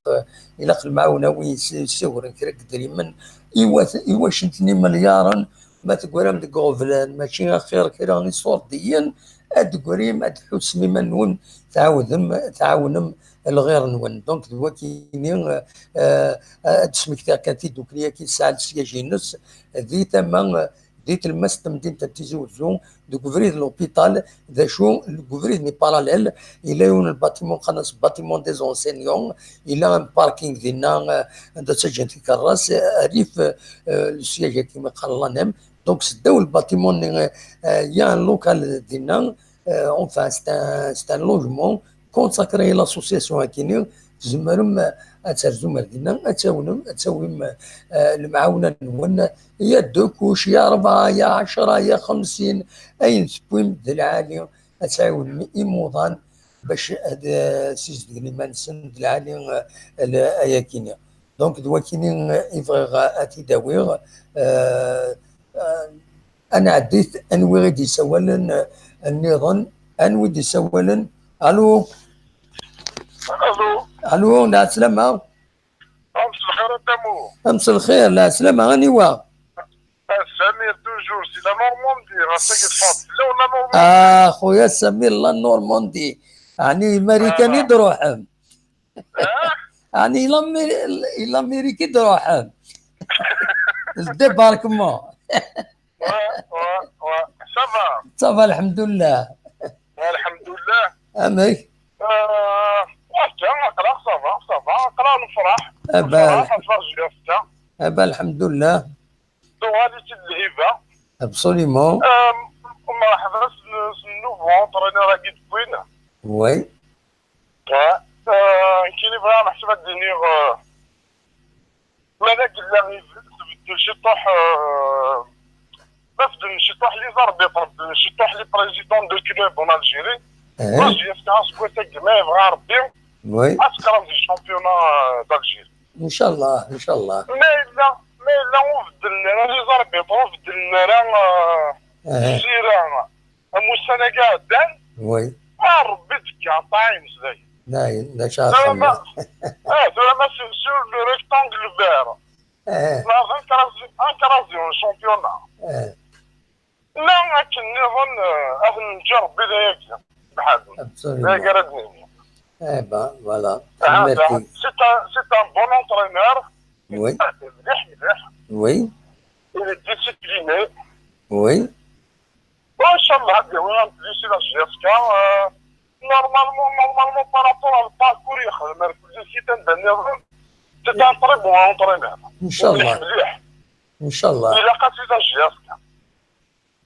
ilaq lemɛawna, win yessagren kra n yedrimen, i wat-, i wacu n tnimelyaṛen, ma teggram deg uɣeblan, mačči axir kra n iṣurdiyen, ad d-tegrim, ad tḥussem iman-nwen, tɛawdem, tɛawnem lɣir-nwen. Donc, d wakini, euh, euh, ad d-smektiɣ kan tidukli-agi tesɛa lesyaj-ines di tama, euh, di tlemmast n temdint n Tizi Uzzu, deg ubrid n l'hôpital, d acu, deg ubrid-nni parallèle, yella yiwen n lbatimun, qqaren-as bâtiment des enseignants, yella un parking dinna, euh, anda ttaǧǧan tikerras, euh, rrif, euh, lesyaj-agi mi qqaren l'ANEM. Donc, seddaw lbatimun-nni, euh, euh, il y a un local dinna, euh, enfin, c'est un, c'est un logement consacré i l'association-agi-nni, tzemrem, euh, ad terzum ar dinna, ad tawnem, ad tawim, euh, lemɛawna-nwen, ya deux couches, ya rebɛa, ya ɛecra, ya xemsin, ayen tewwim d lɛali, ad tɛiwnem imuḍan bac ad, euh, ssizdgen iman-nsen d lɛali, euh, l-, ayagi-nni. Donc, d wakini, euh, i bɣiɣ, euh, ad t-id-awiɣ, euh, euh, Ad nɛeddit, anwi i d-isawalen, eh, nniḍen? Anwi i d-isawalen? Alo? Alo? Alo, lɛeslama? Mselxir a Tamu. Mselxir, lɛeslama, aniwa? A Samir, toujours, c'est la Normandie, ɣas agi teffeɣ fell-awen la Normandie. Ah, xuya Samir, la Normandie. Ɛni i Marikan i d-ruḥem? Ah? Ɛni i Lameri-, i Lamérique i d-ruḥem? Le débarquement. Ouais, ouais, ouais. Ça va? Ça va, الحمد لله. الحمد لله. Amek? Euh, akka, aql-aɣ, ça va, ça va. Aql-aɣ nefreḥ. Ah, bah, nefreḥ, nefreḥ, je viens ça. Ah, bah, الحمد لله. Tuɣal-itt-id lhiba. Absolument. Euh, مرحبا s, s nouveau entraîneur-agi d-wwin. Oui. Ah, euh, kini bɣiɣ meḥsub ad d-iniɣ, euh, ma d agella tbeddel ciṭuḥ, euh, ma beddlen ciṭuḥ les arbitres, beddlen ciṭuḥ les présidents de club en Algérie. Eh. Ur yefka aseggas-agi, ma yebɣa Rebbi, oui, ad teqreb di championnat, euh, d'Algérie. Inchallah, inchallah. Ma yella, ma yella ur beddlen ara les arbitres, ur beddlen ara, euh, eh, ssira am ussan-agi iɛeddan, oui, ah, Rebbi d-tekka, ṭaɛi imeslayen. Dayen, d acu ara txedmeḍ? Ah, tura ma c'est sur le rectangle vert. Eh. Neɣ un troisième, un troisième championnat. Eh. La akken nniḍen, eh, ad ten-neǧǧ Rebbi d ayagi. Lḥal. Absolument. D ayagi ara d-nini. Eh ben, voilà. Ah, tanemmirt-ik. C'est un, c'est un bon entraîneur. Oui. Mliḥ, mliḥ. Oui. Il est discipliné. Oui. Inchallah, ad yawi un plus la J S K. Euh, normalement, normalement, par rapport à le parcours, yexdem ar kulli si anda nniḍen. C'est un très bon entraîneur. Inchallah. Mliḥ, mliḥ. Inchallah. Ilaq-as i la J S K.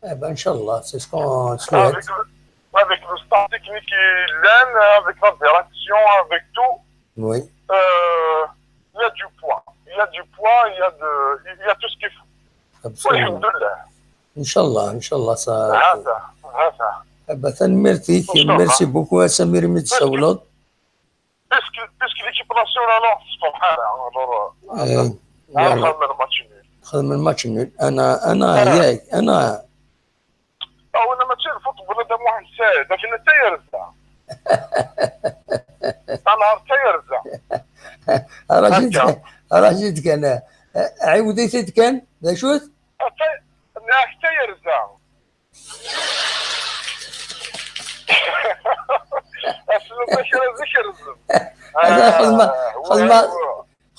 Eh ben, inchallah, c'est ce qu'on souhaite. Avec le, avec le staff technique et l'Inde, avec la direction, avec tout. Oui. Euh, il y a du poids. Il y a du poids, il y a de, il y a tout ce qu'il faut. Absolument. Alhamdulillah. Inchallah, inchallah, ça. Hada, hada. Eh ben, tanemmirt-ik, inchallah. Merci beaucoup, a Samir, imi d-tsawleḍ. Parce que, parce que l'équipe nationale, alors, c'est pas mal, hein, alors, euh, eh, voilà. Xedmen match nul. Xedmen match nul. Ana, ana, ah, yak, ana. Ah, wala mačči d football, a Dda Muḥend Saɛid, akken d tayerza. Tanhart d tayerza. Rajid, akka. Rajid kan, eh, ɛiwed-it-id kan, d acu-t? Akka, nniɣ-ak d tayerza. Aslum d akrez, akrez. Ata xedma, ah, xedma,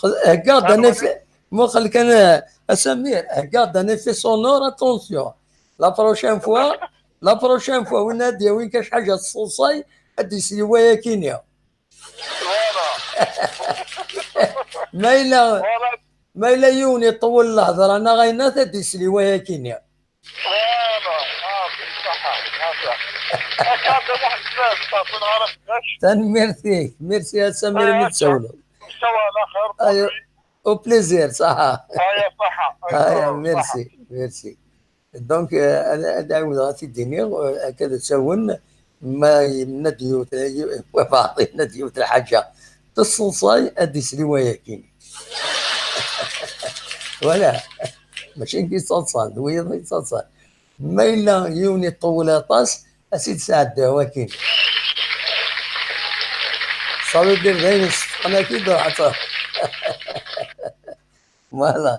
xed-, heggaɣ-d anafi-, muqel kan, eh, a Samir, heggaɣ-d un effet sonore, attention. La prochaine fois, la prochaine fois, win ad d-yawin kac ḥaǧa teṣṣeḍṣay, ad d-isli wayakini. Voilà. Ma yella, voilà, ma yella yiwen iṭewwel lehḍra neɣ ayen, ad d-isli wayakini. Voilà. Ah, صح. هذا. هذا واحد الناس تعطينا على فلاش. Tanemmirt-ik. Merci a Samir, imi d-tsawleḍ. Nessaw ɛla xir. Ayo, au plaisir, ṣaḥa. Aya, ṣaḥa. Aya, merci, merci. Donc, euh, ad, ad ɛiwdeɣ ad t-id-iniɣ, euh, akka d asawen, ma yenna-d yiwet, y-, yenna-d yiwet lḥaǧa, teṣṣeḍṣay, ad d-isli wayakini. Voilà. Mačči nekk i yettaḍsan, d wiyaḍ i yettaḍsan. Ma yella yiwen iṭewwel aṭas, ad t-id-sɛeddaɣ akkin. Ça veut dire d ayen iṣeffqen akkin, d raḥet. Voilà.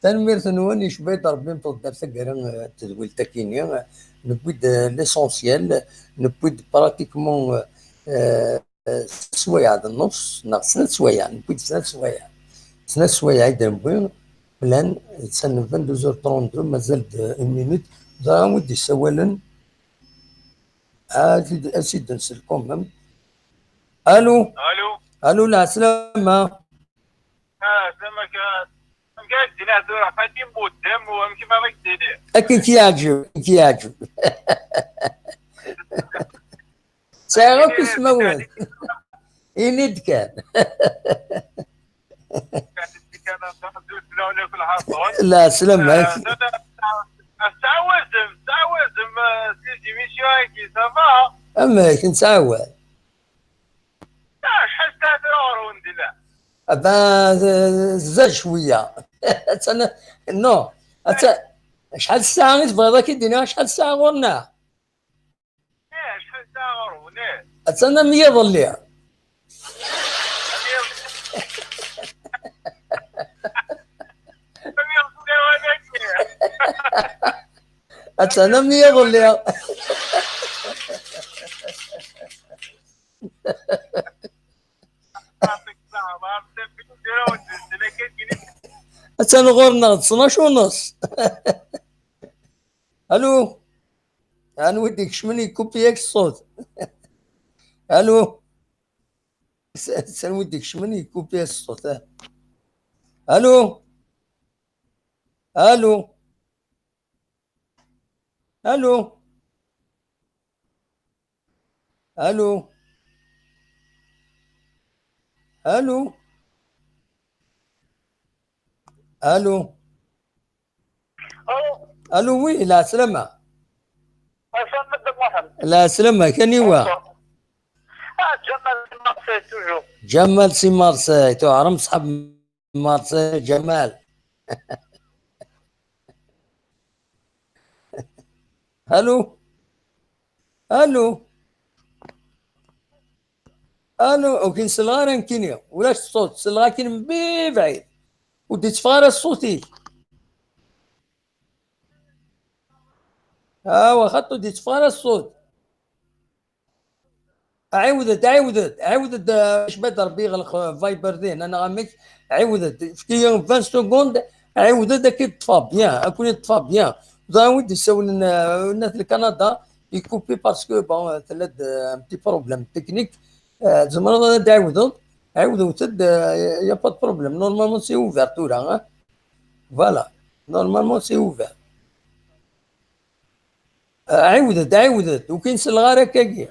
Tanemmirt-nwen, icba-d Rebbi n taddart taggara, eh, n tedwilt akkin-nni. Newwi-d, eh, l'essentiel, newwi-d pratiquement, eh, eh, sswayeɛ d nnefs, neɣ snat sswayeɛ, newwi-d snat sswayeɛ. Snat sswayeɛ i d-newwi, plan, atan vingt-deux heures trente-deux, mazal-d une minute. Ẓriɣ wi d-yessawalen. Ad t-id-, ad t-id-nsel quand même. Allô? Allô? Allô, lɛeslama. Ah, amek ara k-iniɣ tura, xaṭi n wuddem, u amek ara k-d-iniɣ? Akken k-yeɛǧeb, akken k-yeɛǧeb. Sɛiɣ akk ismawen. Ini-d kan. Lɛeslama. Tettɛawazem, tettɛawazem, eh, si les émissions-agi, ça va? Amek, nettɛawad. Ah, acḥal ssaɛa tura ɣur-wen dinna? Ah ben, eh, zdat cwiya. Attan, non, attan, acḥal ssaɛa i tebɣiḍ ad k-id-iniɣ acḥal ssaɛa ɣur-neɣ? Eh, acḥal ssaɛa ɣur-wen, eh? Attan am yiḍelli. Am yiḍelli. Am yiḍelli wala-k. Attan am yiḍelli. Attan ɣur-neɣ d ttnac u nneṣ. Allô? Anwa i d-ikecmen yekkupi-yak ṣṣut? Allô? S-, s-, anwa i d-ikecmen yekkupi-yak ṣṣut, ah? Allô? Allô? Allô? Allô? Allô? Allô? Allô? Allô, oui, la salama. Mohamed. La salama, kaniwa? Ah, Jamal de Marseille, toujours. Jamal, c'est Marseille. Tu as Marseille, Jamal. Allô? Allô? Allô? Ur k-in-selleɣ ara nekkini. Ulac ṣṣut, selleɣ-ak-in mebɛid. Ur d-itteffeɣ ara ṣṣut-ik. Awa, xaṭi ur d-itteffeɣ ara ṣṣut. Ɛiwed-d, ɛiwed-d, ɛiwed-d, ah, acba d Ṛebbi yeɣleq, ah, Viber din, neɣ amek? Ɛiwed-d, efk-iyi vingt secondes, ɛiwed-d, ad k-id-ṭṭfeɣ bien, ad ken-id-ṭṭfeɣ bien. Ẓer wid d-isawlen, ah, nna Kanada, ikupi parce que, bon, tella-d, ah, un petit problème technique. Ah, tzemreḍ ad d-ɛiwdeḍ, ɛiwdet-d, ah, y a pas de problème. Normalement, c'est ouvert tura, hein. Voilà. Normalement, c'est ouvert. Ɛiwdet-d, ɛiwdet-d. Ur k-in-selleɣ ara akkagi.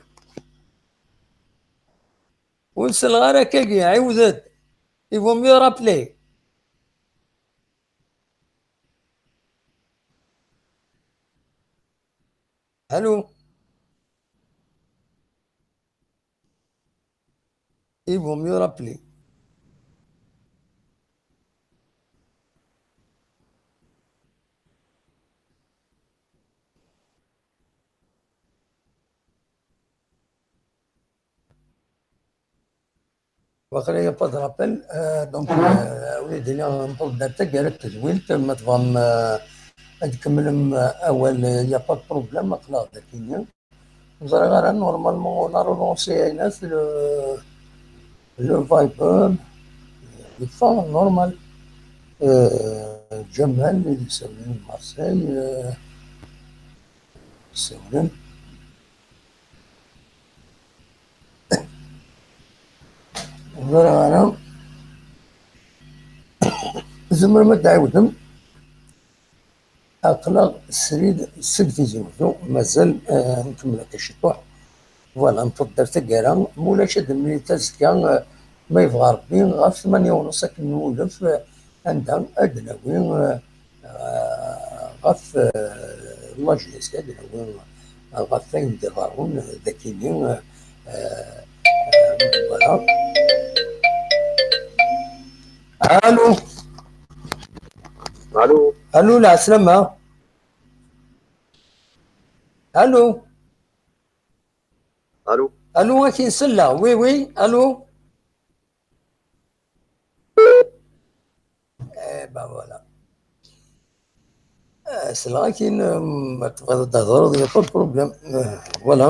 Ur n-selleɣ ara akkagi. Ɛiwdet-d. Il vaut mieux rappeler. Allô? Il vaut mieux rappeler. Waqila y a pas de rappel, euh, donc, euh, oui, déjà, on peut dater, garrett tedwilt, ma tebɣam, euh, ad tkemmlem, euh, awal, euh, y a pas de problème, aql-aɣ dagi. Ur ẓriɣ ara, normalement, on a relancé Aïnas, le, le Viber, il est pas normal. Euh, Jamal, il est sur Marseille, euh, c'est vrai. Ur ẓriɣ ara. Tzemrem ad d-tɛiwdem. Aql-aɣ srid seg Tizi Wezzu, mazal, eh, nkemmel akka ciṭuḥ. Voilà, nfeḍ-d ar taggara, ma ulac ad nemlil azekka, eh, ma yebɣa Rebbi, ɣef tmanya u nneṣ akken nwulef, eh, anda ad d-nawi, eh, eh, ɣef, eh, la J S, ad d-nawi, eh, ɣef wayen d-iḍerrun, eh, dakini, eh, eh, eh, voilà. Allô? Allô? Allô, la salama. Allô? Allô? Allô, ad k-in-selleɣ. Oui, oui, allô? Eh ben voilà. Eh, selleɣ-ak-in, eh, ma tebɣiḍ ad d-thedreḍ, y a pas de problème. Eh, voilà.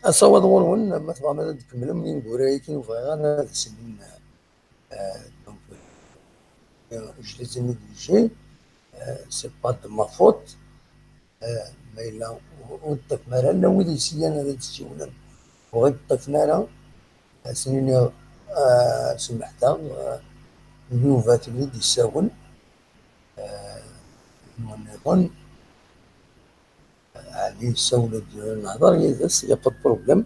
Asawaḍ ɣur-wen, ma tebɣam ad d-tkemmlem ineggura-agi, ur bɣiɣ ara ad as-inin, eh, donc, eh, je les ai négligés, eh, c'est pas de ma faute. Eh, ma yella ur, ur d-ṭṭifen ara, llan wid yessigan ad d-ssiwlen, ur ɣ-id-ṭṭifen ara, ad sen-iniɣ, eh, semmeḥt-aɣ, eh, Yuba tili d-issawel, eh, nniḍen, Ɛli yessawel-d, nehder yid-s, y a pas de problème.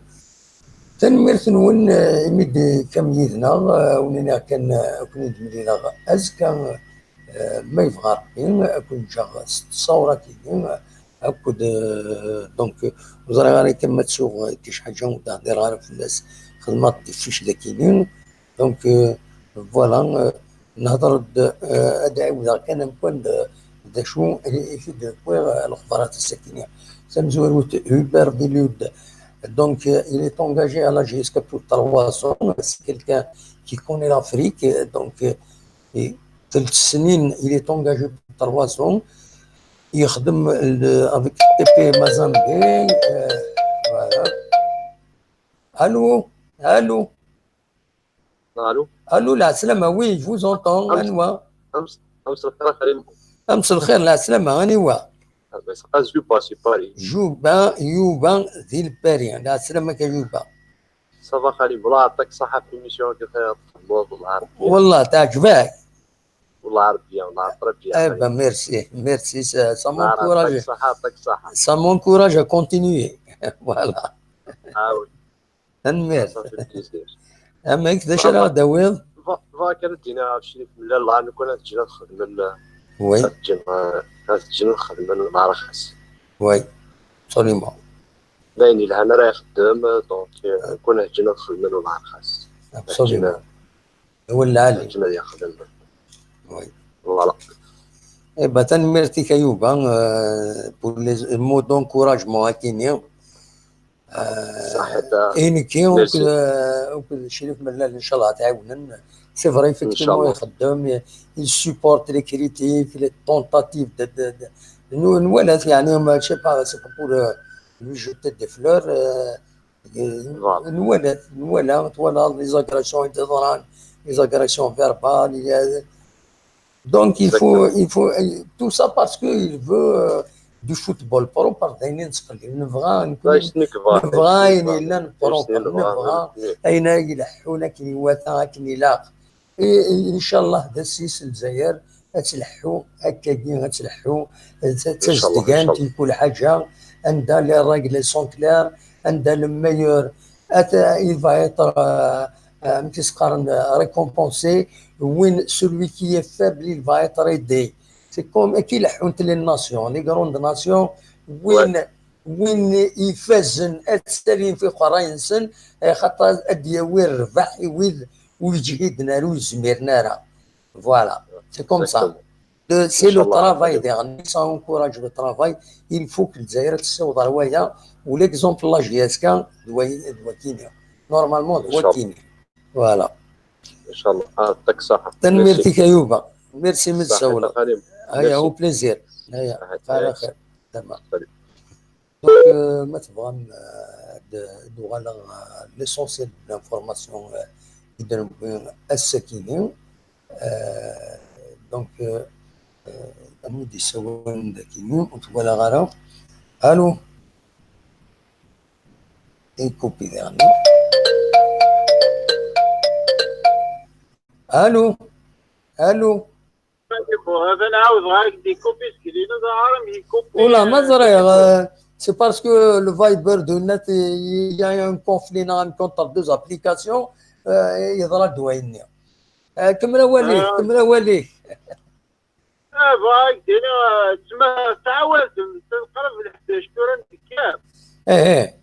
Tanemmirt-nwen, eh, imi d-tekkam yid-neɣ, eh, wen-iniɣ kan, eh, ad ken-id-mlileɣ azekka, eh, ma yebɣa Rebbi, ad ken-ǧǧeɣ s ttṣawrat-agi, eh, akked, eh, donc, ur ẓriɣ ara kan ma ttuɣ, eh, tic ḥaǧa ur d-hdireɣ ara fell-as, xedmeɣ-d des fiches dakini. Donc, euh, voilà, euh, nehder-d, euh, ad ɛiwdeɣ kan amkan d, d acu i, i t-id-wwiɣ, euh, lexbarat ass-akini. Tamezwarut, Hubert Bilud, donc, euh, il est engagé à la J S K pour trois ans. C'est quelqu'un qui connaît l'Afrique, euh, donc, euh, et tel snin, il est engagé pour trois ans. Yexdem le, avec T P Mazembe, euh, voilà. Allô? Allô? Allô? Allô, la salama, oui, je vous entends. Am-, anwa? Am-, amsel xir a Xali. Amsel xir, la salama, anwa? Ah, ben, c'est pas Juba, c'est Paris. Juba, Yuba, di Lpari, la salama ka Juba. Ça va, Xali, والله يعطيك الصحة في l'émission كي تخدموها بالعربية. والله تعجبك. والله عربية، والله عربية. Eh ben, merci, merci, ça, ça m'encourage. صحة، يعطيك الصحة. Ça m'encourage à continuer. Voilà. Ah oui. Tanemmirt. Ça fait plaisir. Amek, d acu ara ɣ-d-tawiḍ? Bɣa kan ad d-iniɣ ɣef Crif Mellal, llan nekk ad ǧǧen ad xedmen, Oui, ad ǧǧen, ad ǧǧen ad xedmen lbarxas. Oui, absolument. D ayen yelhan ara ixeddem, donc, euh, kun ad ǧǧen ad xedmen lbarxas. Absolument. Wala Ali. Ǧǧen ad yaxdem. Oui. Voilà. Eh ben, tanemmirt-ik a Yuba, euh, pour les mots d'encouragement akini. Saḥit. I nekki Merci. Akked, euh, akked Crif Mellal, inchallah, ad t-ɛiwnen. C'est vrai, effectivement, Inchallah. Ixeddem, il supporte les critiques, les tentatives de, de, de, nous, nwala-t, يعني, je sais pas, c'est pas pour, euh, lui jeter des fleurs, euh, Voilà. Nwala, nwala, twala les agressions i d-yeḍran, les agressions verbales, il y a, donc il faut, Exactement. Il faut, tout ça parce qu'il veut, euh, du football propre, d ayen i nettqellib. Nebɣa, D acu nekk bɣiɣ, nebɣa d acu ayen nekk yellan bɣiɣ, d acu propre, nekk bɣiɣ, nebɣa d acu nekk. Ayen ay ileḥḥun akken iwata, akken ilaq. I, i, inchallah, d ass-is Lezzayer, ad tleḥḥu, akkagi ad tleḥḥu, d tazdegant Inchallah. I kul ḥaǧa, anda les règles sont claires, anda le meilleur, at-, il va être, euh, euh, amek i s-qqaren, euh, récompensé, win, celui qui est faible, il va être aidé. C'est comme, akka i leḥḥunt les nations, les grandes nations, win, win ifazen, ad ttalin fi uqerray-nsen, eh, xaṭer ad d-yawi rrbeḥ i wid ur ǧhiden ara, ur zmiren ara. Voilà, c'est comme ça. Exactement. De, c'est le Inchallah. Travail, dernier, ça encourage le travail. Il faut que Lezzayer tessiweḍ ar waya, u l'exemple la J S K, d wa-, d wakini. Normalement, d Inchallah. Wakini. Voilà. Inchallah. Ah, يعطيك الصحة. Tanemmirt-ik a Yuba. Merci, صحة mzawla. خليل. Aya, Merci. au plaisir. Aya, صحة على خليل. خير. Tamam. Salut. Donc, euh, ma tebɣam, euh, ad nuɣal ɣer l'essentiel de l'information, euh, i d-newwi ass-akini. Euh, donc, euh, euh, am wi d-yessawalen dagini, ur t-walaɣ ara. Allô? Ikupi daɣen. Allô? Allô? هذا نعاود غاك دي كوبي سكرين، هذا عارم يكوبي. Ula ma ẓriɣ, euh, c'est parce que le Viber de net, il y a un conflit entre deux applications, euh, yeḍra-d wayenni. Euh, kemmel awal-ik, Ah. Kemmel awal-ik. Ah, بغاك دينا، تسمى تعاود، تقرب ل حداش تورا نتكلم. Eh, eh.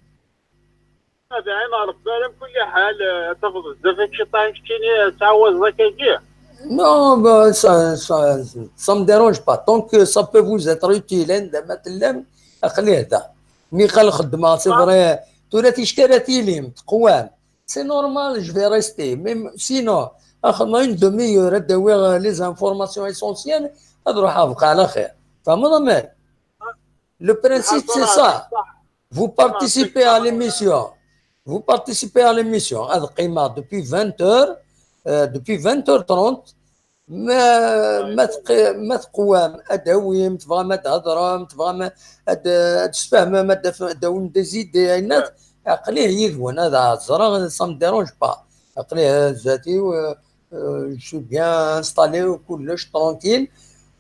هذا عين ربي على كل حال، آه، تفضل بزاف هادشي طايح كتشيني، تعاود ذاك يجي. Non, bah, ça, ça, ça me dérange pas. Tant que ça peut vous être utile, hein, de mettre l'âme, خليه هذا. مي قال خدمة، c'est vrai. Tura ticki ara tilim, teqwam. C'est normal, je vais rester. Mais sinon, axedmeɣ une demi-heure, ad d-awiɣ, euh, les informations essentielles, ad ruḥeɣ bqa ɛla xir. Tfehmeḍ amek? Le principe, c'est ça. Vous participez à l'émission. Vous participez à l'émission. Ad qqimeɣ depuis vingt heures, euh, depuis vingt heures trente. Ma, ma teq-, ma teqwam, ad d-awim, tebɣam ad d-hedrem, tebɣam ad, ad d-tesfehmem, ad d-af-, ad d-awim des idées, ayen, aql-i yid-wen, ad ẓreɣ, ça me dérange pas. Aql-i zdat-iw, euh, euh, je suis bien installé, kullec tranquille.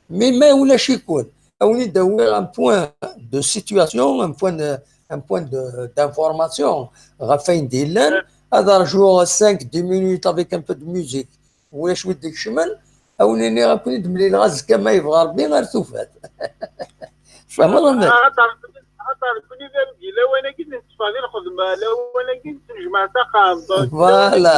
Mais ma ulac-iken, ad wen-id-awiɣ un point de situation, un point de, un point de, d'information ɣef wayen d-yellan, ad rjuɣ cinq, dix minutes avec un peu de musique. Ulac wi d-ikecmen, ad wen-iniɣ ad ken-id-mlileɣ azekka ma yebɣa Rebbi ar tufat. Tfehmeḍ amek? Xaṭer, xaṭer nekni d amgi, lawan-agi netteffeɣ di lxedma, lawan-agi nettnejmaɛ taqaɛet. Voilà.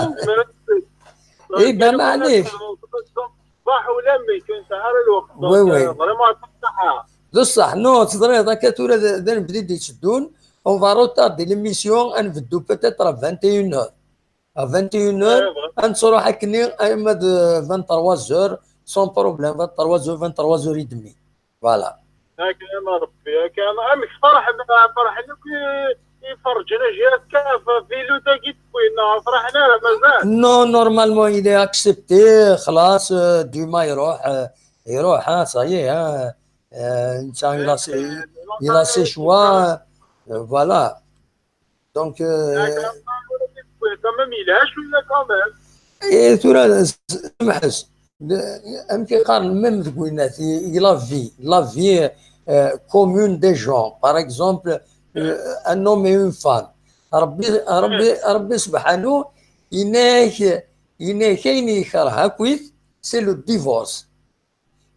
Eh ben, maɛlic. Ṣṣbeḥ ulamek, ur nesɛi ara lweqt. Oui, oui. Vraiment, yeɛṭik ṣṣeḥḥa. D ṣṣeḥ, non, teẓriḍ, akka tura d, d anebdi d-itteddun, on va retarder l'émission, ad nbeddu peut-être à vingt et une heures. À vingt et une heures, ad nettruḥ akkenni arma d vingt-trois heures, sans problème, vingt-trois heures, vingt-trois heures et demie. Voilà. هاك انا ربي، هاك انا امك فرحنا، فرحنا كي يفرجنا جهاز كاف في لو تاكي تكوين، فرحنا مازال. Non, normalement, il est accepté. خلاص, euh, demain, يروح, euh, يروح, hein, ça y est, hein. Euh, il a, il a ses choix. Euh, voilà. Donc, euh, quand même, il a joué quand même. Et tura, سمحس. Amek i qqaren même deg winat, i la vie, la vie, euh, commune des gens, par exemple, euh, un homme et une femme. Rebbi, Rebbi, Rebbi subḥanu, yenna-yak, yenna-yak ayen yekreh akkit, c'est le divorce.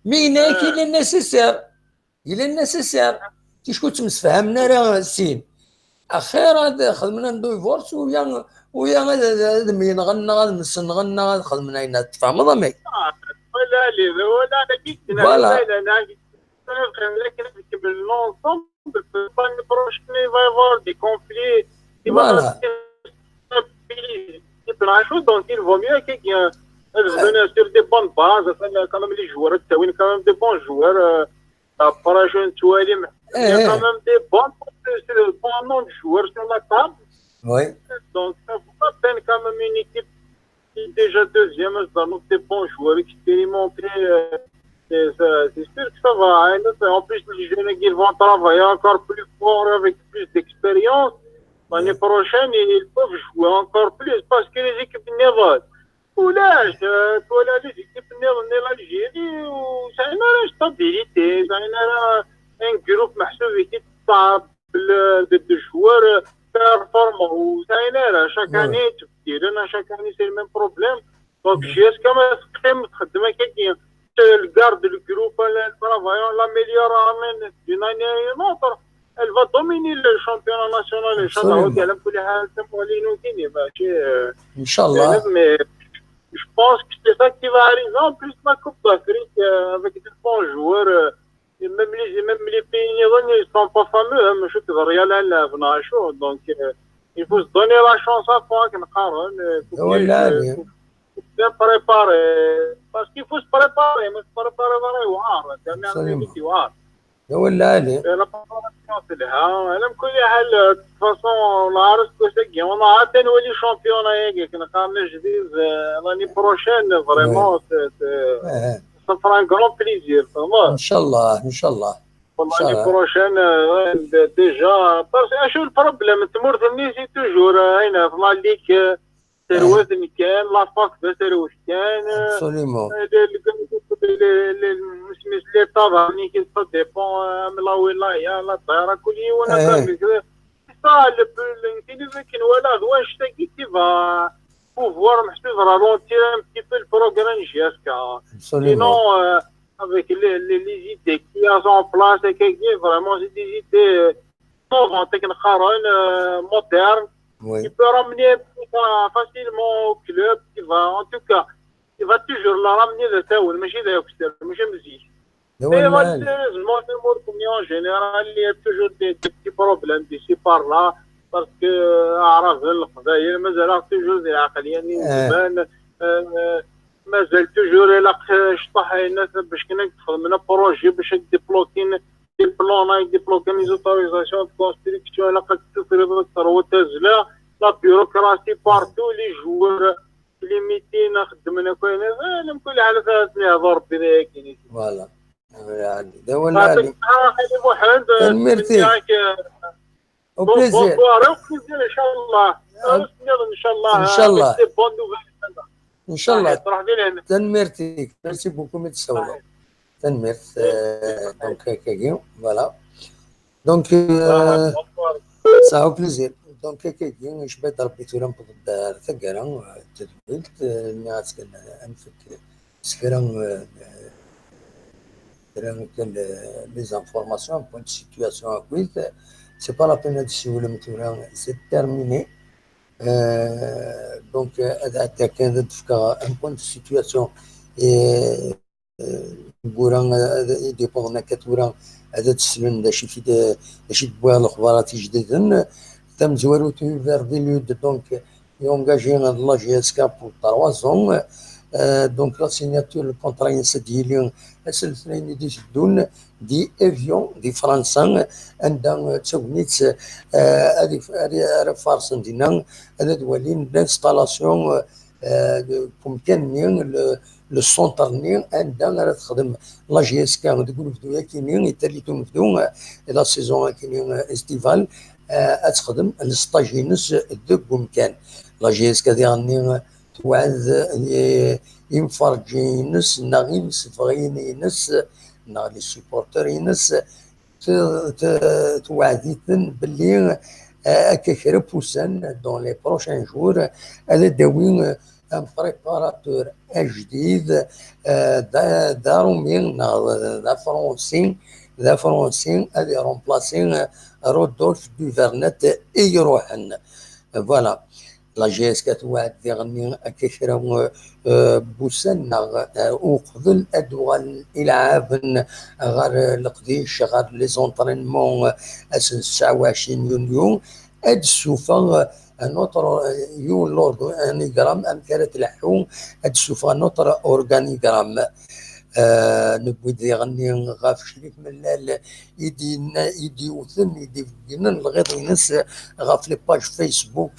Mi yenna-yak il est nécessaire, il est nécessaire. Ticku ur ttemsefhamen ara sin. Axir ad xedmen un divorce, uya, uya ad, ad, ad myenɣen neɣ ad msenɣen neɣ ad xedmen ayen, ad tfehmeḍ amek? Voilà. Voilà, les, voilà, la guide, voilà. L'année prochaine, il va y avoir des conflits. Il va y avoir des, donc il vaut mieux qu'il y ait, euh, sur des bonnes bases, quand même les joueurs, quand même des bons joueurs, euh, après, je ne suis pas, il y a quand même des bons, des bons noms de joueurs sur la table. Oui. Donc, ça vaut la peine quand même une équipe qui est déjà deuxième, ça donne des bons joueurs expérimentés. Euh, et ça, c'est sûr que ça va, hein. En plus, les jeunes, ils vont travailler encore plus fort avec plus d'expérience. L'année prochaine, ils peuvent jouer encore plus parce que les équipes nerveuses. ولاش، آه، ولا les équipes نيض نيض الجيري وسعينا راه stabilité، سعينا راه un groupe محسوب يتي تصعب ضد الجوار performant، وسعينا راه chaque année تبديل، انا chaque année c'est le même problème. Donc جي اس كما تقيم تخدم هكاك، le garde le groupe، le travail، l'améliorer d'une année à une autre. Elle va dominer le championnat national, إن شاء الله. على كل حال، تموالين وكيني، ماشي، آه، إن شاء الله. Mais je pense que c'est ça qui va arriver. En plus, la Coupe d'Afrique, euh, avec des bons joueurs, euh, et même les, même les pays, ils sont pas fameux, hein, mais je te regarde là, là, venant à chaud. Donc, euh, il faut se donner la chance à fond, كنقارن، euh, faut bien, euh, faut bien préparer. Parce qu'il faut se préparer, mais se préparer, voilà, يوعر. Absolument. يا ولا علي. La préparation تلها. على كل حال، de toute façon، la ريسك ساكي، on a atteint le championnat, ياك، كنقارن جديد، euh, l'année prochaine, vraiment, c'est, c'est, ça fera un grand plaisir, فهمت؟ إن شاء الله، إن شاء الله. L'année prochaine, euh, déjà, parce que شو le problème؟ تمورت ني c'est toujours، euh، هنا في la ligue، euh، ثروات كان، la face ثروات كان، absolument. آه، ال-، ال-، ال-، ال-، سميت لي طابع، ملي كي ça dépend، آه، من la wilaya، la دائرة، كل يوم أنا فاهم كذا. Ça، le plus، يمكن إذا كان ولا هو نشتكي كيف pouvoir محسوب ralentir un petit peu le progrès de جي اس كا. Absolument. Sinon, euh, avec les, les, les idées qu'il y a en place, et que vraiment, c'est des idées, euh, innovantes, euh, modernes. Oui. Il peut ramener un petit peu facilement au club, qui va, en tout cas, il va toujours la ramener de ça, oui, mais j'ai des obstacles, mais je me dis. Et malheureusement, en général, il y a toujours des, des petits problèmes d'ici par là, parce que, euh, أعراض القبائل، مازال toujours des العقلية اللي من زمان، آه، مازال toujours إلا شطح الناس باش كنا نخدم projet باش ديبلوكين des plans، ديبلوكين les autorisations de construction، إلا قد تفرض الثروة تازلة، la bureaucratie partout، les joueurs limité، نخدم أنا كاين، آه، من كل حالة ثلاثة يهضر ربي ذاك يعني. Voilà. هذا ولا يعطيك الصحة خالي محمد، آه، تنميرتي. نتمنى لك، آه، au plaisir. Bonne soirée، au plaisir إن شاء الله. آه. إن شاء الله. إن شاء الله. Avec des bonnes nouvelles إن شاء الله. صحيح، تروح فين هنا؟ تنميرتي. Merci beaucoup، متسوى. صحيح. تنميرت، آه، donc هكاكي، voilà. Donc، آه، صح، au plaisir. Donc هكاكي، نجبد ربي ثورة نفض الدار ثقرة، آه، تدويلت، آه، ناس كان أنفك سكرة، آه، كان، آه، les informations، point de situation أكويت، c'est pas la peine de suivre le tour، c'est terminé. Euh, donc, euh, هذا حتى كان تفكر un point de situation، آه، آه، كورة، آه، يديبوغ هناك كورة، هذا تسلم، لا شي في، لا شي تبوها الأخبارات جديدة. تم زوارو تو فير دي لود، donc، يونغاجي لا جي اس كا pour trois ans. آه، donc la signature le contrat ينسد يلي أسل اثنين دي سدون دي افيون دي فرنسا، عندها تسوبنيت، آه، هذه، هذه، هذه فارس دينا، هذا دوالين l'installation، آه، كوم كان ني، ل-، للسونتر ني، عندها راه تخدم لا جي اس كا، دوك نبدو ياكيني، يتالي تو نبدو، آه، لا سيزون ياكيني، آه، استيفال، آه، تخدم الستاج ينس دوك كوم كان. لا جي اس كا ديالني، آه، tewɛed i-, imferǧiyen-ines neɣ imsebɣiyen-ines neɣ les supporters-ines, t-, t-, tewɛed-iten belli, eh, akka kra n wussan, dans les prochains jours, ad d-tawi, eh, un préparateur ajdid, eh, d a-, d aṛumi neɣ d afṛansi, d afṛansi ad iremplasi, eh, Rodolphe Duvernet i iṛuḥen. Voilà. La J S K tewɛed diɣenni akka kra, eh, n wussan neɣ, eh, uqbel ad d-uɣalen ilɛaben ɣer leqdic, ɣer les entraînements, eh, ass n tesɛa u ɛecrin yunyu, ad d-ssufeɣ, eh, un autre, eh, yiwen l'organigramme, amek ara tleḥḥu, ad d-ssufeɣ un autre organigramme. Eh, newwi-d diɣenni ɣef Crif Mellal i d-yenna, i d-yewten, i d-ibeggnen lɣiḍ-ines ɣef les pages Facebook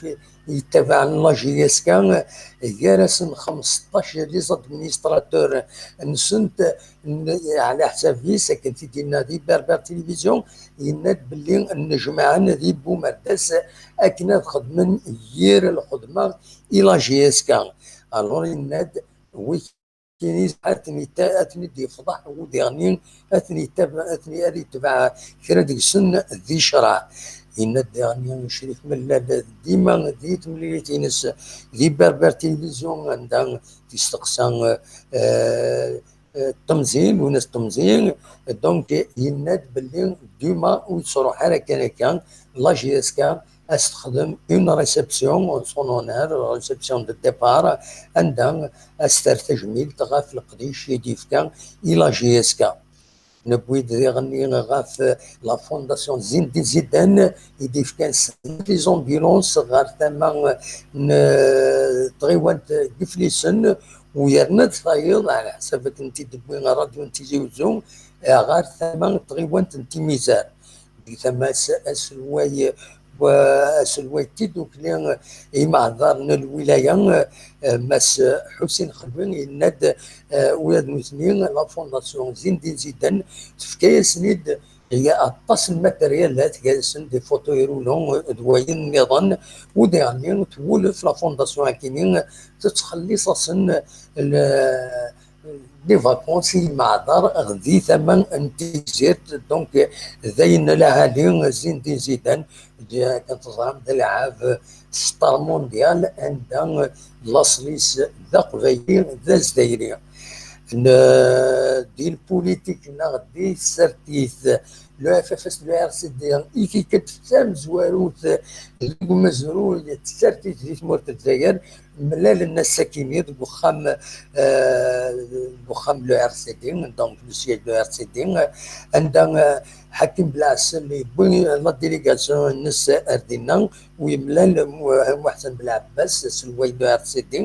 yettabaɛen la J S K, gar-asen xmesṭac les administrateurs-nsent, n-, ɛla ḥsab-is, akken t-id-yenna di Berbère Télévision, yenna-d belli nnejmaɛen di Bumerdas akken ad xedmen yir lxedma i la J S K. Alors yenna-d, wi kini ad ten-ita-, ad ten-id-yefḍeḥ udiɣ-nni, ad ten-ita-, ad ten-, ad itbeɛ kra deg-sen di ccreɛ. Yenna-d diɣenni Crif Mellal dima di temlilit-ines di Berbère Télévision, anda t-isteqsa, eh, eh, Temzil, Lwennas Temzil, donc yenna-d belli dima ur yettruḥ ara kan akka, la J S K ad s-texdem une réception en son honneur, réception de départ, anda ad s-terr tajmilt ɣef leqdic i d-yefka i la J S K. Newwi-d diɣenni ɣef la fondation Zinedine Zidane i d-yefkan snat les ambulances ɣer tama n, eh, tɣiwant n Yiflisen, u yerna-d tayeḍ, ɛla ḥsab akken t-id-tewwi ṛṛadyu n Tizi Uzzu, eh, ɣer tama n tɣiwant n Timizar. Di tama-s, aselway, wa-, aselway n tidukli, eh, imeɛdar n lwilaya, eh, Mass Ḥusin Xelwi, yenna-d, eh, ula d nutni, la fondation Zinedine Zidane, tefka-yasen-id aṭas n matériel, tga-yasen des fauteuils roulants, eh, d wayen nniḍen, u diɣenni twulef la fondation akini, tettxelliṣ-asen le-, les vacances i imeɛdar di tama n Tigzirt. Donc, d ayen lɛali, Zinedine Zidane, d, akken teẓram, d alɛab star mondial, anda laṣel-is d aqbayli, d azdayri. N-, di lpulitik neɣ di tsertit, le F F S, le R C D, i tikkelt tamezwarut deg umezruy n tsertit di tmurt n Lezzayer, mlalen ass-akini deg uxxam, eh, deg uxxam le R C D, donc le siège de R C D, anda, eh, Ḥakim Belɛsel yewwi la délégation-nnes ar dinna, u yemlal Mu-, Muḥsen Belɛebbas, aselway de R C D,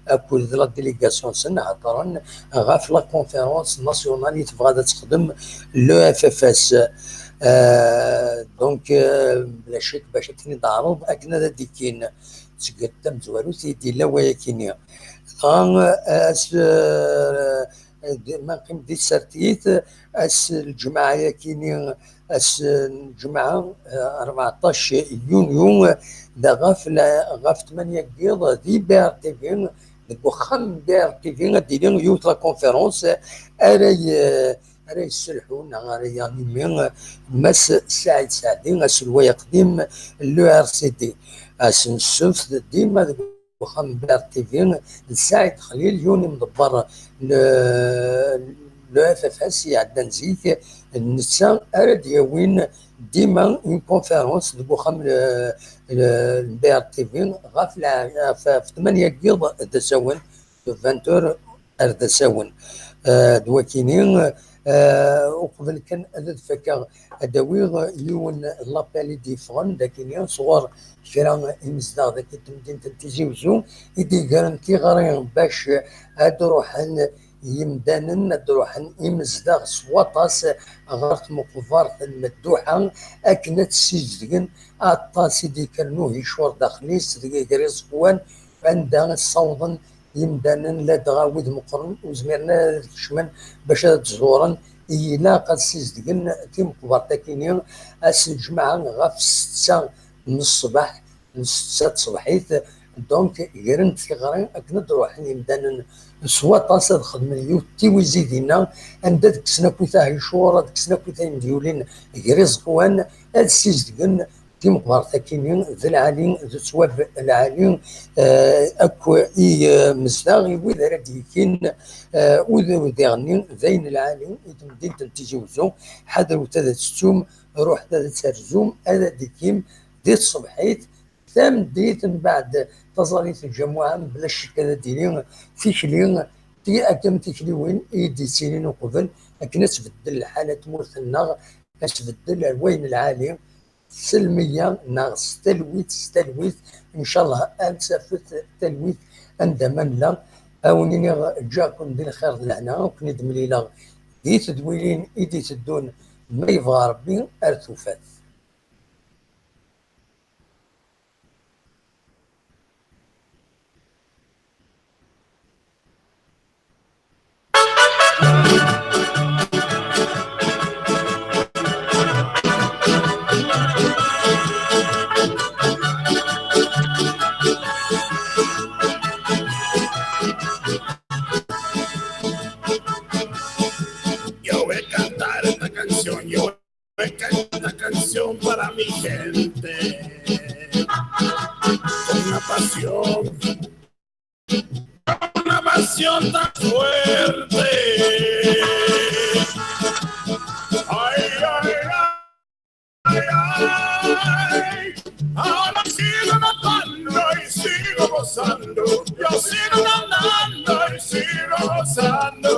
akked la délégation-nsen, heddren ɣef la conférence nationale i tebɣa ad texdem le F F S. Euh, donc, euh, bla ccek, bac ad ten-id-teɛreḍ akken ad d-ikkin seg tamezwarut i d-yella wayakini. Dɣa, euh, as-, euh, d-, ma neqqim di tsertit, ass n lǧemɛa-yakini, ass n lǧemɛa, eh, rbeɛṭac yunyu, eh, da ɣef la-, ɣef tmanya n yiḍ di B R T V, deg uxxam n B R T V, ad d-tili yiwet la conférence ara y-, ara yesselḥu neɣ ara yanimi, eh, Mass Saɛid Saɛdi, aselway aqdim n l'U R C D. Ass n ssebt, dima deg uxxam n B R T V, d Saɛid Xlil, yiwen imḍebber n, n le F F S iɛeddan zik, d netta ara d-yawin dima une conférence deg uxxam n, n, n B R T V ɣef lɛ-, ɣef, ɣef tmanya n yiḍ d asawen, de vingt heures ar d asawen. Eh, d wakini, eh, uqbel kan ad d-fakkeɣ, ad d-awiɣ yiwen n l'appel i d-yeffɣen d akini sɣur kra imezdaɣ dagi n temdint n Tizi Uzzu i d-igren tiɣri bac ad d-ruḥen yimdanen, ad d-ruḥen imezdaɣ s waṭas ɣer tmeqbert n Medduḥa akken ad ssizdgen aṭas i d-yekkren uhicur daxel-is deg gar iẓekwan anda ssawḍen yimdanen, ladɣa wid meqqren, ur zmiren ara ad kecmen bac ad ẓuren. Ilaq ad ssizdgen timeqbert-akini ass n lǧemɛa ɣef ssetta n ṣṣbeḥ, n ssetta tṣebḥit, Donc, gren-d tiɣri akken ad d-ruḥen yimdanen s waṭas ad xedmen yiwet n tiwizi dinna, anda ad kksen akk aɛicuṛ, ad kksen akk ayen d-yulin gar iẓekwan, ad ssizdgen timeqbert-akini d lɛali, d ttwab lɛali, eh, akk i, eh, mezdaɣ, i wid ara d-yekin, eh, ud-, diɣenni d ayen lɛali i temdint n Tizi Uzzu. Ḥadret ad tettum, ruḥet ad terzum, ad d-ikim di tṣebḥit, tameddit, mbeɛd taẓallit n lǧamuɛa, mebla ccek ad d-tili tikli, ti-, akken tikliwin i d-yettilin uqbel, akken ad tbeddel lḥala n tmurt-nneɣ, ad tbeddel ar wayen lɛali, s lmeyya neɣ s talwit, s talwit, ncallah ad tafet talwit anda ma nella. Ad wen-iniɣ ǧǧiɣ-ken di lxir d lehna, ad ken-id-mlileɣ di tedwilin i d-iteddun, ma yebɣa Rebbi, ar tufat. Yo voy a cantar esta canción, yo voy a cantar esta canción para mi gente. Con una pasión, una pasión tan fuerte. Ay, ay, ay, ay. Ahora sigo nadando y sigo gozando. Yo sigo nadando y sigo gozando.